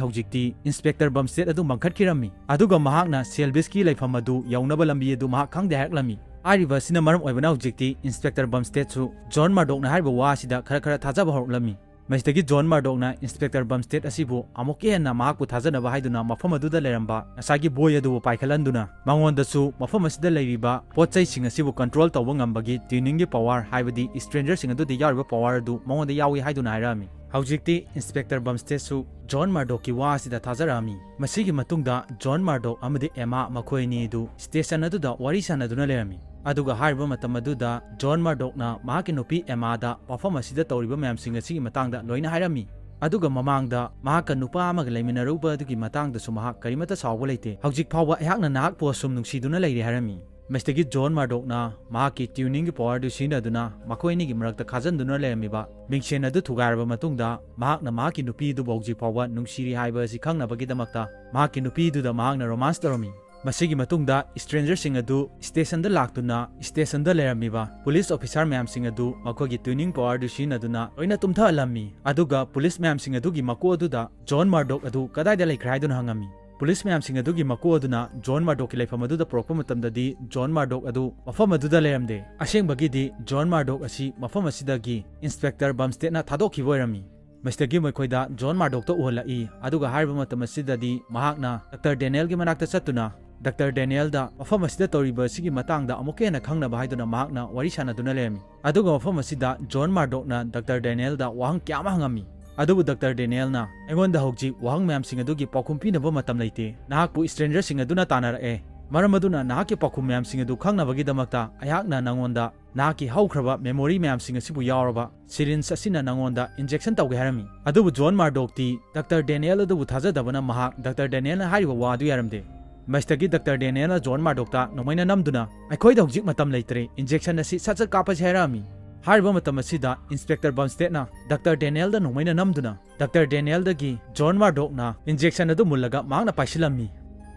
ꯍꯧꯖꯤꯛꯇꯤ Inspector Bumstead ꯑꯗꯨ ꯃꯪꯈꯠꯈꯤꯔꯝꯃꯤ꯫ ꯑꯗꯨꯒ ꯃꯍꯥꯛꯅ Sell Beast ꯀꯤ ꯂꯩꯐꯝ ꯑꯗꯨ ꯌꯧꯅꯕ ꯂꯝꯕꯤ ꯑꯗꯨ ꯃꯍꯥꯛ ꯈꯪꯗꯦ ꯍꯥꯏꯔꯛꯂꯝꯃꯤ꯫ ꯍꯥꯏꯔꯤꯕ ꯑꯁꯤꯅ ꯃꯔꯝ ꯑꯣꯏꯕꯅ ꯍꯧꯖꯤꯛꯇꯤ Inspector Bumstead ꯁꯨ John Murdoch ꯅ ꯍꯥꯏꯔꯤꯕ ꯋꯥ ꯑꯁꯤꯗ ꯈꯔ ꯈꯔ ꯊꯥꯖꯕ ꯍꯧꯔꯛꯂꯝꯃꯤ꯫ ꯃꯁꯤꯗꯒꯤ ꯖꯣꯟ ꯃꯥꯔꯗꯣꯛꯅ ꯏꯟꯁꯄꯦꯛꯇꯔ ꯕꯝꯁꯇꯦꯠ ꯑꯁꯤꯕꯨ ꯑꯃꯨꯛꯀ ꯍꯦꯟꯅ ꯃꯍꯥꯛꯄꯨ ꯊꯥꯖꯅꯕ ꯍꯥꯏꯗꯨꯅ ꯃꯐꯝ ꯑꯗꯨꯗ ꯂꯩꯔꯝꯕ ꯉꯁꯥꯏꯒꯤ ꯕꯣꯏ ꯑꯗꯨꯕꯨ ꯄꯥꯏꯈꯠꯍꯟꯗꯨꯅ ꯃꯉꯣꯟꯗꯁꯨ ꯃꯐꯝ ꯑꯁꯤꯗ ꯂꯩꯔꯤꯕ ꯄꯣꯠ ꯆꯩꯁꯤꯡ ꯑꯁꯤꯕꯨ ꯀꯟꯇ꯭ꯔꯣꯜ ꯇꯧꯕ ꯉꯝꯕꯒꯤ ꯇ꯭ꯌꯨꯅꯤꯡꯒꯤ ꯄꯋꯥꯔ, ꯍꯥꯏꯕꯗꯤ ꯁ꯭ꯇ꯭ꯔꯦꯟꯖꯔꯁꯤꯡ ꯑꯗꯨꯗ ꯌꯥꯎꯔꯤꯕ ꯄꯋꯥꯔ ꯑꯗꯨ ꯃꯉꯣꯟꯗ ꯌꯥꯎꯏ ꯍꯥꯏꯗꯨꯅ ꯍꯥꯏꯔꯛꯑꯝꯃꯤ꯫ ꯍꯧꯖꯤꯛꯇꯤ ꯏꯟꯁꯄꯦꯛꯇꯔ ꯕꯝꯁꯇꯦꯠꯁꯨ ꯖꯣꯟ ꯃꯥꯔꯗꯣꯛꯀꯤ ꯋꯥ ꯑꯁꯤꯗ ꯊꯥꯖꯔꯛꯑꯝꯃꯤ꯫ ꯃꯁꯤꯒꯤ ꯃꯇꯨꯡꯗ ꯖꯣꯟ ꯃꯥꯔꯗꯣꯛ ꯑꯃꯗꯤ ꯑꯦꯃꯥ ꯃꯈꯣꯏ ꯑꯅꯤ ꯑꯗꯨ ꯁ꯭ꯇꯦꯁꯟ ꯑꯗꯨꯗ ꯋꯥꯔꯤ ꯁꯥꯟꯅꯗꯨꯅ ꯂꯩꯔꯝꯃꯤ꯫ ꯑꯗꯨꯒ ꯍꯥꯏꯔꯤꯕ ꯃꯇꯝ ꯑꯗꯨꯗ ꯖꯣꯟ ꯃꯥꯔꯗꯣꯛꯅ ꯃꯍꯥꯛꯀꯤ ꯅꯨꯄꯤ ꯑꯦꯃꯥꯗ ꯋꯥꯐꯝ ꯑꯁꯤꯗ ꯇꯧꯔꯤꯕ ꯃꯌꯥꯝꯁꯤꯡ ꯑꯁꯤꯒꯤ ꯃꯇꯥꯡꯗ ꯂꯣꯏꯅ ꯍꯥꯏꯔꯝꯃꯤ꯫ ꯑꯗꯨꯒ ꯃꯃꯥꯡꯗ ꯃꯍꯥꯛꯀ ꯅꯨꯄꯥ ꯑꯃꯒ ꯂꯩꯃꯤꯟꯅꯔꯨꯕ ꯑꯗꯨꯒꯤ ꯃꯇꯥꯡꯗꯁꯨ ꯃꯍꯥꯛ ꯀꯔꯤꯃꯠꯇ ꯁꯥꯎꯕ ꯂꯩꯇꯦ꯫ ꯍꯧꯖꯤꯛ ꯐꯥꯎꯕ ꯑꯩꯍꯥꯛꯅ ꯅꯍꯥꯛꯄꯨ ꯑꯁꯨꯝ ꯅꯨꯡꯁꯤꯗꯨꯅ ꯂꯩꯔꯦ ꯍꯥꯏꯔꯝꯃꯤ꯫ ꯃꯁꯤꯗꯒꯤ ꯖꯣꯟ ꯃꯥꯔꯗꯣꯛꯅ ꯃꯍꯥꯛꯀꯤ ꯇ꯭ꯌꯨꯅꯤꯡꯒꯤ ꯄꯋꯥꯔꯗꯨ ꯁꯤꯖꯤꯟꯅꯗꯨꯅ ꯃꯈꯣꯏ ꯑꯅꯤꯒꯤ ꯃꯔꯛꯇ ꯈꯥꯖꯤꯟꯗꯨꯅ ꯂꯩꯔꯝꯃꯤꯕ ꯃꯤꯡꯁꯦꯟ ꯑꯗꯨ ꯊꯨꯒꯥꯏꯔꯕ ꯃꯇꯨꯡꯗ ꯃꯍꯥꯛꯅ ꯃꯍꯥꯛꯀꯤ ꯅꯨꯄꯤ ꯑꯗꯨꯕꯨ ꯍꯧꯖꯤꯛ ꯐꯥꯎꯕ ꯅꯨꯡꯁꯤꯔꯤ ꯍꯥꯏꯕ ꯑꯁꯤ ꯈꯪꯅꯕꯒꯤꯗꯃꯛꯇ ꯃꯍꯥꯛꯀꯤ ꯅꯨꯄꯤꯗꯨꯗ ꯃꯍꯥꯛꯅ ꯔꯣꯃꯥꯟꯁ ꯇꯧꯔꯝꯃꯤ꯫ ꯃꯁꯤꯒꯤ ꯃꯇꯨꯡꯗ ꯁ꯭ꯇ꯭ꯔꯦꯟꯖꯔꯁꯤꯡ ꯑꯗꯨ ꯁ꯭ꯇꯦꯁꯟꯗ ꯂꯥꯛꯇꯨꯅ ꯁ꯭ꯇꯦꯁꯟꯗ ꯂꯩꯔꯝꯃꯤꯕ ꯄꯨꯂꯤꯁ ꯑꯣꯐꯤꯁꯥꯔ ꯃꯌꯥꯝꯁꯤꯡ ꯑꯗꯨ ꯃꯈꯣꯏꯒꯤ ꯇ꯭ꯌꯨꯅꯤꯡ ꯄꯋꯥꯔꯗꯨ ꯁꯤꯖꯤꯟꯅꯗꯨꯅ ꯂꯣꯏꯅ ꯇꯨꯝꯊꯍꯜꯂꯝꯃꯤ꯫ ꯑꯗꯨꯒ ꯄꯨꯂꯤꯁ ꯃꯌꯥꯝꯁꯤꯡ ꯑꯗꯨꯒꯤ ꯃꯀꯣꯛ ꯑꯗꯨꯗ ꯖꯣꯟ ꯃꯥꯔꯗꯣꯛ ꯑꯗꯨ ꯀꯗꯥꯏꯗ ꯂꯩꯈ꯭ꯔꯦ ꯍꯥꯏꯗꯨꯅ ꯍꯪꯉꯝꯃꯤ꯫ ꯄꯨꯂꯤꯁ ꯃꯌꯥꯝꯁꯤꯡ ꯑꯗꯨꯒꯤ ꯃꯀꯣꯛ ꯑꯗꯨꯅ ꯖꯣꯟ ꯃꯥꯔꯗꯣꯛꯀꯤ ꯂꯩꯐꯝ ꯑꯗꯨꯗ ꯄꯨꯔꯛꯄ ꯃꯇꯝꯗꯗꯤ ꯖꯣꯟ ꯃꯥꯔꯗꯣꯛ ꯑꯗꯨ ꯃꯐꯝ ꯑꯗꯨꯗ ꯂꯩꯔꯝꯗꯦ꯫ ꯑꯁꯦꯡꯕꯒꯤꯗꯤ ꯖꯣꯟ ꯃꯥꯔꯗꯣꯛ ꯑꯁꯤ ꯃꯐꯝ ꯑꯁꯤꯗꯒꯤ ꯏꯟꯁꯄꯦꯛꯇꯔ ꯕꯝꯁꯇꯦꯠꯅ ꯊꯥꯗꯣꯛꯈꯤꯕ ꯑꯣꯏꯔꯝꯃꯤ꯫ ꯃꯁꯤꯗꯒꯤ ꯃꯈꯣꯏꯗ ꯖꯣꯟ ꯃꯥꯔꯗꯣꯛꯇ ꯎꯍꯜꯂꯛꯏ꯫ ꯑꯗꯨꯒ ꯍꯥꯏꯔꯤꯕ ꯃꯇꯝ ꯑꯁꯤꯗꯗꯤ ꯃꯍꯥꯛꯅ ꯗꯥꯛꯇꯔ ꯗꯦꯅꯤꯌꯦꯜꯒꯤ ꯃꯅꯥꯛꯇ ꯆꯠꯇꯨꯅ ꯗꯥꯛꯇꯔ ꯗꯦꯅꯤꯌꯦꯜꯗ ꯃꯐꯝ ꯑꯁꯤꯗ ꯇꯧꯔꯤꯕ ꯑꯁꯤꯒꯤ ꯃꯇꯥꯡꯗ ꯑꯃꯨꯛꯀ ꯍꯦꯟꯅ ꯈꯪꯅꯕ ꯍꯥꯏꯗꯨꯅ ꯃꯍꯥꯛꯅ ꯋꯥꯔꯤ ꯁꯥꯟꯅꯗꯨꯅ ꯂꯩꯔꯝꯃꯤ꯫ ꯑꯗꯨꯒ ꯃꯐꯝ ꯑꯁꯤꯗ ꯖꯣꯟ ꯃꯥꯔꯗꯣꯛꯅ ꯗꯥꯛꯇꯔ ꯗꯦꯅꯤꯌꯦꯜꯗ ꯋꯥꯍꯪ ꯀꯌꯥ ꯑꯃ ꯍꯪꯉꯝꯃꯤ꯫ ꯑꯗꯨꯕꯨ ꯗꯥꯛꯇꯔ ꯗꯦꯅꯤꯌꯦꯜꯅ, "ꯑꯩꯉꯣꯟꯗ ꯍꯧꯖꯤꯛ ꯋꯥꯍꯪ ꯃꯌꯥꯝꯁꯤꯡ ꯑꯗꯨꯒꯤ ꯄꯥꯎꯈꯨꯝ ꯄꯤꯅꯕ ꯃꯇꯝ ꯂꯩꯇꯦ꯫ ꯅꯍꯥꯛꯄꯨ ꯁ꯭ꯇ꯭ꯔꯦꯟꯖꯔꯁꯤꯡ ꯑꯗꯨꯅ ꯇꯥꯟꯅꯔꯛꯑꯦ꯫ ꯃꯔꯝ ꯑꯗꯨꯅ ꯅꯍꯥꯛꯀꯤ ꯄꯥꯎꯈꯨꯝ ꯃꯌꯥꯝꯁꯤꯡ ꯑꯗꯨ ꯈꯪꯅꯕꯒꯤꯗꯃꯛꯇ ꯑꯩꯍꯥꯛꯅ ꯅꯉꯣꯟꯗ ꯅꯍꯥꯛꯀꯤ ꯍꯧꯈ꯭ꯔꯕ ꯃꯦꯃꯣꯔꯤ ꯃꯌꯥꯝꯁꯤꯡ ꯑꯁꯤꯕꯨ ꯌꯥꯎꯔꯕ ꯁꯤꯔꯤꯟꯖ ꯑꯁꯤꯅ ꯅꯉꯣꯟꯗ ꯏꯟꯖꯦꯛꯁꯟ ꯇꯧꯒꯦ" ꯍꯥꯏꯔꯝꯃꯤ꯫ ꯑꯗꯨꯕꯨ ꯖꯣꯟ ꯃꯥꯔꯗꯣꯛꯇꯤ ꯗꯥꯛꯇꯔ ꯗꯦꯅꯤꯌꯦꯜ ꯑꯗꯨꯕꯨ ꯊꯥꯖꯗꯕꯅ ꯃꯍꯥꯛ ꯗꯥꯛꯇꯔ ꯗꯦꯅꯤꯌꯦꯜꯅ ꯍꯥꯏꯔꯤꯕ ꯋꯥ ꯑꯗꯨ ꯌꯥꯔꯝꯗꯦ꯫ ꯃꯁꯤꯗꯒꯤ ꯗꯥꯛꯇꯔ ꯗꯦꯅꯤꯌꯦꯜꯅ ꯖꯣꯟ ꯃꯥꯔꯗꯣꯛꯇ ꯅꯣꯡꯃꯩꯅ ꯅꯝꯗꯨꯅ, "ꯑꯩꯈꯣꯏꯗ ꯍꯧꯖꯤꯛ ꯃꯇꯝ ꯂꯩꯇ꯭ꯔꯦ, ꯏꯟꯖꯦꯛꯁꯟ ꯑꯁꯤ ꯁꯠ ꯁꯠ ꯀꯥꯞꯄꯁꯤ" ꯍꯥꯏꯔꯛꯑꯝꯃꯤ꯫ ꯍꯥꯏꯔꯤꯕ ꯃꯇꯝ ꯑꯁꯤꯗ ꯏꯟꯁꯄꯦꯛꯇꯔ ꯕꯝꯁꯇꯦꯠꯅ ꯗꯥꯛꯇꯔ ꯗꯦꯅꯤꯌꯦꯜꯗ ꯅꯣꯡꯃꯩꯅ ꯅꯝꯗꯨꯅ ꯗꯥꯛꯇꯔ ꯗꯦꯅꯤꯌꯦꯜꯗꯒꯤ ꯖꯣꯟ ꯃꯥꯔꯗꯣꯛꯅ ꯏꯟꯖꯦꯛꯁꯟ ꯑꯗꯨ ꯃꯨꯜꯂꯒ ꯃꯍꯥꯛꯅ ꯄꯥꯏꯁꯤꯜꯂꯝꯃꯤ꯫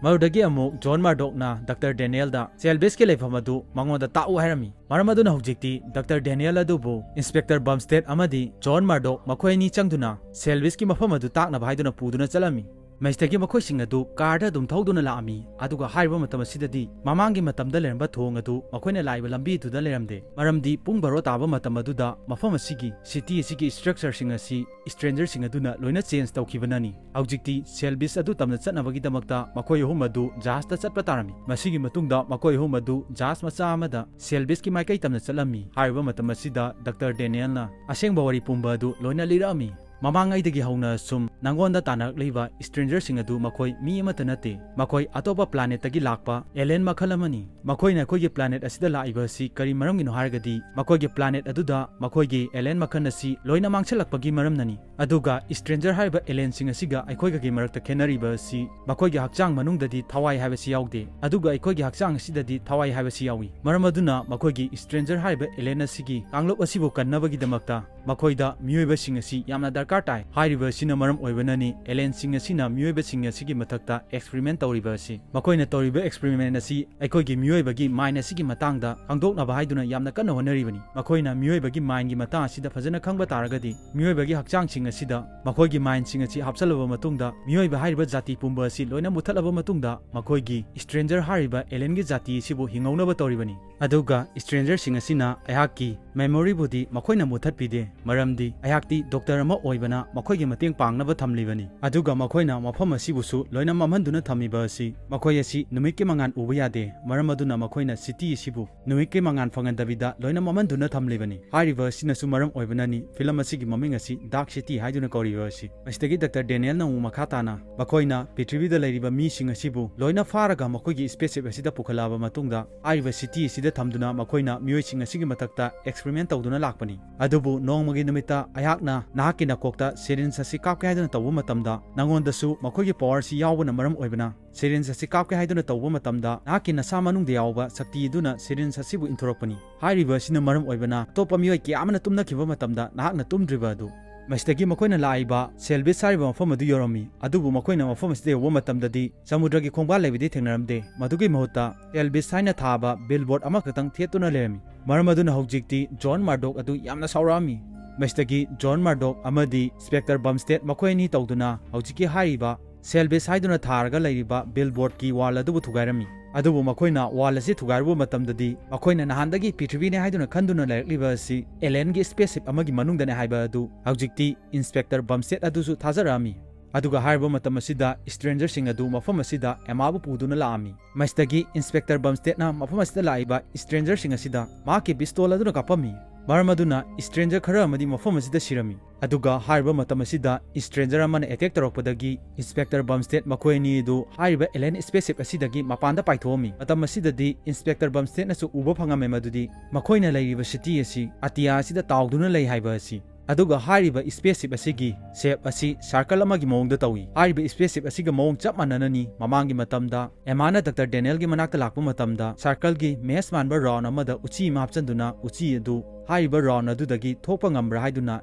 ꯃꯗꯨꯗꯒꯤ ꯑꯃꯨꯛ ꯖꯣꯟ ꯃꯥꯔꯗꯣꯛꯅ ꯗꯥꯛꯇꯔ ꯗꯦꯅꯤꯌꯦꯜꯗ ꯁꯦꯜꯚꯤꯁꯀꯤ ꯂꯩꯐꯝ ꯑꯗꯨ ꯃꯉꯣꯟꯗ ꯇꯥꯛꯎ ꯍꯥꯏꯔꯝꯃꯤ꯫ ꯃꯔꯝ ꯑꯗꯨꯅ ꯍꯧꯖꯤꯛꯇꯤ ꯗꯥꯛꯇꯔ ꯗꯦꯅꯤꯌꯦꯜ ꯑꯗꯨꯕꯨ ꯏꯟꯁꯄꯦꯛꯇꯔ ꯕꯝꯁꯇꯦꯠ ꯑꯃꯗꯤ ꯖꯣꯟ ꯃꯥꯔꯗꯣꯛ ꯃꯈꯣꯏ ꯑꯅꯤ ꯆꯪꯗꯨꯅ ꯁꯦꯜꯚꯤꯁꯀꯤ ꯃꯐꯝ ꯑꯗꯨ ꯇꯥꯛꯅꯕ ꯍꯥꯏꯗꯨꯅ ꯄꯨꯗꯨꯅ ꯆꯠꯂꯝꯃꯤ꯫ ꯃꯁꯤꯗꯒꯤ ꯃꯈꯣꯏꯁꯤꯡ ꯑꯗꯨ ꯀꯥꯔꯗ ꯑꯗꯨꯝ ꯊꯧꯗꯨꯅ ꯂꯥꯛꯑꯝꯃꯤ, ꯑꯗꯨꯒ ꯍꯥꯏꯔꯤꯕ ꯃꯇꯝ ꯑꯁꯤꯗꯗꯤ ꯃꯃꯥꯡꯒꯤ ꯃꯇꯝꯗ ꯂꯩꯔꯝꯕ ꯊꯣꯡ ꯑꯗꯨ ꯃꯈꯣꯏꯅ ꯂꯥꯛꯏꯕ ꯂꯝꯕꯤꯗꯨꯗ ꯂꯩꯔꯝꯗꯦ, ꯃꯔꯝꯗꯤ ꯄꯨꯡ ꯕꯥꯔꯣ ꯇꯥꯕ ꯃꯇꯝ ꯑꯗꯨꯗ ꯃꯐꯝ ꯑꯁꯤꯒꯤ ꯁꯤꯇꯤ ꯑꯁꯤꯒꯤ ꯏꯁꯇ꯭ꯔꯛꯆꯔꯁꯤꯡ ꯑꯁꯤ ꯏꯁꯇ꯭ꯔꯦꯟꯖꯔꯁꯤꯡ ꯑꯗꯨꯅ ꯂꯣꯏꯅ ꯆꯦꯟꯖ ꯇꯧꯈꯤꯕꯅꯅꯤ꯫ ꯍꯧꯖꯤꯛꯇꯤ ꯁꯦꯜꯕꯤꯁ ꯑꯗꯨ ꯇꯝꯅ ꯆꯠꯅꯕꯒꯤꯗꯃꯛꯇ ꯃꯈꯣꯏ ꯑꯍꯨꯝ ꯑꯗꯨ ꯖꯍꯥꯖꯇ ꯆꯠꯄ ꯇꯥꯔꯝꯃꯤ꯫ ꯃꯁꯤꯒꯤ ꯃꯇꯨꯡꯗ ꯃꯈꯣꯏ ꯑꯍꯨꯝ ꯑꯗꯨ ꯖꯍꯥꯖ ꯃꯆꯥ ꯑꯃꯗ ꯁꯦꯜꯕꯤꯁꯀꯤ ꯃꯥꯏꯀꯩ ꯇꯝꯅ ꯆꯠꯂꯝꯃꯤ꯫ ꯍꯥꯏꯔꯤꯕ ꯃꯇꯝ ꯑꯁꯤꯗ ꯗꯥꯛꯇꯔ ꯗꯦꯅꯤꯌꯦꯜꯅ ꯑꯁꯦꯡꯕ ꯋꯥꯔꯤ ꯄꯨꯝꯕ ꯑꯗꯨ ꯂꯣꯏꯅ ꯂꯤꯔꯛꯑꯝꯃꯤ꯫ ꯃꯃꯥꯡꯉꯩꯗꯒꯤ ꯍꯧꯅ ꯁꯨꯝ ꯅꯉꯣꯟꯗ ꯇꯥꯟꯅꯔꯛꯂꯤꯕ ꯏꯁꯇ꯭ꯔꯦꯟꯖꯔꯁꯤꯡ ꯑꯗꯨ ꯃꯈꯣꯏ ꯃꯤ ꯑꯃꯠꯇ ꯅꯠꯇꯦ꯫ ꯃꯈꯣꯏ ꯑꯇꯣꯞꯄ ꯄ꯭ꯂꯥꯅꯦꯠꯇꯒꯤ ꯂꯥꯛꯄ ꯑꯦꯂꯦꯟ ꯃꯈꯜ ꯑꯃꯅꯤ꯫ ꯃꯈꯣꯏꯅ ꯑꯩꯈꯣꯏꯒꯤ ꯄ꯭ꯂꯥꯅꯦꯠ ꯑꯁꯤꯗ ꯂꯥꯛꯏꯕ ꯑꯁꯤ ꯀꯔꯤ ꯃꯔꯝꯒꯤꯅꯣ ꯍꯥꯏꯔꯒꯗꯤ, ꯃꯈꯣꯏꯒꯤ ꯄ꯭ꯂꯥꯅꯦꯠ ꯑꯗꯨꯗ ꯃꯈꯣꯏꯒꯤ ꯑꯦꯂꯦꯟ ꯃꯈꯜ ꯑꯁꯤ ꯂꯣꯏꯅ ꯃꯥꯡꯁꯤꯜꯂꯛꯄꯒꯤ ꯃꯔꯝꯅꯅꯤ꯫ ꯑꯗꯨꯒ ꯏꯁꯇ꯭ꯔꯦꯟꯖꯔ ꯍꯥꯏꯔꯤꯕ ꯑꯦꯂꯦꯟꯁꯤꯡ ꯑꯁꯤꯒ ꯑꯩꯈꯣꯏꯒꯒꯤ ꯃꯔꯛꯇ ꯈꯦꯠꯅꯔꯤꯕ ꯑꯁꯤ ꯃꯈꯣꯏꯒꯤ ꯍꯛꯆꯥꯡ ꯃꯅꯨꯡꯗꯗꯤ ꯊꯋꯥꯏ ꯍꯥꯏꯕꯁꯤ ꯌꯥꯎꯗꯦ, ꯑꯗꯨꯒ ꯑꯩꯈꯣꯏꯒꯤ ꯍꯛꯆꯥꯡ ꯑꯁꯤꯗꯗꯤ ꯊꯋꯥꯏ ꯍꯥꯏꯕꯁꯤ ꯌꯥꯎꯏ꯫ ꯃꯔꯝ ꯑꯗꯨꯅ ꯃꯈꯣꯏꯒꯤ ꯏꯁꯇ꯭ꯔꯦꯟꯖꯔ ꯍꯥꯏꯔꯤꯕ ꯑꯦꯂꯦꯟ ꯑꯁꯤꯒꯤ ꯀꯥꯡꯂꯨꯞ ꯑꯁꯤꯕꯨ ꯀꯟꯅꯕꯒꯤꯗꯃꯛꯇ ꯃꯈꯣꯏꯗ ꯃꯤꯑꯣꯏꯕꯁꯤꯡ ꯑꯁꯤ ꯌꯥꯝꯅ ꯗꯔꯀꯥꯔ ꯇꯥꯏ꯫ ꯍꯥꯏꯔꯤꯕ ꯑꯁꯤꯅ ꯃꯔꯝ ꯑꯣꯏꯕꯅꯅꯤ ꯑꯦꯂꯦꯟꯁꯤꯡ ꯑꯁꯤꯅ ꯃꯤꯑꯣꯏꯕꯁꯤꯡ ꯑꯁꯤꯒꯤ ꯃꯊꯛꯇ ꯑꯦꯛꯁꯄ꯭ꯔꯤꯃꯦꯟ ꯇꯧꯔꯤꯕ ꯑꯁꯤ꯫ ꯃꯈꯣꯏꯅ ꯇꯧꯔꯤꯕ ꯑꯦꯛꯁꯄ꯭ꯔꯤꯃꯦꯟ ꯑꯁꯤ ꯑꯩꯈꯣꯏꯒꯤ ꯃꯤꯑꯣꯏꯕꯒꯤ ꯃꯥꯏꯟ ꯑꯁꯤꯒꯤ ꯃꯇꯥꯡꯗ ꯈꯪꯗꯣꯛꯅꯕ ꯍꯥꯏꯗꯨꯅ ꯌꯥꯝꯅ ꯀꯟꯅ ꯍꯣꯠꯅꯔꯤꯕꯅꯤ꯫ ꯃꯈꯣꯏꯅ ꯃꯤꯑꯣꯏꯕꯒꯤ ꯃꯥꯏꯟꯒꯤ ꯃꯇꯥꯡ ꯑꯁꯤꯗ ꯐꯖꯅ ꯈꯪꯕ ꯇꯥꯔꯒꯗꯤ, ꯃꯤꯑꯣꯏꯕꯒꯤ ꯍꯛꯆꯥꯡꯁꯤꯡ ꯑꯁꯤꯗ ꯃꯈꯣꯏꯒꯤ ꯃꯥꯏꯟꯁꯤꯡ ꯑꯁꯤ ꯍꯥꯞꯆꯜꯂꯕ ꯃꯇꯨꯡꯗ, ꯃꯤꯑꯣꯏꯕ ꯍꯥꯏꯔꯤꯕ ꯖꯥꯇꯤ ꯄꯨꯝꯕ ꯑꯁꯤ ꯂꯣꯏꯅ ꯃꯨꯠꯊꯠꯂꯕ ꯃꯇꯨꯡꯗ, ꯃꯈꯣꯏꯒꯤ ꯏꯁꯇ꯭ꯔꯦꯟꯖꯔ ꯍꯥꯏꯔꯤꯕ ꯑꯦꯂꯦꯟꯒꯤ ꯖꯥꯇꯤ ꯑꯁꯤꯕꯨ ꯍꯤꯡꯍꯧꯅꯕ ꯇꯧꯔꯤꯕꯅꯤ꯫ ꯑꯗꯨꯒ ꯏꯁꯇ꯭ꯔꯦꯟꯖꯔꯁꯤꯡ ꯑꯁꯤꯅ ꯑꯩꯍꯥꯛꯀꯤ ꯃꯦꯃꯣꯔꯤꯕꯨꯗꯤ ꯃꯈꯣꯏꯅ ꯃꯨꯠꯊꯠꯄꯤꯗꯦ, ꯃꯔꯝꯗꯤ ꯑꯩꯍꯥꯛꯇꯤ ꯗꯣꯛꯇꯔ ꯑꯃ ꯑꯣꯏꯕꯅ ꯃꯈꯣꯏꯒꯤ ꯃꯇꯦꯡ ꯄꯥꯡꯅꯕ ꯊꯝꯂꯤꯕꯅꯤ꯫ ꯑꯗꯨꯒ ꯃꯈꯣꯏꯅ ꯃꯐꯝ ꯑꯁꯤꯕꯨꯁꯨ ꯂꯣꯏꯅ ꯃꯝꯍꯟꯗꯨꯅ ꯊꯝꯂꯤꯕ ꯑꯁꯤ, ꯃꯈꯣꯏ ꯑꯁꯤ ꯅꯨꯃꯤꯠꯀꯤ ꯃꯉꯥꯜ ꯎꯕ ꯌꯥꯗꯦ, ꯃꯔꯝ ꯑꯗꯨꯅ ꯃꯈꯣꯏꯅ ꯁꯤꯇꯤ ꯑꯁꯤꯕꯨ ꯅꯨꯃꯤꯠꯀꯤ ꯃꯉꯥꯜ ꯐꯪꯍꯟꯗꯕꯤꯗ ꯂꯣꯏꯅ ꯃꯝꯍꯟꯗꯨꯅ ꯊꯝꯂꯤꯕꯅꯤ꯫ ꯍꯥꯏꯔꯤꯕ ꯑꯁꯤꯅꯁꯨ ꯃꯔꯝ ꯑꯣꯏꯕꯅꯅꯤ ꯐꯤꯂꯝ ꯑꯁꯤꯒꯤ ꯃꯃꯤꯡ ꯑꯁꯤ ꯗꯥꯔꯛ ꯁꯤꯇꯤ ꯍꯥꯏꯗꯨꯅ ꯀꯧꯔꯤꯕ ꯑꯁꯤ꯫ ꯃꯁꯤꯗꯒꯤ ꯗꯥꯛꯇꯔ ꯗꯦꯅꯤꯌꯦꯜꯅ ꯑꯃꯨꯛ ꯃꯈꯥ ꯇꯥꯅ ꯃꯈꯣꯏꯅ ꯄ꯭ꯔꯤꯊꯤꯕꯤꯗ ꯂꯩꯔꯤꯕ ꯃꯤꯁꯤꯡ ꯑꯁꯤꯕꯨ ꯂꯣꯏꯅ ꯐꯥꯔꯒ ꯃꯈꯣꯏꯒꯤ ꯁ꯭ꯄꯦꯁ ꯁꯤꯞ ꯑꯁꯤꯗ ꯄꯨꯈꯠꯂꯛꯂꯕ ꯃꯇꯨꯡꯗ, ꯍꯥꯏꯔꯤꯕ ꯁꯤꯇꯤ ꯑꯁꯤꯗ ꯊꯝꯗꯨꯅ ꯃꯈꯣꯏꯅ ꯃꯤꯑꯣꯏꯁꯤꯡ ꯑꯁꯤꯒꯤ ꯃꯊꯛꯇ ꯑꯦꯛꯁꯄ꯭ꯔꯤꯃꯦꯟ ꯇꯧꯗꯨꯅ ꯂꯥꯛꯄꯅꯤ꯫ ꯑꯗꯨꯕꯨ ꯅꯣꯡꯃꯒꯤ ꯅꯨꯃꯤꯠꯇ ꯑꯩꯍꯥꯛꯅ ꯅꯍꯥꯛꯀꯤ ꯅꯀꯣꯛꯇ ꯁꯤꯔꯤꯟꯖ ꯑꯁꯤ ꯀꯥꯞꯀꯦ ꯍꯥꯏꯗꯨꯅ ꯇꯧꯕ ꯃꯇꯝꯗ, ꯅꯉꯣꯟꯗꯁꯨ ꯃꯈꯣꯏꯒꯤ ꯄꯋꯥꯔ ꯑꯁꯤ ꯌꯥꯎꯕꯅ ꯃꯔꯝ ꯑꯣꯏꯕꯅ, ꯁꯤꯔꯤꯟꯖ ꯑꯁꯤ ꯀꯥꯞꯀꯦ ꯍꯥꯏꯗꯨꯅ ꯇꯧꯕ ꯃꯇꯝꯗ, ꯅꯍꯥꯛꯀꯤ ꯅꯁꯥ ꯃꯅꯨꯡꯗ ꯌꯥꯎꯕ ꯁꯛꯇꯤ ꯑꯗꯨꯅ ꯁꯤꯔꯤꯟꯖ ꯑꯁꯤꯕꯨ ꯏꯟꯊꯣꯔꯛꯄꯅꯤ꯫ ꯍꯥꯏꯔꯤꯕ ꯑꯁꯤꯅ ꯃꯔꯝ ꯑꯣꯏꯕꯅ, ꯑꯇꯣꯞꯄ ꯃꯤꯑꯣꯏ ꯀꯌꯥ ꯑꯃꯅ ꯇꯨꯝꯅꯈꯤꯕ ꯃꯇꯝꯗ ꯅꯍꯥꯛꯅ ꯇꯨꯝꯗ꯭ꯔꯤꯕ ꯑꯗꯨ꯫ ꯃꯁꯤꯗꯒꯤ ꯃꯈꯣꯏꯅ ꯂꯥꯛꯏꯕ ꯁꯦꯜꯕꯤꯁ ꯍꯥꯏꯔꯤꯕ ꯃꯐꯝ ꯑꯗꯨ ꯌꯧꯔꯝꯃꯤ, ꯑꯗꯨꯕꯨ ꯃꯈꯣꯏꯅ ꯃꯐꯝ ꯑꯁꯤꯗ ꯌꯧꯕ ꯃꯇꯝꯗꯗꯤ ꯁꯃꯨꯗ꯭ꯔꯒꯤ ꯈꯣꯡꯕꯥꯜ ꯂꯩꯕꯗꯤ ꯊꯦꯡꯅꯔꯝꯗꯦ꯫ ꯃꯗꯨꯒꯤ ꯃꯍꯨꯠꯇ ꯁꯦꯜꯕꯤꯁ ꯍꯥꯏꯅ ꯊꯥꯕ ꯕꯤꯜꯕꯣꯔꯗ ꯑꯃꯈꯛꯇꯪ ꯊꯦꯠꯇꯨꯅ ꯂꯩꯔꯝꯃꯤ꯫ ꯃꯔꯝ ꯑꯗꯨꯅ ꯍꯧꯖꯤꯛꯇꯤ ꯖꯣꯟ ꯃꯥꯔꯗꯣꯛ ꯑꯗꯨ ꯌꯥꯝꯅ ꯁꯥꯎꯔꯛꯑꯝꯃꯤ꯫ ꯃꯁꯤꯗꯒꯤ ꯖꯣꯟ ꯃꯥꯔꯗꯣꯛ ꯑꯃꯗꯤ ꯏꯟꯁꯄꯦꯛꯇꯔ ꯕꯝꯁꯇꯦꯠ ꯃꯈꯣꯏ ꯑꯅꯤ ꯇꯧꯗꯨꯅ ꯍꯧꯖꯤꯛꯀꯤ ꯍꯥꯏꯔꯤꯕ ꯁꯦꯜꯕꯦꯖ ꯍꯥꯏꯗꯨꯅ ꯊꯥꯔꯒ ꯂꯩꯔꯤꯕ ꯕꯤꯜꯕꯣꯔꯗꯀꯤ ꯋꯥꯜ ꯑꯗꯨꯕꯨ ꯊꯨꯒꯥꯏꯔꯝꯃꯤ꯫ ꯑꯗꯨꯕꯨ ꯃꯈꯣꯏꯅ ꯋꯥꯜ ꯑꯁꯤ ꯊꯨꯒꯥꯏꯔꯨꯕ ꯃꯇꯝꯗꯗꯤ, ꯃꯈꯣꯏꯅ ꯅꯍꯥꯟꯗꯒꯤ ꯄ꯭ꯔꯤꯊꯤꯕꯤꯅꯤ ꯍꯥꯏꯗꯨꯅ ꯈꯟꯗꯨꯅ ꯂꯩꯔꯛꯂꯤꯕ ꯑꯁꯤ ꯑꯦꯂꯦꯟꯒꯤ ꯁ꯭ꯄꯦꯁꯁꯤꯞ ꯑꯃꯒꯤ ꯃꯅꯨꯡꯗꯅꯦ ꯍꯥꯏꯕ ꯑꯗꯨ ꯍꯧꯖꯤꯛꯇꯤ ꯏꯟꯁꯄꯦꯛꯇꯔ ꯕꯝꯁꯇꯦꯠ ꯑꯗꯨꯁꯨ ꯊꯥꯖꯔꯛꯑꯝꯃꯤ꯫ ꯑꯗꯨꯒ ꯍꯥꯏꯔꯤꯕ ꯃꯇꯝ ꯑꯁꯤꯗ ꯁ꯭ꯇ꯭ꯔꯦꯟꯖꯔꯁꯤꯡ ꯑꯗꯨ ꯃꯐꯝ ꯑꯁꯤꯗ ꯑꯦꯃꯥꯕꯨ ꯄꯨꯗꯨꯅ ꯂꯥꯛꯑꯝꯃꯤ꯫ ꯃꯁꯤꯗꯒꯤ ꯏꯟꯁꯄꯦꯛꯇꯔ ꯕꯝꯁꯇꯦꯠꯅ ꯃꯐꯝ ꯑꯁꯤꯗ ꯂꯥꯛꯏꯕ ꯁ꯭ꯇ꯭ꯔꯦꯟꯖꯔꯁꯤꯡ ꯑꯁꯤꯗ ꯃꯍꯥꯛꯀꯤ ꯄꯤꯁꯇꯣꯜ ꯑꯗꯨꯅ ꯀꯥꯞꯄꯝꯃꯤ꯫ ꯃꯔꯝ ꯑꯗꯨꯅ ꯁ꯭ꯇ꯭ꯔꯦꯟꯖꯔ ꯈꯔ ꯑꯃꯗꯤ ꯃꯐꯝ ꯑꯁꯤꯗ ꯁꯤꯔꯝꯃꯤ꯫ ꯑꯗꯨꯒ ꯍꯥꯏꯔꯤꯕ ꯃꯇꯝ ꯑꯁꯤꯗ ꯁ꯭ꯇ꯭ꯔꯦꯟꯖꯔ ꯑꯃꯅ ꯑꯦꯇꯦꯛ ꯇꯧꯔꯛꯄꯗꯒꯤ ꯏꯟꯁꯄꯦꯛꯇꯔ ꯕꯝꯁꯇꯦꯠ ꯃꯈꯣꯏ ꯑꯅꯤ ꯑꯗꯨ ꯍꯥꯏꯔꯤꯕ ꯑꯦꯂꯦꯟ ꯁ꯭ꯄꯦꯁꯁꯤꯞ ꯑꯁꯤꯗꯒꯤ ꯃꯄꯥꯟꯗ ꯄꯥꯏꯊꯣꯛꯑꯝꯃꯤ꯫ ꯃꯇꯝ ꯑꯁꯤꯗꯗꯤ ꯏꯟꯁꯄꯦꯛꯇꯔ ꯕꯝꯁꯇꯦꯠꯅꯁꯨ ꯎꯕ ꯐꯪꯉꯝꯃꯦ ꯃꯗꯨꯗꯤ ꯃꯈꯣꯏꯅ ꯂꯩꯔꯤꯕ ꯁꯤꯇꯤ ꯑꯁꯤ ꯑꯇꯤꯌꯥ ꯑꯁꯤꯗ ꯇꯥꯎꯗꯨꯅ ꯂꯩ ꯍꯥꯏꯕ ꯑꯁꯤ꯫ ꯑꯗꯨꯒ ꯍꯥꯏꯔꯤꯕ ꯁ꯭ꯄꯦꯁꯁꯤꯞ ꯑꯁꯤꯒꯤ ꯁꯦꯞ ꯑꯁꯤ ꯁꯔꯀꯜ ꯑꯃꯒꯤ ꯃꯑꯣꯡꯗ ꯇꯧꯏ꯫ ꯍꯥꯏꯔꯤꯕ ꯁ꯭ꯄꯦꯁꯁꯤꯞ ꯑꯁꯤꯒ ꯃꯑꯣꯡ ꯆꯞ ꯃꯥꯟꯅꯅꯅꯤ ꯃꯃꯥꯡꯒꯤ ꯃꯇꯝꯗ ꯑꯦꯃꯥꯅ ꯗꯥꯛꯇꯔ ꯗꯦꯅꯤꯌꯦꯜꯒꯤ ꯃꯅꯥꯛꯇ ꯂꯥꯛꯄ ꯃꯇꯝꯗ ꯁꯔꯀꯜꯒꯤ ꯃꯦꯁ ꯃꯥꯟꯕ ꯔꯥꯎꯟ ꯑꯃꯗ ꯎꯆꯤ ꯑꯃ ꯍꯥꯞꯆꯤꯟꯗꯨꯅ ꯎꯆꯤ ꯑꯗꯨ ꯍꯥꯏꯔꯤꯕ ꯔꯥꯎꯟ ꯑꯗꯨꯗꯒꯤ ꯊꯣꯛꯄ ꯉꯝꯕ꯭ꯔꯥ ꯍꯥꯏꯗꯨꯅ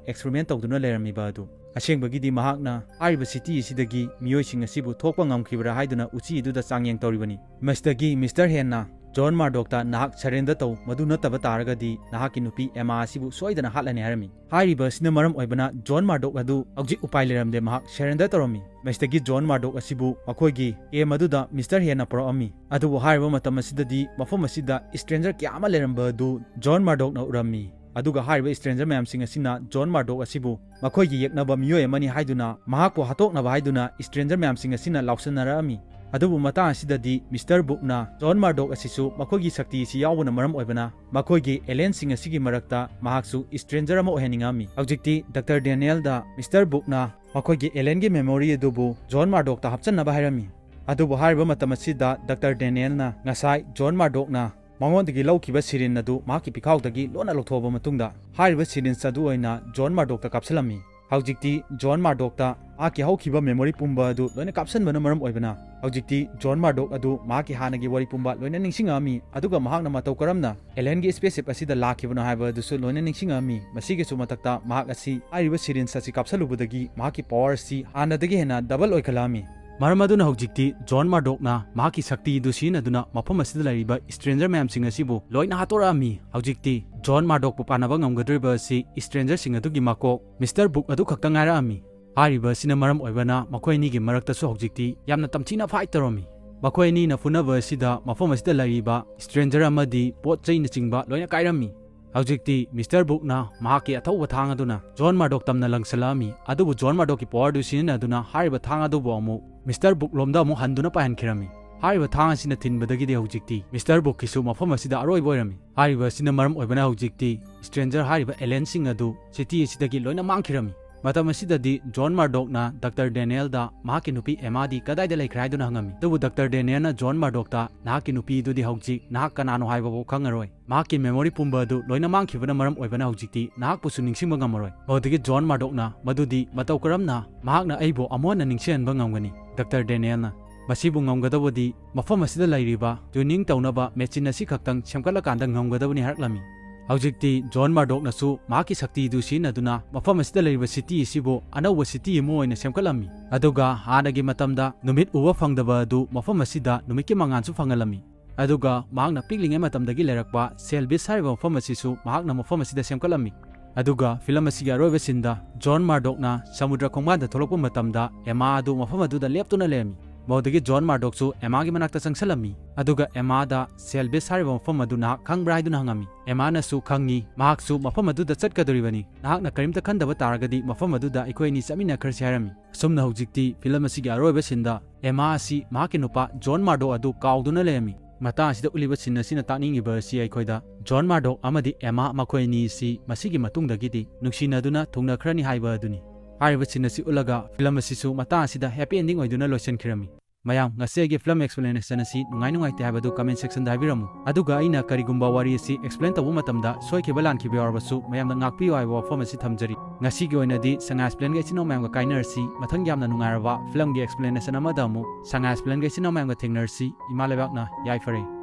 ꯑꯦꯛꯁꯄꯔꯤꯃꯦꯟ ꯇꯧꯗꯨꯅ ꯂꯩꯔꯝꯃꯤꯕ ꯑꯗꯨ꯫ ꯑꯁꯦꯡꯕꯒꯤꯗꯤ ꯃꯍꯥꯛꯅ ꯍꯥꯏꯔꯤꯕ ꯁꯤꯇꯤ ꯑꯁꯤꯗꯒꯤ ꯃꯤꯑꯣꯏꯁꯤꯡ ꯑꯁꯤꯕꯨ ꯊꯣꯛꯄ ꯉꯝꯈꯤꯕ꯭ꯔꯥ ꯍꯥꯏꯗꯨꯅ ꯎꯆꯤ ꯑꯗꯨꯗ ꯆꯥꯡꯌꯦꯡ ꯇꯧꯔꯤꯕꯅꯤ꯫ ꯃꯁꯤꯗꯒꯤ ꯃꯤꯁꯇꯔ ꯍꯦꯟꯅ ꯖꯣꯟ ꯃꯥꯔꯗꯣꯛꯇ ꯅꯍꯥꯛ ꯁꯔꯦꯟꯗꯔ ꯇꯧ, ꯃꯗꯨ ꯅꯠꯇꯕ ꯇꯥꯔꯒꯗꯤ ꯅꯍꯥꯛꯀꯤ ꯅꯨꯄꯤ ꯑꯦꯃꯥ ꯑꯁꯤꯕꯨ ꯁꯣꯏꯗꯅ ꯍꯥꯠꯂꯅꯤ ꯍꯥꯏꯔꯝꯃꯤ꯫ ꯍꯥꯏꯔꯤꯕ ꯑꯁꯤꯅ ꯃꯔꯝ ꯑꯣꯏꯕꯅ ꯖꯣꯟ ꯃꯥꯔꯗꯣꯛ ꯑꯗꯨ ꯍꯧꯖꯤꯛ ꯎꯄꯥꯏ ꯂꯩꯔꯝꯗꯦ, ꯃꯍꯥꯛ ꯁꯔꯦꯟꯗꯔ ꯇꯧꯔꯝꯃꯤ꯫ ꯃꯁꯤꯗꯒꯤ ꯖꯣꯟ ꯃꯥꯔꯗꯣꯛ ꯑꯁꯤꯕꯨ ꯃꯈꯣꯏꯒꯤ ꯀꯦꯝ ꯑꯗꯨꯗ ꯃꯤꯁꯇꯔ ꯍꯦꯟꯅ ꯄꯨꯔꯛꯑꯝꯃꯤ꯫ ꯑꯗꯨꯕꯨ ꯍꯥꯏꯔꯤꯕ ꯃꯇꯝ ꯑꯁꯤꯗꯗꯤ ꯃꯐꯝ ꯑꯁꯤꯗ ꯁ꯭ꯇ꯭ꯔꯦꯟꯖꯔ ꯀꯌꯥ ꯑꯃ ꯂꯩꯔꯝꯕ ꯑꯗꯨ ꯖꯣꯟ ꯃꯥꯔꯗꯣꯛꯅ ꯎꯔꯝꯃꯤ꯫ ꯑꯗꯨꯒ ꯍꯥꯏꯔꯤꯕ ꯁ꯭ꯇ꯭ꯔꯦꯟꯖꯔ ꯃꯌꯥꯝꯁꯤꯡ ꯑꯁꯤꯅ ꯖꯣꯟ ꯃꯥꯔꯗꯣꯛ ꯑꯁꯤꯕꯨ ꯃꯈꯣꯏꯒꯤ ꯌꯦꯛꯅꯕ ꯃꯤꯑꯣꯏ ꯑꯃꯅꯤ ꯍꯥꯏꯗꯨꯅ ꯃꯍꯥꯛꯄꯨ ꯍꯥꯠꯇꯣꯛꯅꯕ ꯍꯥꯏꯗꯨꯅ ꯁ꯭ꯇ꯭ꯔꯦꯟꯖꯔ ꯃꯌꯥꯝꯁꯤꯡ ꯑꯁꯤꯅ ꯂꯥꯎꯁꯟꯅꯔꯛꯑꯝꯃꯤ꯫ ꯑꯗꯨꯕꯨ ꯃꯇꯥꯡ ꯑꯁꯤꯗꯗꯤ ꯃꯤꯁꯇꯔ ꯕꯨꯛꯅ ꯖꯣꯟ ꯃꯥꯔꯗꯣꯛ ꯑꯁꯤꯁꯨ ꯃꯈꯣꯏꯒꯤ ꯁꯛꯇꯤ ꯑꯁꯤ ꯌꯥꯎꯕꯅ ꯃꯔꯝ ꯑꯣꯏꯕꯅ ꯃꯈꯣꯏꯒꯤ ꯑꯦꯂꯦꯟꯁꯤꯡ ꯑꯁꯤꯒꯤ ꯃꯔꯛꯇ ꯃꯍꯥꯛꯁꯨ ꯁ꯭ꯇ꯭ꯔꯦꯟꯖꯔ ꯑꯃ ꯑꯣꯏꯍꯟꯅꯤꯡꯉꯝꯃꯤ꯫ ꯍꯧꯖꯤꯛꯇꯤ ꯗꯥꯛꯇꯔ ꯗꯦꯅꯤꯌꯦꯜꯗ ꯃꯤꯁꯇꯔ ꯕꯨꯛꯅ ꯃꯈꯣꯏꯒꯤ ꯑꯦꯂꯦꯟꯒꯤ ꯃꯦꯃꯣꯔꯤ ꯑꯗꯨꯕꯨ ꯖꯣꯟ ꯃꯥꯔꯗꯣꯛꯇ ꯍꯥꯞꯆꯟꯅꯕ ꯍꯥꯏꯔꯝꯃꯤ꯫ ꯑꯗꯨꯕꯨ ꯍꯥꯏꯔꯤꯕ ꯃꯇꯝ ꯑꯁꯤꯗ ꯗꯥꯛꯇꯔ ꯗꯦꯅꯤꯌꯦꯜꯅ ꯉꯁꯥꯏ ꯖꯣꯟ ꯃꯥꯔꯗꯣꯛꯅ ꯃꯉꯣꯟꯗꯒꯤ ꯂꯧꯈꯤꯕ ꯁꯤꯔꯤꯟ ꯑꯗꯨ ꯃꯍꯥꯛꯀꯤ ꯄꯤꯈꯥꯎꯗꯒꯤ ꯂꯣꯟꯅ ꯂꯧꯊꯣꯛꯑꯕ ꯃꯇꯨꯡꯗ ꯍꯥꯏꯔꯤꯕ ꯁꯤꯔꯤꯟꯁ ꯑꯗꯨ ꯑꯣꯏꯅ ꯖꯣꯟ ꯃꯥꯔꯗꯣꯛꯇ ꯀꯥꯞꯁꯤꯜꯂꯝꯃꯤ꯫ ꯍꯧꯖꯤꯛꯇꯤ ꯖꯣꯟ ꯃꯥꯔꯗꯣꯛꯇ ꯃꯍꯥꯛꯀꯤ ꯍꯧꯈꯤꯕ ꯃꯦꯃꯣꯔꯤ ꯄꯨꯝꯕ ꯑꯗꯨ ꯂꯣꯏꯅ ꯀꯥꯞꯁꯤꯟꯕꯅ ꯃꯔꯝ ꯑꯣꯏꯕꯅ ꯍꯧꯖꯤꯛꯇꯤ ꯖꯣꯟ ꯃꯥꯔꯗꯣꯛ ꯑꯗꯨ ꯃꯍꯥꯛꯀꯤ ꯍꯥꯟꯅꯒꯤ ꯋꯥꯔꯤ ꯄꯨꯝꯕ ꯂꯣꯏꯅ ꯅꯤꯡꯁꯤꯡꯉꯛꯑꯝꯃꯤ꯫ ꯑꯗꯨꯒ ꯃꯍꯥꯛꯅ ꯃꯇꯧ ꯀꯔꯝꯅ ꯑꯦꯂꯦꯟꯒꯤ ꯁ꯭ꯄꯦꯁꯁꯤꯞ ꯑꯁꯤꯗ ꯂꯥꯛꯈꯤꯕꯅꯣ ꯍꯥꯏꯕ ꯑꯗꯨꯁꯨ ꯂꯣꯏꯅ ꯅꯤꯡꯁꯤꯡꯉꯛꯑꯝꯃꯤ꯫ ꯃꯁꯤꯒꯤꯁꯨ ꯃꯊꯛꯇ ꯃꯍꯥꯛ ꯑꯁꯤ ꯍꯥꯏꯔꯤꯕ ꯁꯤꯔꯤꯟꯁ ꯑꯁꯤ ꯀꯥꯞꯁꯤꯜꯂꯨꯕꯗꯒꯤ ꯃꯍꯥꯛꯀꯤ ꯄꯋꯥꯔ ꯑꯁꯤ ꯍꯥꯟꯅꯗꯒꯤ ꯍꯦꯟꯅ ꯗꯕꯜ ꯑꯣꯏꯈꯠꯂꯛꯑꯝꯃꯤ꯫ ꯃꯔꯝ ꯑꯗꯨꯅ ꯍꯧꯖꯤꯛꯇꯤ ꯖꯣꯟ ꯃꯥꯔꯗꯣꯛꯅ ꯃꯍꯥꯛꯀꯤ ꯁꯛꯇꯤ ꯑꯗꯨ ꯁꯤꯖꯤꯟꯅꯗꯨꯅ ꯃꯐꯝ ꯑꯁꯤꯗ ꯂꯩꯔꯤꯕ ꯁ꯭ꯇ꯭ꯔꯦꯟꯖꯔ ꯃꯌꯥꯝꯁꯤꯡ ꯑꯁꯤꯕꯨ ꯂꯣꯏꯅ ꯍꯥꯠꯇꯣꯔꯛꯑꯝꯃꯤ꯫ ꯍꯧꯖꯤꯛꯇꯤ ꯖꯣꯟ ꯃꯥꯔꯗꯣꯛꯄꯨ ꯄꯥꯟꯅꯕ ꯉꯝꯒꯗꯧꯔꯤꯕ ꯑꯁꯤ ꯁ꯭ꯇ꯭ꯔꯦꯟꯖꯔꯁꯤꯡ ꯑꯗꯨꯒꯤ ꯃꯀꯣꯛ ꯃꯤꯁꯇꯔ ꯕꯨꯛ ꯑꯗꯨ ꯈꯛꯇ ꯉꯥꯏꯔꯛꯑꯝꯃꯤ꯫ ꯍꯥꯏꯔꯤꯕ ꯑꯁꯤꯅ ꯃꯔꯝ ꯑꯣꯏꯕꯅ ꯃꯈꯣꯏ ꯑꯅꯤꯒꯤ ꯃꯔꯛꯇꯁꯨ ꯍꯧꯖꯤꯛꯇꯤ ꯌꯥꯝꯅ ꯇꯝꯊꯤꯅ fight ꯇꯧꯔꯝꯃꯤ꯫ ꯃꯈꯣꯏ ꯑꯅꯤꯅ ꯐꯨꯅꯕ ꯑꯁꯤꯗ ꯃꯐꯝ ꯑꯁꯤꯗ ꯂꯩꯔꯤꯕ stranger ꯑꯃꯗꯤ ꯄꯣꯠ ꯆꯩꯅꯆꯤꯡꯕ ꯂꯣꯏꯅ ꯀꯥꯏꯔꯝꯃꯤ꯫ ꯍꯧꯖꯤꯛꯇꯤ ꯃꯤꯁꯇꯔ ꯕꯨꯛꯅ ꯃꯍꯥꯛꯀꯤ ꯑꯊꯧꯕ ꯊꯥꯡ ꯑꯗꯨꯅ ꯖꯣꯟ ꯃꯥꯔꯗꯣꯛ ꯇꯝꯅ ꯂꯪꯁꯤꯜꯂꯛꯑꯝꯃꯤ, ꯑꯗꯨꯕꯨ ꯖꯣꯟ ꯃꯥꯔꯗꯣꯛꯀꯤ power ꯗꯨ ꯁꯤꯖꯤꯟꯅꯗꯨꯅ ꯍꯥꯏꯔꯤꯕ ꯊꯥꯡ ꯑꯗꯨꯕꯨ ꯑꯃꯨꯛ ꯃꯤꯁꯇꯔ ꯕꯨꯛ ꯂꯣꯝꯗ ꯑꯃꯨꯛ ꯍꯟꯗꯨꯅ ꯄꯥꯏꯍꯟꯈꯤꯔꯝꯃꯤ꯫ ꯍꯥꯏꯔꯤꯕ ꯊꯥꯡ ꯑꯁꯤꯅ ꯊꯤꯟꯕꯗꯒꯤꯗꯤ ꯍꯧꯖꯤꯛꯇꯤ ꯃꯤꯁꯇꯔ ꯕꯨꯛꯀꯤꯁꯨ ꯃꯐꯝ ꯑꯁꯤꯗ ꯑꯔꯣꯏꯕ ꯑꯣꯏꯔꯝꯃꯤ꯫ ꯍꯥꯏꯔꯤꯕ ꯑꯁꯤꯅ ꯃꯔꯝ ꯑꯣꯏꯕꯅ ꯍꯧꯖꯤꯛꯇꯤ stranger ꯍꯥꯏꯔꯤꯕ alienꯁꯤꯡ ꯑꯗꯨ city ꯑꯁꯤꯗꯒꯤ ꯂꯣꯏꯅ ꯃꯥꯡꯈꯤꯔꯝꯃꯤ꯫ ꯃꯇꯝ ꯑꯁꯤꯗꯗꯤ ꯖꯣꯟ ꯃꯥꯔꯗꯣꯛꯅ ꯗꯥꯛꯇꯔ ꯗꯦꯅꯤꯌꯦꯜꯗ ꯃꯍꯥꯛꯀꯤ ꯅꯨꯄꯤ ꯑꯦꯃꯥꯗꯤ ꯀꯗꯥꯏꯗ ꯂꯩꯈ꯭ꯔꯦ ꯍꯥꯏꯗꯨꯅ ꯍꯪꯉꯝꯃꯤ꯫ ꯑꯗꯨꯕꯨ ꯗꯥꯛꯇꯔ ꯗꯦꯅꯤꯌꯦꯜꯅ ꯖꯣꯟ ꯃꯥꯔꯗꯣꯛꯇ, "ꯅꯍꯥꯛꯀꯤ ꯅꯨꯄꯤꯗꯨꯗꯤ ꯍꯧꯖꯤꯛ ꯅꯍꯥꯛ ꯀꯅꯥꯅꯣ ꯍꯥꯏꯕꯐꯥꯎ ꯈꯪꯉꯔꯣꯏ꯫ ꯃꯍꯥꯛꯀꯤ memory ꯄꯨꯝꯕ ꯑꯗꯨ ꯂꯣꯏꯅ ꯃꯥꯡꯈꯤꯕꯅ ꯃꯔꯝ ꯑꯣꯏꯕꯅ ꯍꯧꯖꯤꯛꯇꯤ ꯅꯍꯥꯛꯄꯨꯁꯨ ꯅꯤꯡꯁꯤꯡꯕ ꯉꯝꯃꯔꯣꯏ"꯫ ꯃꯗꯨꯗꯒꯤ ꯖꯣꯟ ꯃꯥꯔꯗꯣꯛꯅ, "ꯃꯗꯨꯗꯤ ꯃꯇꯧ ꯀꯔꯝꯅ ꯃꯍꯥꯛꯅ ꯑꯩꯕꯨ ꯑꯃꯨꯛ ꯍꯟꯅ ꯅꯤꯡꯁꯤꯡꯍꯟꯕ ꯉꯝꯒꯅꯤ?" ꯗꯥꯛꯇꯔ ꯗꯦꯅꯤꯌꯦꯜꯅ, "ꯃꯁꯤꯕꯨ ꯉꯝꯒꯗꯕꯗꯤ ꯃꯐꯝ ꯑꯁꯤꯗ ꯂꯩꯔꯤꯕ tuning ꯇꯧꯅꯕ machine ꯑꯁꯤ ꯈꯛꯇꯪ ꯁꯦꯝꯒꯠꯂꯀꯥꯟꯗ ꯉꯝꯒꯗꯕꯅꯤ" ꯍꯥꯏꯔꯛꯂꯝꯃꯤ꯫ ꯍꯧꯖꯤꯛꯇꯤ ꯖꯣꯟ ꯃꯥꯔꯗꯣꯛꯅꯁꯨ ꯃꯍꯥꯛꯀꯤ ꯁꯛꯇꯤꯗꯨ ꯁꯤꯖꯤꯟꯅꯗꯨꯅ ꯃꯐꯝ ꯑꯁꯤꯗ ꯂꯩꯔꯤꯕ city ꯑꯁꯤꯕꯨ ꯑꯅꯧꯕ city ꯑꯃ ꯑꯣꯏꯅ ꯁꯦꯝꯒꯠꯂꯝꯃꯤ꯫ ꯑꯗꯨꯒ ꯍꯥꯟꯅꯒꯤ ꯃꯇꯝꯗ ꯅꯨꯃꯤꯠ ꯎꯕ ꯐꯪꯗꯕ ꯑꯗꯨ ꯃꯐꯝ ꯑꯁꯤꯗ ꯅꯨꯃꯤꯠꯀꯤ ꯃꯉꯥꯜꯁꯨ ꯐꯪꯍꯜꯂꯝꯃꯤ꯫ ꯑꯗꯨꯒ ꯃꯍꯥꯛꯅ ꯄꯤꯛꯂꯤꯉꯩ ꯃꯇꯝꯗꯒꯤ ꯂꯩꯔꯛꯄ ꯁꯦꯜꯕꯤꯁ ꯍꯥꯏꯔꯤꯕ ꯃꯐꯝ ꯑꯁꯤꯁꯨ ꯃꯍꯥꯛꯅ ꯃꯐꯝ ꯑꯁꯤꯗ ꯁꯦꯝꯒꯠꯂꯝꯃꯤ꯫ ꯑꯗꯨꯒ film ꯑꯁꯤꯒꯤ ꯑꯔꯣꯏꯕ sceneꯗ ꯖꯣꯟ ꯃꯥꯔꯗꯣꯛꯅ ꯁꯃꯨꯗ꯭ꯔ ꯈꯣꯡꯕꯥꯟꯗ ꯊꯣꯛꯂꯛꯄ ꯃꯇꯝꯗ ꯑꯦꯃꯥ ꯑꯗꯨ ꯃꯐꯝ ꯑꯗꯨꯗ ꯂꯦꯞꯇꯨꯅ ꯂꯩꯔꯝꯃꯤ꯫ ꯃꯗꯨꯗꯒꯤ ꯖꯣꯟ ꯃꯥꯔꯗꯣꯛꯁꯨ ꯑꯦꯃꯥꯒꯤ ꯃꯅꯥꯛꯇ ꯆꯪꯁꯤꯜꯂꯝꯃꯤ꯫ ꯑꯗꯨꯒ ꯑꯦꯃꯥꯗ ꯁꯦꯜꯕꯤꯁ ꯍꯥꯏꯔꯤꯕ ꯃꯐꯝ ꯑꯗꯨ ꯅꯍꯥꯛ ꯈꯪꯕ꯭ꯔꯥ ꯍꯥꯏꯗꯨꯅ ꯍꯪꯉꯝꯃꯤ꯫ ꯑꯦꯃꯥꯅꯁꯨ ꯈꯪꯉꯤ, ꯃꯍꯥꯛꯁꯨ ꯃꯐꯝ ꯑꯗꯨꯗ ꯆꯠꯀꯗꯧꯔꯤꯕꯅꯤ꯫ ꯅꯍꯥꯛꯅ ꯀꯔꯤꯝꯇ ꯈꯟꯗꯕ ꯇꯥꯔꯒꯗꯤ ꯃꯐꯝ ꯑꯗꯨꯗ ꯑꯩꯈꯣꯏ ꯑꯅꯤ ꯆꯠꯃꯤꯟꯅꯈ꯭ꯔꯁꯤ ꯍꯥꯏꯔꯝꯃꯤ꯫ ꯑꯁꯨꯝꯅ ꯍꯧꯖꯤꯛꯇꯤ film ꯑꯁꯤꯒꯤ ꯑꯔꯣꯏꯕ sceneꯗ ꯑꯦꯃꯥ ꯑꯁꯤ ꯃꯍꯥꯛꯀꯤ ꯅꯨꯄꯥ ꯖꯣꯟ ꯃꯥꯔꯗꯣꯛ ꯑꯗꯨ ꯀꯥꯎꯗꯨꯅ ꯂꯩꯔꯝꯃꯤ꯫ ꯃꯇꯥꯡ ꯑꯁꯤꯗ ꯎꯠꯂꯤꯕ scene ꯑꯁꯤꯅ ꯇꯥꯛꯅꯤꯡꯉꯤꯕ ꯑꯁꯤ ꯑꯩꯈꯣꯏꯗ ꯖꯣꯟ ꯃꯥꯔꯗꯣꯛ ꯑꯃꯗꯤ ꯑꯦꯃꯥ ꯃꯈꯣꯏ ꯑꯅꯤ ꯑꯁꯤ ꯃꯁꯤꯒꯤ ꯃꯇꯨꯡꯗꯒꯤꯗꯤ ꯅꯨꯡꯁꯤꯅꯗꯨꯅ ꯊꯨꯡꯅꯈ꯭ꯔꯅꯤ ꯍꯥꯏꯕ ꯑꯗꯨꯅꯤ꯫ ꯍꯥꯏꯔꯤꯕ scene ꯑꯁꯤ ꯎꯠꯂꯒ film ꯑꯁꯤꯁꯨ ꯃꯇꯥꯡ ꯑꯁꯤꯗ happy ending ꯑꯣꯏꯗꯨꯅ ꯂꯣꯏꯁꯤꯟꯈꯤꯔꯝꯃꯤ꯫ ꯃꯌꯥꯝ, ꯉꯁꯤ ꯑꯩꯒꯤ film explanation ꯑꯁꯤ ꯅꯨꯡꯉꯥꯏ ꯅꯨꯡꯉꯥꯏꯇꯦ ꯍꯥꯏꯕꯗꯨ comment sectionꯗ ꯍꯥꯏꯕꯤꯔꯝꯃꯨ꯫ ꯑꯗꯨꯒ ꯑꯩꯅ ꯀꯔꯤꯒꯨꯝꯕ ꯋꯥꯔꯤ ꯑꯁꯤ explain ꯇꯧꯕ ꯃꯇꯝꯗ ꯁꯣꯏꯈꯤꯕ ꯂꯥꯟꯈꯤꯕ ꯌꯥꯎꯔꯕꯁꯨ ꯃꯌꯥꯝꯅ ꯉꯥꯛꯄꯤꯌꯨ ꯍꯥꯏꯕ ꯋꯥꯐꯝ ꯑꯁꯤ ꯊꯝꯖꯔꯤ꯫ ꯉꯁꯤꯒꯤ ꯑꯣꯏꯅꯗꯤ ꯁꯉꯥꯏ Explainꯒ ꯏꯆꯤꯟ ꯏꯅꯥꯎ ꯃꯌꯥꯝꯒ ꯀꯥꯏꯅꯔꯁꯤ꯫ ꯃꯊꯪ ꯌꯥꯝꯅ ꯅꯨꯡꯉꯥꯏꯔꯕ filmꯒꯤ explanation ꯑꯃꯗ ꯑꯃꯨꯛ ꯁꯉꯥꯏ Explainꯒ ꯏꯆꯤꯟ ꯏꯅꯥꯎ ꯃꯌꯥꯝꯒ ꯊꯦꯡꯅꯔꯁꯤ꯫ ꯏꯃꯥ ꯂꯩꯕꯥꯛꯅ ꯌꯥꯏꯐꯔꯦ꯫